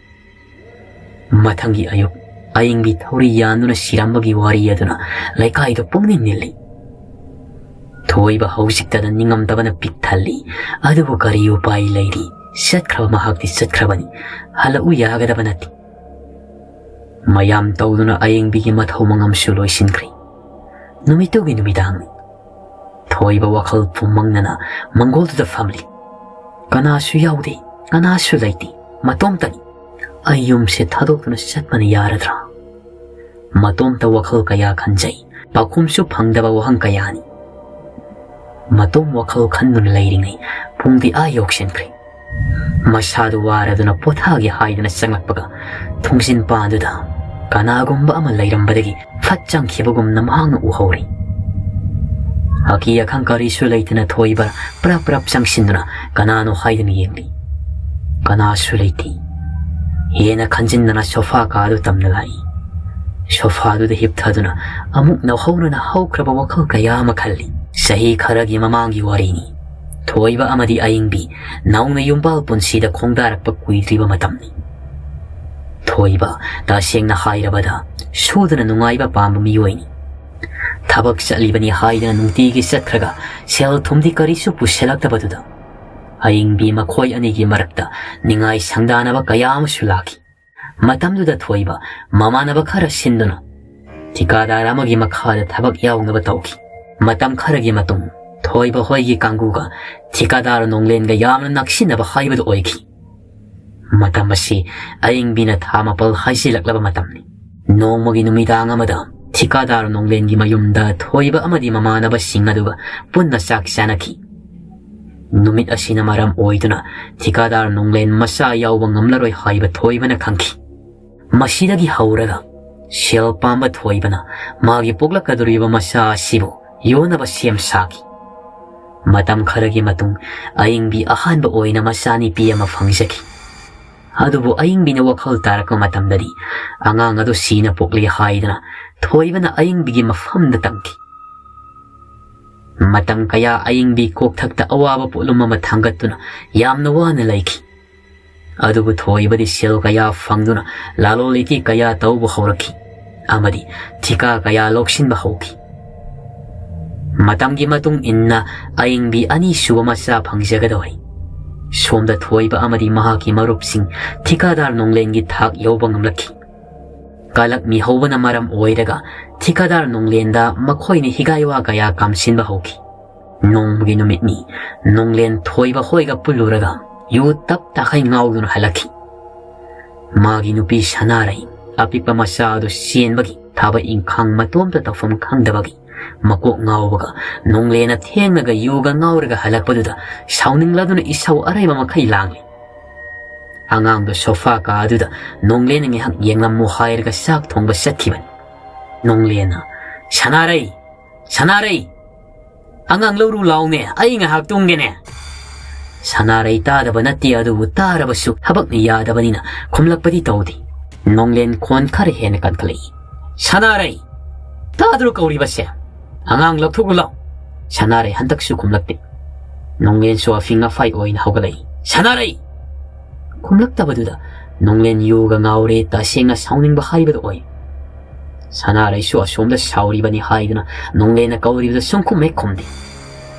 ꯃꯊꯪꯒꯤ ꯑꯌꯨꯛ ꯑꯌꯤꯡꯕꯤ ꯊꯧꯔꯤ ꯌꯥꯟꯗꯨꯅ ꯁꯤꯔꯝꯕꯒꯤ ꯋꯥꯔꯤ ꯑꯗꯨꯅ ꯂꯩꯀꯥꯏꯗꯨ ꯄꯨꯡꯅꯤꯡ ꯅꯤꯜꯂꯤ꯫ ꯊꯣꯏꯕ ꯍꯧꯖꯤꯛꯇꯗ ꯅꯤꯡꯉꯝꯗꯕꯅ ꯄꯤꯛ ꯊꯜꯂꯤ꯫ ꯑꯗꯨꯕꯨ ꯀꯔꯤ ꯎꯄꯥꯏ ꯂꯩꯔꯤ? ꯆꯠꯈ꯭ꯔꯕ ꯃꯍꯥꯛꯇꯤ ꯆꯠꯈ꯭ꯔꯕꯅꯤ꯫ ꯍꯜꯂꯛꯎ ꯌꯥꯒꯗꯕ ꯅꯠꯇꯦ꯫ ꯃꯌꯥꯝ ꯇꯧꯗꯨꯅ ꯑꯌꯤꯡꯕꯤꯒꯤ ꯃꯊꯧ ꯃꯉꯝꯁꯨ ꯂꯣꯏꯁꯤꯟꯈ꯭ꯔꯤ꯫ ꯅꯨꯃꯤꯠꯇꯨꯒꯤ ꯅꯨꯃꯤꯗꯥꯡꯅꯤ꯫ ꯊꯣꯏꯕ ꯋꯥꯈꯜ ꯄꯨꯝꯃꯪꯅꯅ ꯃꯪꯒꯣꯜꯗꯨꯗ ꯐꯝꯂꯤ꯫ ꯀꯅꯥꯁꯨ ꯌꯥꯎꯗꯦ, ꯀꯅꯥꯁꯨ ꯂꯩꯇꯦ, ꯃꯇꯣꯝꯇꯅꯤ꯫ ꯑꯩ ꯌꯨꯝꯁꯦ ꯊꯥꯗꯣꯛꯇꯨꯅ ꯆꯠꯄꯅ ꯌꯥꯔꯗ꯭ꯔꯥ? ꯃꯇꯣꯝꯇ ꯋꯥꯈꯜ ꯀꯌꯥ ꯈꯟꯖꯩ꯫ ꯄꯥꯎꯈꯨꯝꯁꯨ ꯐꯪꯗꯕ ꯋꯥꯍꯪ ꯀꯌꯥꯅꯤ꯫ ꯃꯇꯣꯝ ꯋꯥꯈꯜ ꯈꯟꯗꯨꯅ ꯂꯩꯔꯤꯉꯩ ꯄꯨꯡꯗꯤ ꯑꯥ ꯌꯧꯁꯤꯟꯈ꯭ꯔꯦ꯫ ꯃꯁꯥꯗꯨ ꯋꯥꯔꯗꯨꯅ ꯄꯣꯊꯥꯒꯦ ꯍꯥꯏꯗꯨꯅ ꯆꯪꯂꯛꯄꯒ ꯊꯣꯡꯖꯤꯟ ꯄꯥꯟꯗꯨꯗ ꯀꯅꯥꯒꯨꯝꯕ ꯑꯃ ꯂꯩꯔꯝꯕꯗꯒꯤ ꯐꯠ ꯆꯪꯈꯤꯕꯒꯨꯝꯅ ꯃꯍꯥꯛꯅ ꯎꯍꯧꯔꯤ꯫ ꯑꯀꯤ ꯑꯈꯪ ꯀꯔꯤꯁꯨ ꯂꯩꯇꯅ ꯊꯣꯏꯕ ꯄ꯭ꯔꯞ ꯄ꯭ꯔꯞ ꯆꯪꯁꯤꯟꯗꯨꯅ ꯀꯅꯥꯅꯣ ꯍꯥꯏꯗꯨꯅ ꯌꯦꯡꯂꯤ꯫ ꯀꯅꯥꯁꯨ ꯂꯩꯇꯦ꯫ ꯍꯦꯟꯅ ꯈꯟꯖꯤꯟꯗꯅ ꯁꯣꯐꯥ ꯀꯥꯗꯨ ꯇꯝꯅ ꯂꯥꯛꯏ꯫ ꯁꯣꯐꯥꯗꯨꯗ ꯍꯤꯞꯊꯗꯨꯅ ꯑꯃꯨꯛ ꯅꯧꯍꯧꯅꯅ ꯍꯧꯈ꯭ꯔꯕ ꯋꯥꯈꯜ ꯀꯌꯥ ꯑꯃ ꯈꯜꯂꯤ꯫ ꯆꯍꯤ ꯈꯔꯒꯤ ꯃꯃꯥꯡꯒꯤ ꯋꯥꯔꯤꯅꯤ꯫ ꯊꯣꯏꯕ ꯑꯃꯗꯤ ꯑꯌꯤꯡꯕꯤ ꯅꯧꯅ ꯌꯨꯝꯕꯥꯜ ꯄꯨꯟꯁꯤꯗ ꯈꯣꯡꯗꯥꯔꯛꯄ ꯀꯨꯏꯗ꯭ꯔꯤꯕ ꯃꯇꯝꯅꯤ꯫ ꯊꯣꯏꯕ, ꯇꯁꯦꯡꯅ ꯍꯥꯏꯔꯕꯗ, ꯁꯨꯗꯅ ꯅꯨꯡꯉꯥꯏꯕ ꯄꯥꯝꯕ ꯃꯤꯑꯣꯏꯅꯤ꯫ ꯊꯕꯛ ꯆꯠꯂꯤꯕꯅꯤ ꯍꯥꯏꯗꯅ ꯅꯨꯡꯇꯤꯒꯤ ꯆꯠꯈ꯭ꯔꯒ ꯁꯦꯜ ꯊꯨꯝꯗꯤ ꯀꯔꯤꯁꯨ ꯄꯨꯁꯤꯜꯂꯛꯇꯕꯗꯨꯗ ꯑꯌꯤꯡꯕꯤ ꯃꯈꯣꯏ ꯑꯅꯤꯒꯤ ꯃꯔꯛꯇ ꯅꯤꯡꯉꯥꯏ ꯁꯪꯗꯥꯅꯕ ꯀꯌꯥ ꯑꯃꯁꯨ ꯂꯥꯛꯈꯤ꯫ ꯃꯇꯝꯗꯨꯗ ꯊꯣꯏꯕ ꯃꯃꯥꯟꯅꯕ ꯈꯔ ꯁꯤꯟꯗꯨꯅ ꯊꯤꯀꯥꯗꯥꯔ ꯑꯃꯒꯤ ꯃꯈꯥꯗ ꯊꯕꯛ ꯌꯥꯎꯅꯕ ꯇꯧꯈꯤ꯫ ꯃꯇꯝ ꯈꯔꯒꯤ ꯃꯇꯨꯡ ꯊꯣꯏꯕ ꯍꯣꯏꯒꯤ ꯀꯥꯡꯕꯨꯒ ꯊꯤꯀꯥꯗꯥꯔ ꯅꯣꯡꯂꯦꯟꯒ ꯌꯥꯝꯅ ꯅꯛꯁꯤꯟꯅꯕ ꯍꯥꯏꯕꯗꯨ ꯑꯣꯏꯈꯤ꯫ ꯃꯇꯝ ꯑꯁꯤ ꯑꯏꯪꯕꯤꯅ ꯊꯥ ꯃꯥꯄꯜ ꯍꯥꯏꯖꯤꯜꯂꯛꯂꯕ ꯃꯇꯝꯅꯤ꯫ ꯅꯣꯡꯃꯒꯤ ꯅꯨꯃꯤꯗꯥꯡ ꯑꯃꯗ ꯊꯤꯀꯥꯗꯥꯔ ꯅꯣꯡꯂꯦꯟꯒꯤ ꯃꯌꯨꯝꯗ ꯊꯣꯏꯕ ꯑꯃꯗꯤ ꯃꯃꯥꯟꯅꯕꯁꯤꯡ ꯑꯗꯨꯒ ꯄꯨꯟꯅ ꯆꯥꯛ ꯆꯥꯅꯈꯤ꯫ ꯅꯨꯃꯤꯠ ꯑꯁꯤꯅ ꯃꯔꯝ ꯑꯣꯏꯗꯨꯅ ꯊꯤꯀꯥꯗꯥꯔ ꯅꯣꯡꯂꯦꯟ ꯃꯆꯥ ꯌꯥꯎꯕ ꯉꯝꯂꯔꯣꯏ ꯍꯥꯏꯕ ꯊꯣꯏꯕꯅ ꯈꯪꯈꯤ꯫ ꯃꯁꯤꯗꯒꯤ ꯍꯧꯔꯒ ꯁꯦꯜ ꯄꯥꯝꯕ ꯊꯣꯏꯕꯅ ꯃꯥꯒꯤ ꯄꯣꯛꯂꯛꯀꯗꯧꯔꯤꯕ ꯃꯆꯥ ꯑꯁꯤꯕꯨ ꯌꯣꯟꯅꯕ ꯁꯦꯝ ꯁꯥꯈꯤ꯫ ꯃꯇꯝ ꯈꯔꯒꯤ ꯃꯇꯨꯡ ꯑꯏꯪꯕꯤ ꯑꯍꯥꯟꯕ ꯑꯣꯏꯅ ꯃꯆꯥꯅꯤꯄꯤ ꯑꯃ ꯐꯪꯖꯈꯤ꯫ ꯑꯗꯨꯕꯨ ꯑꯏꯪꯕꯤꯅ ꯋꯥꯈꯜ ꯇꯥꯔꯛꯄ ꯃꯇꯝꯗꯗꯤ ꯑꯉꯥꯡ ꯑꯗꯨ ꯁꯤꯅ ꯄꯣꯛꯂꯦ ꯍꯥꯏꯗꯨꯅ ꯊꯣꯏꯕꯅ ꯑꯏꯪꯕꯤꯒꯤ ꯃꯐꯝꯗ ꯇꯝꯈꯤ꯫ ꯃꯇꯝ ꯀꯌꯥ ꯑꯏꯪꯕꯤ ꯀꯣꯛꯊꯛꯇ ꯑꯋꯥꯕ ꯄꯣꯠꯂꯨꯝ ꯑꯃ ꯊꯥꯡꯒꯠꯇꯨꯅ ꯌꯥꯝꯅ ꯋꯥꯅ ꯂꯩꯈꯤ꯫ ꯑꯗꯨꯕꯨ ꯊꯣꯏꯕꯗꯤ ꯁꯦꯜ ꯀꯌꯥ ꯐꯪꯗꯨꯅ ꯂꯂꯣꯟ ꯏꯇꯤꯛ ꯀꯌꯥ ꯇꯧꯕ ꯍꯧꯔꯛꯈꯤ ꯑꯃꯗꯤ ꯊꯤꯀꯥ ꯀꯌꯥ ꯂꯧꯁꯤꯟꯕ ꯍꯧꯈꯤ꯫ ꯃꯇꯝꯒꯤ ꯃꯇꯨꯡ ꯏꯟꯅ ꯑꯏꯪꯕꯤ ꯑꯅꯤꯁꯨꯕ ꯃꯆꯥ ꯐꯪꯖꯒꯗꯧꯔꯤ꯫ ꯁꯣꯝꯗ ꯊꯣꯏꯕ ꯑꯃꯗꯤ ꯃꯍꯥꯛꯀꯤ ꯃꯔꯨꯞꯁꯤꯡ ꯊꯤꯀꯥꯗꯥꯔ ꯅꯣꯡꯂꯦꯟꯒꯤ ꯊꯥꯛ ꯌꯧꯕ ꯉꯝꯂꯛꯈꯤ꯫ ꯀꯂꯛ ꯃꯤꯍꯧꯕꯅ ꯃꯔꯝ ꯑꯣꯏꯔꯒ ꯊꯤꯀꯥꯗꯥꯔ ꯅꯣꯡꯂꯦꯟꯗ ꯃꯈꯣꯏꯅ ꯍꯤꯒꯥꯏꯋꯥ ꯀꯌꯥ ꯀꯥꯝꯁꯤꯟꯕ ꯍꯧꯈꯤ꯫ ꯅꯣꯡꯃꯒꯤ ꯅꯨꯃꯤꯠꯅꯤ, ꯅꯣꯡꯂꯦꯟ ꯊꯣꯏꯕ ꯍꯣꯏꯒ ꯄꯨꯜꯂꯨꯔꯒ ꯌꯨ ꯇꯞ ꯇꯥꯈꯩ ꯉꯥꯎꯗꯨꯅ ꯍꯜꯂꯛꯈꯤ꯫ ꯃꯥꯒꯤ ꯅꯨꯄꯤ ꯁꯅꯥꯔꯩ ꯑꯄꯤꯛꯄ ꯃꯆꯥ ꯑꯗꯨ ꯆꯦꯟꯕꯒꯤ ꯊꯕꯛ ꯏꯪꯈꯥꯡ ꯃꯇꯣꯝꯇ ꯇꯧꯐꯝ ꯈꯪꯗꯕꯒꯤ ꯃꯀꯣꯛ ꯉꯥꯎꯕꯒ ꯅꯣꯡꯂꯦꯟꯅ ꯊꯦꯡꯅꯒ ꯌꯨꯒ ꯉꯥꯎꯔꯒ ꯍꯜꯂꯛꯄꯗꯨꯗ ꯁꯥꯎꯅꯤꯡꯂꯗꯨꯅ ꯏꯁꯧ ꯑꯔꯩꯕ ꯃꯈꯩ ꯂꯥꯡꯂꯤ꯫ ꯑꯉꯥꯡꯗꯣ ꯁꯣꯐꯥ ꯀꯥ ꯑꯗꯨꯗ ꯅꯣꯡꯂꯦꯟꯅ ꯉꯥꯏꯍꯥꯛ ꯌꯦꯡꯂꯝꯃꯨ ꯍꯥꯏꯔꯒ ꯆꯥꯛ ꯊꯣꯡꯕ ꯆꯠꯈꯤꯕꯅꯤ꯫ ꯅꯣꯡꯂꯦꯟꯅ, "ꯁꯅꯥꯔꯩ! ꯁꯅꯥꯔꯩ! ꯑꯉꯥꯡ ꯂꯧꯔꯨ ꯂꯥꯎꯅꯦ, ꯑꯩ ꯉꯥꯏꯍꯥꯛ ꯇꯨꯝꯒꯦꯅꯦ"꯫ ꯁꯅꯥꯔꯩ ꯇꯥꯗꯕ ꯅꯠꯇꯦ, ꯑꯗꯨꯕꯨ ꯇꯥꯔꯕꯁꯨ ꯊꯕꯛꯅ ꯌꯥꯗꯕꯅꯤꯅ ꯈꯨꯝꯂꯛꯄꯗꯤ ꯇꯧꯗꯦ꯫ ꯅꯣꯡꯂꯦꯟ ꯈꯣꯟ ꯈꯔ ꯍꯦꯟꯅ ꯀꯟꯈꯠꯂꯛꯏ꯫ "ꯁꯅꯥꯔꯩ! ꯇꯥꯗ꯭ꯔꯣ ꯀꯧꯔꯤꯕꯁꯦ? ꯑꯉꯥꯡ ꯂꯧꯊꯣꯛꯎ ꯂꯥꯎ"꯫ ꯁꯅꯥꯔꯩ ꯍꯟꯗꯛꯁꯨ ꯈꯨꯝꯂꯛꯇꯦ꯫ ꯅꯣꯡꯂꯦꯟꯁꯨ ꯑꯐꯤꯡ ꯑꯐꯥꯏ ꯑꯣꯏꯅ ꯍꯧꯒꯠꯂꯛꯏ꯫ "ꯁꯅꯥꯔꯩ!" ꯈꯨꯝꯂꯛꯇꯕꯗꯨꯗ ꯅꯣꯡꯂꯦꯟ ꯌꯨꯒ ꯉꯥꯎꯔꯦ, ꯇꯁꯦꯡꯅ ꯁꯥꯎꯅꯤꯡꯕ ꯍꯥꯏꯕꯗꯨ ꯑꯣꯏ꯫ ꯁꯅꯥꯔꯩꯁꯨ ꯑꯁꯣꯝꯗ ꯁꯥꯎꯔꯤꯕꯅꯤ ꯍꯥꯏꯗꯨꯅ ꯅꯣꯡꯂꯦꯟꯅ ꯀꯧꯔꯤꯕꯗꯨ ꯁꯨꯝ ꯈꯨꯝ ꯍꯦꯛ ꯈꯨꯝꯗꯦ꯫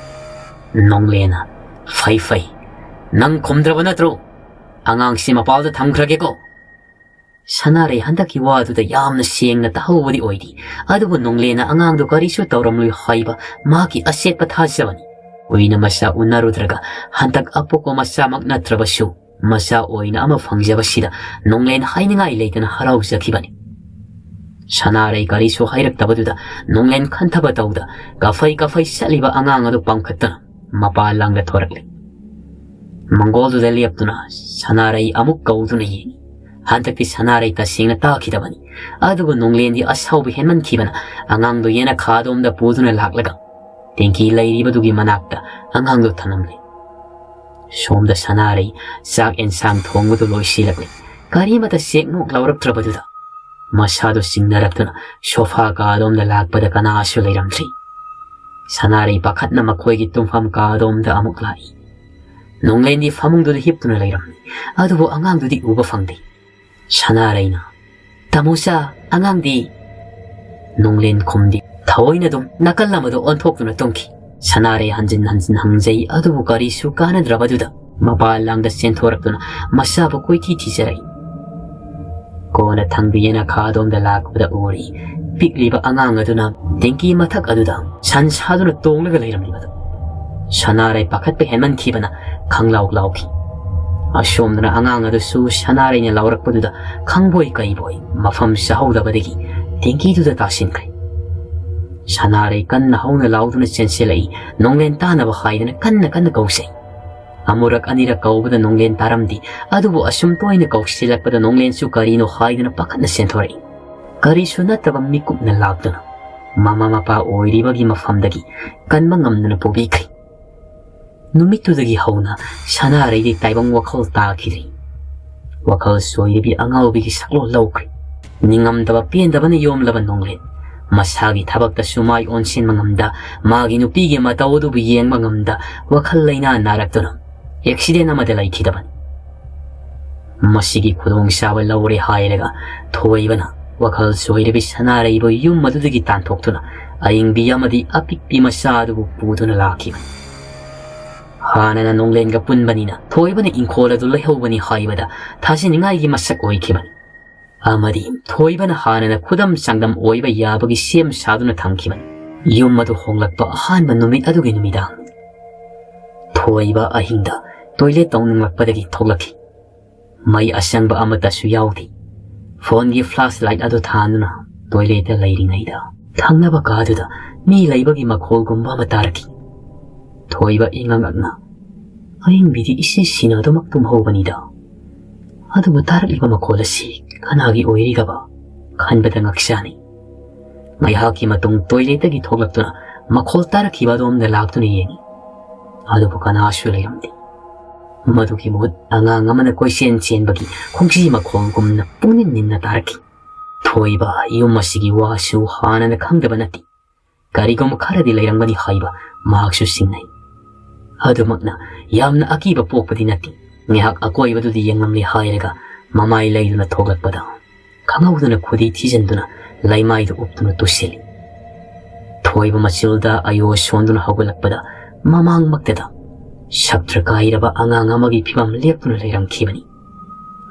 ꯅꯣꯡꯂꯦꯟꯅ, "ꯐꯩ ꯐꯩ, ꯅꯪ ꯈꯨꯝꯗ꯭ꯔꯕ ꯅꯠꯇ꯭ꯔꯣ? ꯑꯉꯥꯡꯁꯤ ꯃꯄꯥꯜꯗ ꯊꯝꯈ꯭ꯔꯒꯦꯀꯣ"꯫ ꯁꯅꯥꯔꯩ ꯍꯟꯗꯛꯀꯤ ꯋꯥꯗꯨꯗ ꯌꯥꯝꯅ ꯁꯦꯡꯅ ꯇꯥꯍꯧꯕꯗꯤ ꯑꯣꯏꯗꯦ, ꯑꯗꯨꯕꯨ ꯅꯣꯡꯂꯦꯟꯅ ꯑꯉꯥꯡꯗꯣ ꯀꯔꯤꯁꯨ ꯇꯧꯔꯝꯂꯣꯏ ꯍꯥꯏꯕ ꯃꯍꯥꯛꯀꯤ ꯑꯆꯦꯠꯄ ꯊꯥꯖꯕꯅꯤ꯫ ꯀꯨꯏꯅ ꯃꯁꯥ ꯎꯅꯔꯨꯗ꯭ꯔꯒ ꯍꯟꯗꯛ ꯑꯄꯣꯛꯄ ꯃꯆꯥꯃꯛ ꯅꯠꯇ꯭ꯔꯕꯁꯨ, ꯃꯆꯥ ꯑꯣꯏꯅ ꯑꯃ ꯐꯪꯖꯕꯁꯤꯗ ꯅꯣꯡꯂꯦꯟ ꯍꯥꯏꯅꯤꯡꯉꯥꯏ ꯂꯩꯇꯅ ꯍꯔꯥꯎꯖꯈꯤꯕꯅꯤ꯫ ꯁꯅꯥꯔꯩ ꯀꯔꯤꯁꯨ ꯍꯥꯏꯔꯛꯇꯕꯗꯨꯗ ꯅꯣꯡꯂꯦꯟ ꯈꯟꯊꯕ ꯇꯧꯗ ꯀꯐꯩ ꯀꯐꯩ ꯆꯠꯂꯤꯕ ꯑꯉꯥꯡ ꯑꯗꯨ ꯄꯥꯡꯈꯠꯇꯨꯅ ꯃꯄꯥ ꯂꯥꯡꯗ ꯊꯣꯔꯛꯂꯦ꯫ ꯃꯪꯒꯣꯜꯗꯨꯗ ꯂꯦꯞꯇꯨꯅ ꯁꯅꯥꯔꯩ ꯑꯃꯨꯛ ꯀꯧꯗꯨꯅ ꯌꯦꯡꯉꯤ꯫ ꯍꯟꯗꯛꯇꯤ ꯁꯅꯥꯔꯩ ꯇꯁꯦꯡꯅ ꯇꯥꯈꯤꯗꯕꯅꯤ꯫ ꯑꯗꯨꯕꯨ ꯅꯣꯡꯂꯦꯟꯗꯤ ꯑꯁꯥꯎꯕ ꯍꯦꯟꯃꯟꯈꯤꯕꯅ ꯑꯉꯥꯡꯗꯨ ꯌꯦꯅꯈꯥꯗꯣꯝꯗ ꯄꯨꯗꯨꯅ ꯂꯥꯛꯂꯒ ꯇꯦꯡꯀꯤ ꯂꯩꯔꯤꯕꯗꯨꯒꯤ ꯃꯅꯥꯛꯇ ꯑꯉꯥꯡꯗꯨ ꯊꯅꯝꯂꯦ꯫ ꯁꯣꯝꯗ ꯁꯅꯥꯔꯩ ꯆꯥꯛ ꯑꯦꯟꯁꯥꯡ ꯊꯣꯡꯕꯗꯨ ꯂꯣꯏꯁꯤꯜꯂꯛꯂꯦ꯫ ꯀꯔꯤꯃꯇ ꯆꯦꯛ ꯅꯣꯛ ꯂꯥꯎꯔꯛꯇ꯭ꯔꯕꯗꯨꯗ ꯃꯁꯥꯗꯨ ꯆꯤꯡꯅꯔꯛꯇꯨꯅ ꯁꯣꯐꯥ ꯀꯥꯗꯣꯝꯗ ꯂꯥꯛꯄꯗ ꯀꯅꯥꯁꯨ ꯂꯩꯔꯝꯗ꯭ꯔꯤ꯫ ꯁꯅꯥꯔꯩ ꯄꯥꯈꯠꯅ ꯃꯈꯣꯏꯒꯤ ꯇꯨꯝꯐꯝ ꯀꯥꯗꯣꯝꯗ ꯑꯃꯨꯛ ꯂꯥꯛꯏ꯫ ꯅꯣꯡꯂꯦꯟꯗꯤ ꯐꯃꯨꯡꯗꯨꯗ ꯍꯤꯞꯇꯨꯅ ꯂꯩꯔꯝꯃꯤ, ꯑꯗꯨꯕꯨ ꯑꯉꯥꯡꯗꯨꯗꯤ ꯎꯕ ꯐꯪꯗꯦ꯫ ꯁꯅꯥꯔꯩꯅ, "ꯇꯥꯃꯣꯆꯥ, ꯑꯉꯥꯡꯗꯤ?" ꯅꯣꯡꯂꯦꯟ ꯈꯨꯝꯗꯦ꯫ ꯊꯑꯣꯏꯅ ꯑꯗꯨꯝ ꯅꯥꯀꯜ ꯑꯃꯗ ꯑꯣꯟꯊꯣꯛꯇꯨꯅ ꯇꯨꯝꯈꯤ꯫ ꯁꯅꯥꯔꯩ ꯍꯟꯖꯤꯟ ꯍꯟꯖꯤꯟ ꯍꯪꯖꯩ, ꯑꯗꯨꯕꯨ ꯀꯔꯤꯁꯨ ꯀꯥꯟꯅꯗ꯭ꯔꯕꯗꯨꯗ ꯃꯄꯥ ꯂꯥꯡꯗ ꯆꯦꯟꯊꯣꯔꯛꯇꯨꯅ ꯃꯆꯥꯕꯨ ꯀꯣꯏꯊꯤ ꯊꯤꯖꯔꯛꯏ꯫ ꯀꯣꯟꯅ ꯊꯪꯗꯨ ꯌꯦꯅꯈꯥꯗꯣꯝꯗ ꯂꯥꯛꯄꯗ ꯎꯔꯤ꯫ ꯄꯤꯛꯂꯤꯕ ꯑꯉꯥꯡ ꯑꯗꯨꯅ ꯇꯦꯡꯀꯤ ꯃꯊꯛ ꯑꯗꯨꯗ ꯁꯟ ꯁꯥꯗꯨꯅ ꯇꯣꯡꯂꯒ ꯂꯩꯔꯝꯂꯤꯕꯗꯨ꯫ ꯁꯅꯥꯔꯩ ꯄꯥꯈꯠꯄ ꯍꯦꯟꯃꯟꯈꯤꯕꯅ ꯈꯪꯂꯥꯎ ꯂꯥꯎꯈꯤ꯫ ꯑꯁꯣꯝꯗꯅ ꯑꯉꯥꯡ ꯑꯗꯨꯁꯨ ꯁꯅꯥꯔꯩꯅ ꯂꯥꯎꯔꯛꯄꯗꯨꯗ ꯈꯪꯕꯣꯏ ꯀꯩꯕꯣꯏ ꯃꯐꯝ ꯆꯥꯍꯧꯗꯕꯗꯒꯤ ꯇꯦꯡꯀꯤꯗꯨꯗ ꯇꯥꯁꯤꯟꯈ꯭ꯔꯦ꯫ ꯁꯅꯥꯔꯩ ꯀꯟꯅ ꯍꯧꯅ ꯂꯥꯎꯗꯨꯅ ꯆꯦꯟꯁꯤꯜꯂꯛꯏ꯫ ꯅꯣꯡꯂꯦꯟ ꯇꯥꯅꯕ ꯍꯥꯏꯗꯅ ꯀꯟꯅ ꯀꯟꯅ ꯀꯧꯖꯩ꯫ ꯑꯃꯨꯔꯛ ꯑꯅꯤꯔꯛ ꯀꯧꯕꯗ ꯅꯣꯡꯂꯦꯟ ꯇꯥꯔꯝꯗꯦ, ꯑꯗꯨꯕꯨ ꯑꯁꯨꯝ ꯇꯣꯏꯅ ꯀꯧꯁꯤꯜꯂꯛꯄꯗ ꯅꯣꯡꯂꯦꯟꯁꯨ ꯀꯔꯤꯅꯣ ꯍꯥꯏꯗꯨꯅ ꯄꯥꯈꯠꯅ ꯆꯦꯟꯊꯣꯔꯛꯏ꯫ ꯀꯔꯤꯁꯨ ꯅꯠꯇꯕ ꯃꯤꯀꯨꯞꯅ ꯂꯥꯛꯇꯨꯅ ꯃꯃꯥ ꯃꯄꯥ ꯑꯣꯏꯔꯤꯕꯒꯤ ꯃꯐꯝꯗꯒꯤ ꯀꯟꯕ ꯉꯝꯗꯅ ꯄꯨꯕꯤꯈ꯭ꯔꯦ꯫ ꯅꯨꯃꯤꯠꯇꯨꯗꯒꯤ ꯍꯧꯅ ꯁꯅꯥꯔꯩꯗꯤ ꯇꯥꯏꯕꯪ ꯋꯥꯈꯜ ꯇꯥꯈꯤꯗ꯭ꯔꯤ꯫ ꯋꯥꯈꯜ ꯆꯣꯏꯔꯕꯤ ꯑꯉꯥꯎꯕꯤꯒꯤ ꯁꯛꯂꯣꯟ ꯂꯧꯈ꯭ꯔꯦ꯫ ꯅꯤꯡꯉꯝꯗꯕ ꯄꯦꯟꯗꯕꯅ ꯌꯣꯝꯂꯕ ꯅꯣꯡꯂꯦꯟ ꯃꯁꯥꯒꯤ ꯊꯕꯛꯇꯁꯨ ꯃꯥꯏ ꯑꯣꯟꯁꯤꯟꯕ ꯉꯝꯗ, ꯃꯥꯒꯤ ꯅꯨꯄꯤꯒꯤ ꯃꯇꯧ ꯑꯗꯨꯕꯨ ꯌꯦꯡꯕ ꯉꯝꯗ, ꯋꯥꯈꯜ ꯂꯩꯅꯥ ꯅꯥꯔꯛꯇꯨꯅ ꯑꯦꯛꯁꯤꯗꯦꯟ ꯑꯃꯗ ꯂꯩꯈꯤꯗꯕꯅꯤ꯫ ꯃꯁꯤꯒꯤ ꯈꯨꯗꯣꯡꯆꯥꯕ ꯂꯧꯔꯦ ꯍꯥꯏꯔꯒ ꯊꯣꯏꯕꯅ ꯋꯥꯈꯜ ꯆꯣꯏꯔꯕꯤ ꯁꯅꯥꯔꯩꯕꯨ ꯌꯨꯝ ꯑꯗꯨꯗꯒꯤ ꯇꯥꯟꯊꯣꯛꯇꯨꯅ ꯑꯏꯪꯕꯤ ꯑꯃꯗꯤ ꯑꯄꯤꯛꯄꯤ ꯃꯆꯥ ꯑꯗꯨꯕꯨ ꯄꯨꯗꯨꯅ ꯂꯥꯛꯈꯤꯕꯅꯤ꯫ ꯍꯥꯟꯅꯅ ꯅꯣꯡꯂꯦꯟꯒ ꯄꯨꯟꯕꯅꯤꯅ ꯊꯣꯏꯕꯅ ꯏꯪꯈꯣꯜ ꯑꯗꯨ ꯂꯩꯍꯧꯕꯅꯤ ꯍꯥꯏꯕꯗ ꯊꯥꯖꯅꯤꯡꯉꯥꯏꯒꯤ ꯃꯁꯛ ꯑꯣꯏꯈꯤꯕꯅꯤ꯫ ꯑꯃꯗꯤ ꯊꯣꯏꯕꯅ ꯍꯥꯟꯅꯅ ꯈꯨꯗꯝ ꯆꯥꯡꯗꯝ ꯑꯣꯏꯕ ꯌꯥꯕꯒꯤ ꯁꯦꯝ ꯁꯥꯗꯨꯅ ꯊꯝꯈꯤꯕꯅꯤ꯫ ꯌꯨꯝ ꯑꯗꯨ ꯍꯣꯡꯂꯛꯄ ꯑꯍꯥꯟꯕ ꯅꯨꯃꯤꯠ ꯑꯗꯨꯒꯤ ꯅꯨꯃꯤꯗꯥꯡ, ꯊꯣꯏꯕ ꯑꯍꯤꯡꯗ ꯇꯣꯏꯂꯦꯠ ꯇꯧꯅꯤꯡꯂꯛꯄꯗꯒꯤ ꯊꯣꯛꯂꯛꯈꯤ꯫ ꯃꯩ ꯑꯁꯪꯕ ꯑꯃꯠꯇꯁꯨ ꯌꯥꯎꯗꯦ꯫ ꯐꯣꯟꯒꯤ ꯐ꯭ꯂꯥꯁ ꯂꯥꯏꯠ ꯑꯗꯨ ꯊꯥꯟꯗꯨꯅ ꯇꯣꯏꯂꯦꯠꯇ ꯂꯩꯔꯤꯉꯩꯗ, ꯊꯪꯅꯕ ꯀꯥꯗꯨꯗ ꯃꯤ ꯂꯩꯕꯒꯤ ꯃꯈꯣꯜꯒꯨꯝꯕ ꯑꯃ ꯇꯥꯔꯛꯈꯤ꯫ ꯊꯣꯏꯕ ꯏꯉꯛ ꯉꯛꯅ, "ꯑꯌꯤꯡꯕꯤꯗꯤ ꯏꯁꯤ ꯁꯤꯅ ꯑꯗꯨꯃꯛ ꯇꯨꯝꯍꯧꯕꯅꯤꯗ꯫ ꯑꯗꯨꯕꯨ ꯇꯥꯔꯛꯂꯤꯕ ꯃꯈꯣꯜ ꯑꯁꯤ ꯀꯅꯥꯒꯤ ꯑꯣꯏꯔꯤꯒꯕ?" ꯈꯟꯕꯗ ꯉꯛꯆꯥꯅꯩ꯫ ꯉꯥꯏꯍꯥꯛꯀꯤ ꯃꯇꯨꯡ ꯇꯣꯏꯂꯦꯠꯇꯒꯤ ꯊꯣꯛꯂꯛꯇꯨꯅ ꯃꯈꯣꯜ ꯇꯥꯔꯛꯈꯤꯕ ꯑꯗꯣꯝꯗ ꯂꯥꯛꯇꯨꯅ ꯌꯦꯡꯉꯤ꯫ ꯑꯗꯨꯕꯨ ꯀꯅꯥꯁꯨ ꯂꯩꯔꯝꯗꯦ꯫ ꯃꯗꯨꯒꯤ ꯃꯍꯨꯠ ꯑꯉꯥꯡ ꯑꯃꯅ ꯀꯣꯏꯆꯦꯟ ꯆꯦꯟꯕꯒꯤ ꯈꯣꯡꯖꯤ ꯃꯈꯣꯜꯒꯨꯝꯅ ꯄꯨꯡꯅꯤꯟ ꯅꯤꯟꯅ ꯇꯥꯔꯛꯈꯤ꯫ ꯊꯣꯏꯕ ꯌꯨꯝ ꯑꯁꯤꯒꯤ ꯋꯥꯁꯨ ꯍꯥꯟꯅꯅ ꯈꯪꯗꯕ ꯅꯠꯇꯦ꯫ ꯀꯔꯤꯒꯨꯝꯕ ꯈꯔꯗꯤ ꯂꯩꯔꯝꯒꯅꯤ ꯍꯥꯏꯕ ꯃꯍꯥꯛꯁꯨ ꯆꯤꯡꯅꯩ꯫ ꯑꯗꯨꯃꯛꯅ ꯌꯥꯝꯅ ꯑꯀꯤꯕ ꯄꯣꯛꯄꯗꯤ ꯅꯠꯇꯦ꯫ ꯉꯥꯏꯍꯥꯛ ꯑꯀꯣꯏꯕꯗꯨꯗꯤ ꯌꯦꯡꯂꯝꯂꯦ ꯍꯥꯏꯔꯒ ꯃꯃꯥꯏ ꯂꯩꯗꯨꯅ ꯊꯣꯛꯂꯛꯄꯗ, ꯈꯪꯍꯧꯗꯅ ꯈꯨꯗꯤ ꯊꯤꯖꯤꯟꯗꯨꯅ ꯂꯩꯃꯥꯏꯗ ꯎꯞꯇꯨꯅ ꯇꯨꯁꯤꯜꯂꯤ꯫ ꯊꯣꯏꯕ ꯃꯆꯤꯜꯗ ꯑꯌꯣ ꯁꯣꯟꯗꯨꯅ ꯍꯧꯒꯠꯂꯛꯄꯗ, ꯃꯃꯥꯡꯃꯛꯇꯗ ꯁꯛꯇ꯭ꯔ ꯀꯥꯏꯔꯕ ꯑꯉꯥꯡ ꯑꯃꯒꯤ ꯐꯤꯕꯝ ꯂꯦꯞꯇꯨꯅ ꯂꯩꯔꯝꯈꯤꯕꯅꯤ꯫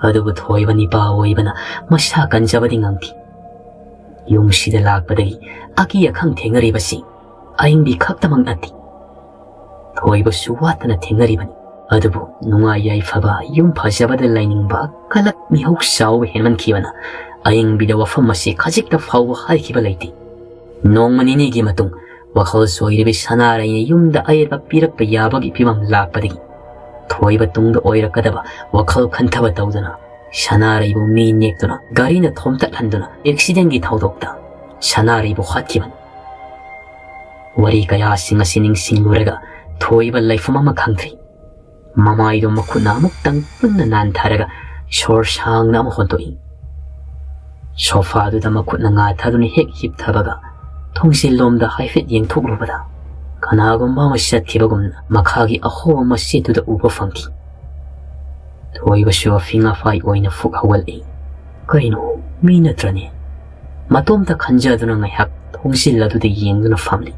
ꯑꯗꯨꯕꯨ ꯊꯣꯏꯕ ꯅꯤꯄꯥ ꯑꯣꯏꯕꯅ ꯃꯁꯥ ꯀꯟꯖꯕꯗꯤ ꯉꯝꯈꯤ꯫ ꯌꯨꯝꯁꯤꯗ ꯂꯥꯛꯄꯗꯒꯤ ꯑꯀꯤ ꯑꯈꯪ ꯊꯦꯡꯅꯔꯤꯕꯁꯤ ꯑꯏꯪꯕꯤ ꯈꯛꯇꯃꯛ ꯅꯠꯇꯦ꯫ ꯊꯣꯏꯕꯁꯨ ꯋꯥꯠꯇꯅ ꯊꯦꯡꯅꯔꯤꯕꯅꯤ꯫ ꯑꯗꯨꯕꯨ ꯅꯨꯡꯉꯥꯏ ꯌꯥꯏꯐꯕ, ꯌꯨꯝ ꯐꯖꯕꯗ ꯂꯩꯅꯤꯡꯕ, ꯀꯂꯛ ꯃꯤꯍꯧ ꯆꯥꯎꯕ ꯍꯦꯟꯃꯟꯈꯤꯕꯅ ꯑꯏꯪꯕꯤꯗ ꯋꯥꯐꯝ ꯑꯁꯤ ꯈꯖꯤꯛꯇ ꯐꯥꯎꯕ ꯍꯥꯏꯈꯤꯕ ꯂꯩꯇꯦ꯫ ꯅꯣꯡꯃ ꯅꯤꯅꯤꯒꯤ ꯃꯇꯨꯡ ꯋꯥꯈꯜ ꯆꯣꯏꯔꯕꯤ ꯁꯅꯥꯔꯩꯅ ꯌꯨꯝꯗ ꯑꯌꯦꯠꯄ ꯄꯤꯔꯛꯄ ꯌꯥꯕꯒꯤ ꯐꯤꯕꯝ ꯂꯥꯛꯄꯗꯒꯤ ꯊꯣꯏꯕ ꯇꯨꯡꯗ ꯑꯣꯏꯔꯛꯀꯗꯕ ꯋꯥꯈꯜ ꯈꯟꯊꯕ ꯇꯧꯗꯨꯅ ꯁꯅꯥꯔꯩꯕꯨ ꯃꯤ ꯅꯦꯛꯇꯨꯅ ꯒꯥꯔꯤꯅ ꯊꯣꯝꯇꯠꯍꯟꯗꯨꯅ ꯑꯦꯛꯁꯤꯗꯦꯟꯒꯤ ꯊꯧꯗꯣꯛꯇ ꯁꯅꯥꯔꯩꯕꯨ ꯍꯥꯠꯈꯤꯕꯅꯤ꯫ ꯋꯥꯔꯤ ꯀꯌꯥꯁꯤꯡ ꯑꯁꯤ ꯅꯤꯡꯁꯤꯡꯂꯨꯔꯒ ꯊꯣꯏꯕ ꯂꯩꯐꯝ ꯑꯃ ꯈꯪꯗ꯭ꯔꯤ꯫ ꯃꯃꯥꯏꯗꯣ ꯃꯈꯨꯠꯅ ꯑꯃꯨꯛꯇꯪ ꯄꯨꯟꯅ ꯅꯥꯟꯊꯔꯒ ꯁꯣꯔ ꯁꯥꯡꯅ ꯑꯃ ꯍꯣꯟꯗꯣꯛꯏ꯫ ꯁꯣꯐꯥꯗꯨꯗ ꯃꯈꯨꯠꯅ ꯉꯥꯊꯗꯨꯅ ꯍꯦꯛ ꯍꯤꯞꯊꯕꯒ ꯊꯣꯡꯖꯤꯜꯂꯣꯝꯗ ꯍꯥꯏꯐꯦꯠ ꯌꯦꯡꯊꯣꯛꯂꯨꯕꯗ ꯀꯅꯥꯒꯨꯝꯕ ꯑꯃ ꯆꯠꯈꯤꯕꯒꯨꯝꯅ ꯃꯈꯥꯒꯤ ꯑꯍꯣꯕ ꯃꯆꯦꯠꯇꯨꯗ ꯎꯕ ꯐꯪꯈꯤ꯫ ꯊꯣꯏꯕꯁꯨ ꯑꯐꯤꯡ ꯑꯐꯥꯏ ꯑꯣꯏꯅ ꯐꯨꯛ ꯍꯧꯒꯠꯂꯛꯏ꯫ ꯀꯩꯅꯣ, ꯃꯤ ꯅꯠꯇ꯭ꯔꯅꯦ? ꯃꯇꯣꯝꯇ ꯈꯟꯖꯗꯨꯅ ꯉꯥꯏꯍꯥꯛ ꯊꯣꯡꯖꯤꯜ ꯑꯗꯨꯗ ꯌꯦꯡꯗꯨꯅ ꯐꯝꯂꯤ꯫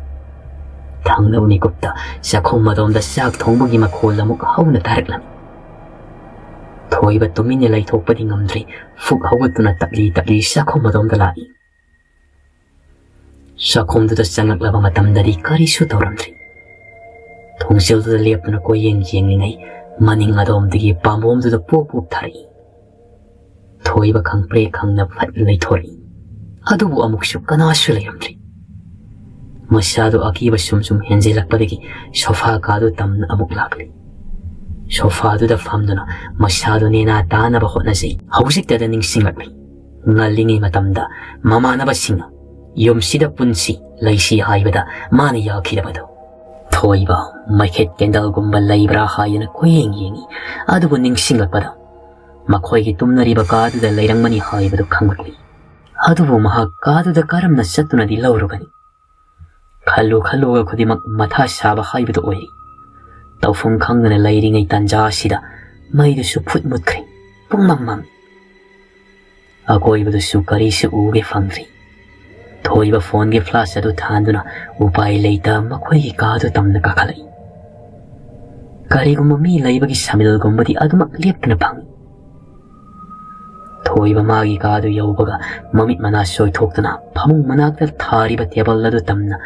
ꯊꯪꯅꯕ ꯃꯤꯀꯨꯞꯇ ꯆꯥꯛꯈꯨꯝ ꯑꯗꯣꯝꯗ ꯆꯥꯛ ꯊꯣꯡꯕꯒꯤ ꯃꯈꯣꯜ ꯑꯃꯨꯛ ꯍꯧꯅ ꯇꯥꯔꯛꯂꯝꯃꯤ꯫ ꯊꯣꯏꯕ ꯇꯨꯃꯤꯟꯅ ꯂꯩꯊꯣꯛꯄꯗꯤ ꯉꯝꯗ꯭ꯔꯤ꯫ ꯐꯨꯛ ꯍꯧꯒꯠꯇꯨꯅ ꯇꯞꯂꯤ ꯇꯞꯂꯤ ꯆꯥꯛꯈꯨꯝ ꯑꯗꯣꯝꯗ ꯂꯥꯛꯏ꯫ ꯆꯥꯛꯈꯨꯝꯗꯨꯗ ꯆꯪꯂꯛꯂꯕ ꯃꯇꯝꯗꯗꯤ ꯀꯔꯤꯁꯨ ꯇꯧꯔꯝꯗ꯭ꯔꯤ꯫ ꯊꯣꯡꯖꯤꯜꯗꯨꯗ ꯂꯦꯞꯇꯨꯅ ꯀꯣꯏꯌꯦꯡ ꯌꯦꯡꯂꯤꯉꯩ ꯃꯅꯤꯡ ꯑꯗꯣꯝꯗꯒꯤ ꯄꯥꯝꯕꯣꯝꯗꯨꯗ ꯄꯣꯞ ꯄꯣꯞ ꯊꯥꯔꯛꯏ꯫ ꯊꯣꯏꯕ ꯈꯪꯄ꯭ꯔꯦꯛ ꯈꯪꯅ ꯐꯠ ꯂꯩꯊꯣꯔꯛꯏ꯫ ꯑꯗꯨꯕꯨ ꯑꯃꯨꯛꯁꯨ ꯀꯅꯥꯁꯨ ꯂꯩꯔꯝꯗ꯭ꯔꯤ꯫ ꯃꯁꯥꯗꯨ ꯑꯀꯤꯕ ꯁꯨꯝ ꯁꯨꯝ ꯍꯦꯟꯖꯤꯜꯂꯛꯄꯗꯒꯤ ꯁꯣꯐꯥ ꯀꯥꯗꯨ ꯇꯝꯅ ꯑꯃꯨꯛ ꯂꯥꯛꯂꯤ꯫ ꯁꯣꯐꯥꯗꯨꯗ ꯐꯝꯗꯨꯅ ꯃꯁꯥꯗꯨ ꯅꯦꯅꯥ ꯇꯥꯅꯕ ꯍꯣꯠꯅꯖꯩ꯫ ꯍꯧꯖꯤꯛꯇꯗ ꯅꯤꯡꯁꯤꯡꯂꯛꯂꯤ꯫ ꯉꯜꯂꯤꯉꯩ ꯃꯇꯝꯗ ꯃꯃꯥꯟꯅꯕꯁꯤꯡꯅ ꯌꯨꯝꯁꯤꯗ ꯄꯨꯟꯁꯤ ꯂꯩꯁꯤ ꯍꯥꯏꯕꯗ ꯃꯥꯅ ꯌꯥꯈꯤꯗꯕꯗꯨ꯫ ꯊꯣꯏꯕ ꯃꯩꯈꯦꯠ ꯀꯦꯟꯗꯜꯒꯨꯝꯕ ꯂꯩꯕ꯭ꯔꯥ ꯍꯥꯏꯗꯅ ꯀꯣꯏꯌꯦꯡ ꯌꯦꯡꯉꯤ꯫ ꯑꯗꯨꯕꯨ ꯅꯤꯡꯁꯤꯡꯂꯛꯄꯗ ꯃꯈꯣꯏꯒꯤ ꯇꯨꯝꯅꯔꯤꯕ ꯀꯥꯗꯨꯗ ꯂꯩꯔꯝꯒꯅꯤ ꯍꯥꯏꯕꯗꯨ ꯈꯪꯂꯛꯂꯤ꯫ ꯑꯗꯨꯕꯨ ꯃꯍꯥꯛ ꯀꯥꯗꯨꯗ ꯀꯔꯝꯅ ꯆꯠꯇꯨꯅꯗꯤ ꯂꯧꯔꯨꯒꯅꯤ? ꯈꯜꯂꯨ ꯈꯜꯂꯨꯕ ꯈꯨꯗꯤꯡꯃꯛ ꯃꯊꯥ ꯁꯥꯕ ꯍꯥꯏꯕꯗꯨ ꯑꯣꯏꯔꯤ꯫ ꯇꯧꯐꯝ ꯈꯪꯗꯅ ꯂꯩꯔꯤꯉꯩ ꯇꯥꯟꯖꯥ ꯑꯁꯤꯗ ꯃꯩꯗꯨꯁꯨ ꯐꯨꯠ ꯃꯨꯠꯈ꯭ꯔꯦ꯫ ꯄꯨꯡꯃꯝ ꯃꯝꯃꯤ꯫ ꯑꯀꯣꯏꯕꯗꯁꯨ ꯀꯔꯤꯁꯨ ꯎꯒꯦ ꯐꯪꯗ꯭ꯔꯤ꯫ ꯊꯣꯏꯕ ꯐꯣꯟꯒꯤ ꯐ꯭ꯂꯥꯁ ꯑꯗꯨ ꯊꯥꯟꯗꯨꯅ ꯎꯄꯥꯏ ꯂꯩꯇ ꯃꯈꯣꯏꯒꯤ ꯀꯥꯗꯨ ꯇꯝꯅ ꯀꯥꯈꯠꯂꯛꯏ꯫ ꯀꯔꯤꯒꯨꯝꯕ ꯃꯤ ꯂꯩꯕꯒꯤ ꯁꯃꯤꯜꯒꯨꯝꯕꯗꯤ ꯑꯗꯨꯃꯛ ꯂꯦꯞꯇꯅ ꯐꯪꯏ꯫ ꯊꯣꯏꯕ ꯃꯥꯒꯤ ꯀꯥꯗꯨ ꯌꯧꯕꯒ ꯃꯃꯤꯠ ꯃꯅꯥ ꯁꯣꯏꯊꯣꯛꯇꯨꯅ ꯐꯃꯨꯡ ꯃꯅꯥꯛꯇ ꯊꯥꯔꯤꯕ ꯇꯦꯕꯜ ꯑꯗꯨ ꯇꯝꯅ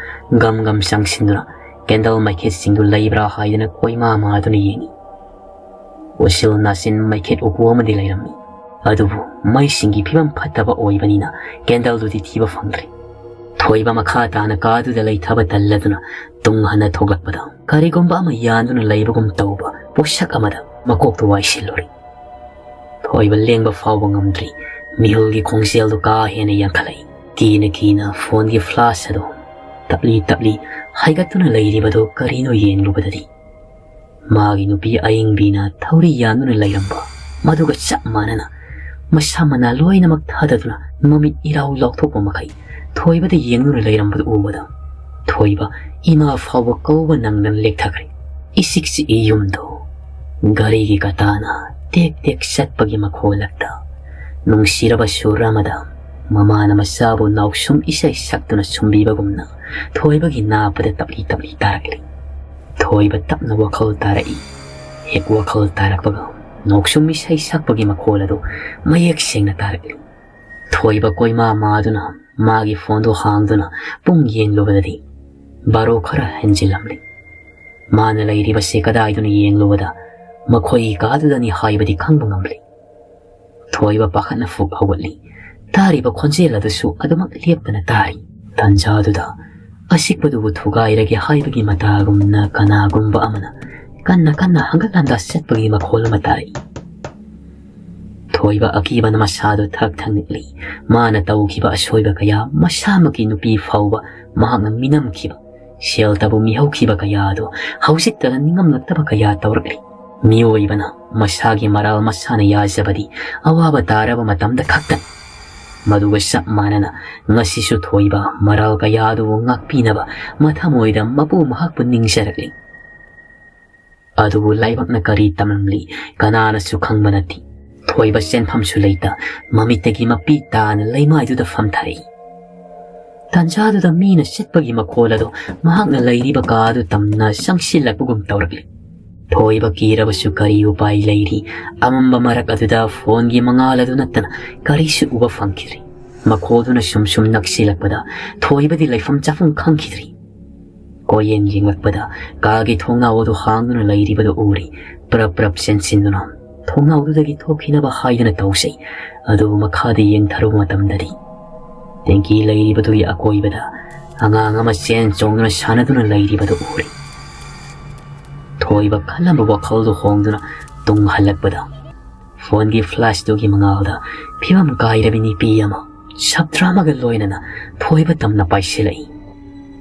ꯒꯝ ꯒꯝ ꯆꯪꯁꯤꯟꯗꯨꯅ ꯀꯦꯟꯗꯜ ꯃꯩꯈꯦꯠꯁꯤꯡꯗꯨ ꯂꯩꯕ꯭ꯔꯥ ꯍꯥꯏꯗꯨꯅ ꯀꯣꯏꯃꯥ ꯃꯥꯗꯨꯅ ꯌꯦꯡꯏ꯫ ꯎꯁꯤꯜ ꯅꯥꯆꯤꯟ ꯃꯩꯈꯦꯠ ꯎꯄꯨ ꯑꯃꯗꯤ ꯂꯩꯔꯝꯃꯤ꯫ ꯑꯗꯨꯕꯨ ꯃꯩꯁꯤꯡꯒꯤ ꯐꯤꯕꯝ ꯐꯠꯇꯕ ꯑꯣꯏꯕꯅꯤꯅ ꯀꯦꯟꯗꯜꯗꯨꯗꯤ ꯊꯤꯕ ꯐꯪꯗ꯭ꯔꯦ꯫ ꯊꯣꯏꯕ ꯃꯈꯥ ꯇꯥꯅ ꯀꯥꯗꯨꯗ ꯂꯩꯊꯕ ꯇꯜꯂꯗꯨꯅ ꯇꯨꯡ ꯍꯟꯅ ꯊꯣꯛꯂꯛꯄꯗ ꯀꯔꯤꯒꯨꯝꯕ ꯑꯃ ꯌꯥꯟꯗꯨꯅ ꯂꯩꯕꯒꯨꯝ ꯇꯧꯕ ꯄꯣꯠꯁꯛ ꯑꯃꯗ ꯃꯀꯣꯛꯇꯨ ꯋꯥꯏꯁꯤꯜꯂꯨꯔꯦ꯫ ꯊꯣꯏꯕ ꯂꯦꯡꯕ ꯐꯥꯎꯕ ꯉꯝꯗ꯭ꯔꯤ꯫ ꯃꯤꯍꯨꯜꯒꯤ ꯈꯣꯡꯖꯦꯜꯗꯨ ꯀꯥ ꯍꯦꯟꯅ ꯌꯥꯡꯈꯠꯂꯛꯏ꯫ ꯀꯤꯅ ꯀꯤꯅ ꯐꯣꯟꯒꯤ ꯐ꯭ꯂꯥꯁ ꯑꯗꯨ ꯇꯞꯂꯤ ꯇꯞꯂꯤ ꯍꯥꯏꯒꯠꯇꯨꯅ ꯂꯩꯔꯤꯕꯗꯨ ꯀꯔꯤꯅꯣ ꯌꯦꯡꯂꯨꯕꯗꯗꯤ ꯃꯥꯒꯤ ꯅꯨꯄꯤ ꯑꯏꯪꯕꯤꯅ ꯊꯧꯔꯤ ꯌꯥꯟꯗꯨꯅ ꯂꯩꯔꯝꯕ ꯃꯗꯨꯒ ꯆꯞ ꯃꯥꯟꯅꯅ ꯃꯁꯥ ꯃꯅꯥ ꯂꯣꯏꯅꯃꯛ ꯊꯥꯗꯗꯨꯅ ꯃꯃꯤꯠ ꯏꯔꯥꯎ ꯂꯥꯎꯊꯣꯛꯄ ꯃꯈꯩ ꯊꯣꯏꯕꯗ ꯌꯦꯡꯗꯨꯅ ꯂꯩꯔꯝꯕꯗꯨ ꯎꯕꯗ ꯊꯣꯏꯕ ꯏꯃꯥ ꯐꯥꯎꯕ ꯀꯧꯕ ꯅꯪꯗꯅ ꯂꯦꯛꯊꯈ꯭ꯔꯦ꯫ ꯏꯁꯤꯛ ꯆꯤꯛꯏ ꯌꯨꯝꯗꯣ꯫ ꯘꯔꯤꯒꯤ ꯀꯇꯥꯅ ꯇꯦꯛ ꯇꯦꯛ ꯆꯠꯄꯒꯤ ꯃꯈꯣꯜꯂꯛꯇ ꯅꯨꯡꯁꯤꯔꯕ ꯁꯨꯔ ꯑꯃꯗ ꯃꯃꯥꯅ ꯃꯆꯥꯕꯨ ꯅꯥꯎꯁꯨꯝ ꯏꯁꯩ ꯁꯛꯇꯨꯅ ꯁꯨꯝꯕꯤꯕꯒꯨꯝꯅ ꯊꯣꯏꯕꯒꯤ ꯅꯥꯄꯗ ꯇꯞꯂꯤ ꯇꯞꯂꯤ ꯇꯥꯔꯛꯂꯤ꯫ ꯊꯣꯏꯕ ꯇꯞꯅ ꯋꯥꯈꯜ ꯇꯥꯔꯛꯏ꯫ ꯍꯦꯛ ꯋꯥꯈꯜ ꯇꯥꯔꯛꯄꯒ ꯅꯣꯛꯁꯨꯝ ꯏꯁꯩ ꯁꯛꯄꯒꯤ ꯃꯈꯣꯜ ꯑꯗꯨ ꯃꯌꯦꯛ ꯁꯦꯡꯅ ꯇꯥꯔꯛꯂꯤ꯫ ꯊꯣꯏꯕ ꯀꯣꯏꯃꯥ ꯃꯥꯗꯨꯅ ꯃꯥꯒꯤ ꯐꯣꯟꯗꯨ ꯍꯥꯡꯗꯨꯅ ꯄꯨꯡ ꯌꯦꯡꯂꯨꯕꯗꯗꯤ ꯕꯥꯔꯣ ꯈꯔ ꯍꯦꯟꯖꯤꯜꯂꯝꯂꯤ꯫ ꯃꯥꯅ ꯂꯩꯔꯤꯕꯁꯤ ꯀꯗꯥꯏꯗꯅꯣ ꯌꯦꯡꯂꯨꯕꯗ ꯃꯈꯣꯏꯒꯤ ꯀꯥꯗꯨꯗꯅꯤ ꯍꯥꯏꯕꯗꯤ ꯈꯪꯕ ꯉꯝꯂꯤ꯫ ꯊꯣꯏꯕ ꯄꯥꯈꯠꯅ ꯐꯨꯛ ꯍꯧꯒꯠꯂꯤ꯫ ꯇꯥꯔꯤꯕ ꯈꯣꯟꯖꯦꯜ ꯑꯗꯨꯁꯨ ꯑꯗꯨꯃꯛ ꯂꯦꯞꯇꯅ ꯇꯥꯔꯤ꯫ ꯇꯥꯟꯖꯥꯗꯨꯗ ꯑꯁꯤꯛꯄꯗꯨꯕꯨ ꯊꯨꯒꯥꯏꯔꯒꯦ ꯍꯥꯏꯕꯒꯤ ꯃꯇꯥꯒꯨꯝꯅ ꯀꯅꯥꯒꯨꯝꯕ ꯑꯃꯅ ꯀꯟꯅ ꯀꯟꯅ ꯍꯪꯒꯠ ꯍꯟꯗꯥ ꯆꯠꯄꯒꯤ ꯃꯈꯣꯜ ꯑꯃ ꯇꯥꯔꯛꯏ꯫ ꯊꯣꯏꯕ ꯑꯀꯤꯕꯅ ꯃꯁꯥꯗꯨ ꯊꯛ ꯊꯛ ꯅꯤꯛꯂꯤ꯫ ꯃꯥꯅ ꯇꯧꯈꯤꯕ ꯑꯁꯣꯏꯕ ꯀꯌꯥ, ꯃꯁꯥꯃꯛꯀꯤ ꯅꯨꯄꯤ ꯐꯥꯎꯕ ꯃꯍꯥꯛꯅ ꯃꯤꯅꯝꯈꯤꯕ, ꯁꯦꯜꯇꯕꯨ ꯃꯤꯍꯧꯈꯤꯕ ꯀꯌꯥ ꯑꯗꯨ ꯍꯧꯖꯤꯛꯇ ꯅꯤꯡꯉꯝꯂꯛꯇꯕ ꯀꯌꯥ ꯇꯧꯔꯛꯂꯤ꯫ ꯃꯤꯑꯣꯏꯕꯅ ꯃꯁꯥꯒꯤ ꯃꯔꯥꯜ ꯃꯁꯥꯅ ꯌꯥꯖꯕꯗꯤ ꯑꯋꯥꯕ ꯇꯥꯔꯕ ꯃꯇꯝꯗ ꯈꯛꯇꯅꯤ꯫ ꯃꯗꯨꯒ ꯆꯞ ꯃꯥꯟꯅꯅ ꯉꯁꯤꯁꯨ ꯊꯣꯏꯕ ꯃꯔꯥꯜ ꯀꯌꯥ ꯑꯗꯨꯕꯨ ꯉꯥꯛꯄꯤꯅꯕ ꯃꯊꯃꯣꯏꯗ ꯃꯄꯨ ꯃꯍꯥꯛꯄꯨ ꯅꯤꯡꯖꯔꯛꯂꯤ꯫ ꯑꯗꯨꯕꯨ ꯂꯥꯏꯕꯛꯅ ꯀꯔꯤ ꯇꯝꯂꯝꯂꯤ, ꯀꯅꯥꯅꯁꯨ ꯈꯪꯕ ꯅꯠꯇꯦ꯫ ꯊꯣꯏꯕ ꯆꯦꯟꯐꯝꯁꯨ ꯂꯩꯇ ꯃꯃꯤꯠꯇꯒꯤ ꯃꯄꯤ ꯇꯥꯅ ꯂꯩꯃꯥꯏꯗꯨꯗ ꯐꯝꯊꯔꯛꯏ꯫ ꯇꯥꯟꯖꯥꯗꯨꯗ ꯃꯤꯅ ꯆꯠꯄꯒꯤ ꯃꯈꯣꯜ ꯑꯗꯨ ꯃꯍꯥꯛꯅ ꯂꯩꯔꯤꯕ ꯀꯥꯗꯨ ꯇꯝꯅ ꯆꯪꯁꯤꯜꯂꯛꯄꯒꯨꯝ ꯇꯧꯔꯛꯂꯤ꯫ ꯊꯣꯏꯕ ꯀꯤꯔꯕꯁꯨ ꯀꯔꯤ ꯎꯄꯥꯏ ꯂꯩꯔꯤ? ꯑꯃꯝꯕ ꯃꯔꯛ ꯑꯗꯨꯗ ꯐꯣꯟꯒꯤ ꯃꯉꯥꯜ ꯑꯗꯨ ꯅꯠꯇꯅ ꯀꯔꯤꯁꯨ ꯎꯕ ꯐꯪꯈꯤꯗ꯭ꯔꯤ꯫ ꯃꯈꯣꯜꯗꯨꯅ ꯁꯨꯝ ꯁꯨꯝ ꯅꯛꯁꯤꯜꯂꯛꯄꯗ ꯊꯣꯏꯕꯗꯤ ꯂꯩꯐꯝ ꯆꯥꯐꯝ ꯈꯪꯈꯤꯗ꯭ꯔꯤ꯫ ꯀꯣꯏꯌꯦꯡ ꯌꯦꯡꯂꯛꯄꯗ ꯀꯥꯒꯤ ꯊꯣꯡꯅꯥꯎ ꯑꯗꯨ ꯍꯥꯡꯗꯨꯅ ꯂꯩꯔꯤꯕꯗꯨ ꯎꯔꯤ꯫ ꯄ꯭ꯔꯞ ꯄ꯭ꯔꯞ ꯆꯦꯟꯁꯤꯟꯗꯨꯅ ꯊꯣꯡꯅꯥꯎꯗꯨꯗꯒꯤ ꯊꯣꯛꯈꯤꯅꯕ ꯍꯥꯏꯗꯨꯅ ꯇꯧꯖꯩ꯫ ꯑꯗꯨꯕꯨ ꯃꯈꯥꯗ ꯌꯦꯡꯊꯔꯨꯕ ꯃꯇꯝꯗꯗꯤ ꯇꯦꯡꯀꯤ ꯂꯩꯔꯤꯕꯗꯨꯒꯤ ꯑꯀꯣꯏꯕꯗ ꯑꯉꯥꯡ ꯑꯃ ꯆꯦꯟ ꯆꯣꯡꯗꯨꯅ ꯁꯥꯟꯅꯗꯨꯅ ꯂꯩꯔꯤꯕꯗꯨ ꯎꯔꯤ꯫ ꯊꯣꯏꯕ ꯈꯜꯂꯝꯕ ꯋꯥꯈꯜꯗꯨ ꯍꯣꯡꯗꯨꯅ ꯇꯨꯡ ꯍꯜꯂꯛꯄꯗ ꯐꯣꯟꯒꯤ ꯐ꯭ꯂꯥꯁꯇꯨꯒꯤ ꯃꯉꯥꯜꯗ ꯐꯤꯕꯝ ꯀꯥꯏꯔꯕꯤ ꯅꯨꯄꯤ ꯑꯃ ꯁꯞꯇ꯭ꯔꯥ ꯑꯃꯒ ꯂꯣꯏꯅꯅ ꯊꯣꯏꯕ ꯇꯝꯅ ꯄꯥꯏꯁꯤꯜꯂꯛꯏ꯫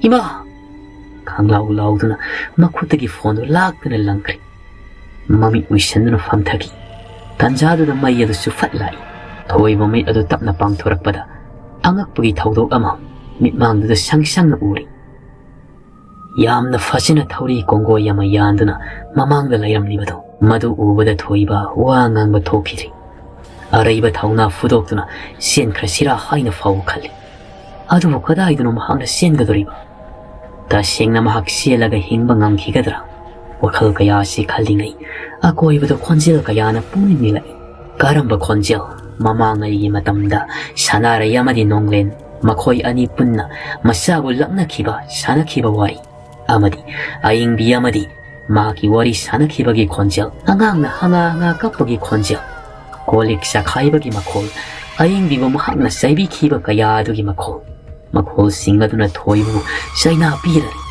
"ꯏꯃꯥ!" ꯈꯪꯂꯥꯎ ꯂꯥꯎꯗꯨꯅ ꯃꯈꯨꯠꯇꯒꯤ ꯐꯣꯟꯗꯨ ꯂꯥꯛꯇꯨꯅ ꯂꯪꯈ꯭ꯔꯦ꯫ ꯃꯃꯤꯠ ꯎꯏꯁꯟꯗꯨꯅ ꯐꯝꯊꯈꯤ꯫ ꯇꯥꯟꯖꯥꯗꯨꯗ ꯃꯩ ꯑꯗꯨꯁꯨ ꯐꯠ ꯂꯥꯛꯏ꯫ ꯊꯣꯏꯕ ꯃꯤꯠ ꯑꯗꯨ ꯇꯞꯅ ꯄꯥꯡꯊꯣꯔꯛꯄꯗ ꯑꯉꯛꯄꯒꯤ ꯊꯧꯗꯣꯛ ꯑꯃ ꯃꯤꯠꯃꯥꯡꯗꯨꯗ ꯁꯪ ꯁꯪꯅ ꯎꯔꯤ꯫ ꯌꯥꯝꯅ ꯐꯖꯅ ꯊꯧꯔꯤ ꯀꯣꯡꯒꯣꯏ ꯑꯃ ꯌꯥꯟꯗꯨꯅ ꯃꯃꯥꯡꯗ ꯂꯩꯔꯝꯂꯤꯕꯗꯨ, ꯃꯗꯨ ꯎꯕꯗ ꯊꯣꯏꯕ ꯋꯥ ꯉꯥꯡꯕ ꯊꯣꯛꯈꯤꯗ꯭ꯔꯤ꯫ ꯑꯔꯩꯕ ꯊꯧꯅꯥ ꯐꯨꯗꯣꯛꯇꯨꯅ ꯆꯦꯟꯈ꯭ꯔꯁꯤꯔꯥ ꯍꯥꯏꯅ ꯐꯥꯎꯕ ꯈꯜꯂꯤ꯫ ꯑꯗꯨꯕꯨ ꯀꯗꯥꯏꯗꯅꯣ ꯃꯍꯥꯛꯅ ꯆꯦꯟꯒꯗꯧꯔꯤꯕ? ꯇꯁꯦꯡꯅ ꯃꯍꯥꯛ ꯆꯦꯜꯂꯒ ꯍꯤꯡꯕ ꯉꯝꯈꯤꯒꯗ꯭ꯔꯥ? ꯋꯥꯈꯜ ꯀꯌꯥꯁꯤ ꯈꯜꯂꯤꯉꯩ ꯑꯀꯣꯏꯕꯗ ꯈꯣꯟꯖꯦꯜ ꯀꯌꯥꯅ ꯄꯨꯛꯅꯤꯡ ꯅꯤꯜꯂꯛꯏ꯫ ꯀꯔꯝꯕ ꯈꯣꯟꯖꯦꯜ? ꯃꯃꯥꯡꯉꯩꯒꯤ ꯃꯇꯝꯗ ꯁꯅꯥꯔꯩ ꯑꯃꯗꯤ ꯅꯣꯡꯂꯦꯟ, ꯃꯈꯣꯏ ꯑꯅꯤ ꯄꯨꯟꯅ ꯃꯆꯥꯕꯨ ꯂꯛꯅꯈꯤꯕ, ꯁꯥꯟꯅꯈꯤꯕ ꯋꯥꯔꯤ, ꯑꯃꯗꯤ ꯑꯏꯪꯕꯤ ꯑꯃꯗꯤ ꯃꯍꯥꯛꯀꯤ ꯋꯥꯔꯤ ꯁꯥꯟꯅꯈꯤꯕꯒꯤ ꯈꯣꯟꯖꯦꯜ, ꯑꯉꯥꯡꯅ ꯍꯉꯥ ꯍꯉꯥ ꯀꯞꯄꯒꯤ ꯈꯣꯟꯖꯦꯜ, ꯀꯣꯜ ꯂꯤꯛ ꯆꯈꯥꯏꯕꯒꯤ ꯃꯈꯣꯜ, ꯑꯏꯪꯕꯤꯕꯨ ꯃꯍꯥꯛꯅ ꯆꯩꯕꯤꯈꯤꯕ ꯀꯌꯥ ꯑꯗꯨꯒꯤ ꯃꯈꯣꯜ, ꯃꯈꯣꯜꯁꯤꯡ ꯑꯗꯨꯅ ꯊꯣꯏꯕꯕꯨ ꯆꯩꯅꯥ ꯄꯤꯔꯔꯤ꯫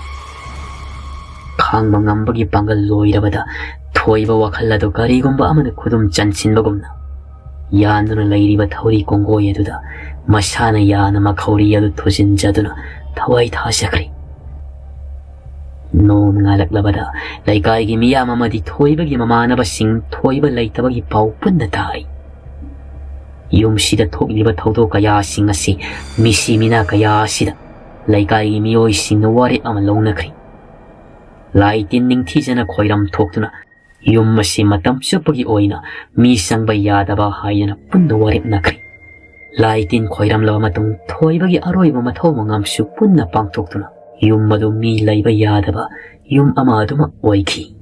ꯈꯥꯡꯕ ꯉꯝꯕꯒꯤ ꯄꯥꯡꯒꯜ ꯂꯣꯏꯔꯕꯗ ꯊꯣꯏꯕ ꯋꯥꯈꯜ ꯑꯗꯨ ꯀꯔꯤꯒꯨꯝꯕ ꯑꯃꯅ ꯈꯨꯗꯨꯝ ꯆꯟꯁꯤꯟꯕꯒꯨꯝꯅ ꯌꯥꯟꯗꯨꯅ ꯂꯩꯔꯤꯕ ꯊꯧꯔꯤ ꯀꯣꯡꯒꯣꯏ ꯑꯗꯨꯗ ꯃꯁꯥꯅ ꯌꯥꯅ ꯃꯈꯧꯔꯤ ꯑꯗꯨ ꯊꯨꯖꯤꯟꯖꯗꯨꯅ ꯊꯋꯥꯏ ꯊꯥꯖꯈ꯭ꯔꯦ꯫ ꯅꯣꯡ ꯉꯥꯜꯂꯛꯂꯕꯗ ꯂꯩꯀꯥꯏꯒꯤ ꯃꯤꯌꯥꯝ ꯑꯃꯗꯤ ꯊꯣꯏꯕꯒꯤ ꯃꯃꯥꯟꯅꯕꯁꯤꯡ ꯊꯣꯏꯕ ꯂꯩꯇꯕꯒꯤ ꯄꯥꯎ ꯄꯨꯟꯅ ꯇꯥꯏ꯫ ꯌꯨꯝꯁꯤꯗ ꯊꯣꯛꯂꯤꯕ ꯊꯧꯗꯣꯛ ꯀꯌꯥꯁꯤꯡ ꯑꯁꯤ ꯃꯤꯁꯤ ꯃꯤꯅꯥ ꯀꯌꯥ ꯑꯁꯤꯗ ꯂꯩꯀꯥꯏꯒꯤ ꯃꯤꯑꯣꯏꯁꯤꯡꯅ ꯋꯥꯔꯦꯞ ꯑꯃ ꯂꯧꯅꯈ꯭ꯔꯤ꯫ ꯂꯥꯏ ꯇꯤꯟ ꯅꯤꯡꯊꯤꯖꯅ ꯈꯣꯏꯔꯝ ꯊꯣꯛꯇꯨꯅ ꯌꯨꯝ ꯑꯁꯤ ꯃꯇꯝ ꯆꯨꯞꯄꯒꯤ ꯑꯣꯏꯅ ꯃꯤ ꯆꯪꯕ ꯌꯥꯗꯕ ꯍꯥꯏꯗꯨꯅ ꯄꯨꯟꯅ ꯋꯥꯔꯦꯞꯅꯈ꯭ꯔꯤ꯫ ꯂꯥꯏ ꯇꯤꯟ ꯈꯣꯏꯔꯝꯂꯕ ꯃꯇꯨꯡ ꯊꯣꯏꯕꯒꯤ ꯑꯔꯣꯏꯕ ꯃꯊꯧ ꯃꯉꯝꯁꯨ ꯄꯨꯟꯅ ꯄꯥꯡꯊꯣꯛꯇꯨꯅ ꯌꯨꯝ ꯑꯗꯨ ꯃꯤ ꯂꯩꯕ ꯌꯥꯗꯕ ꯌꯨꯝ ꯑꯃ ꯑꯗꯨꯃꯛ ꯑꯣꯏꯈꯤ꯫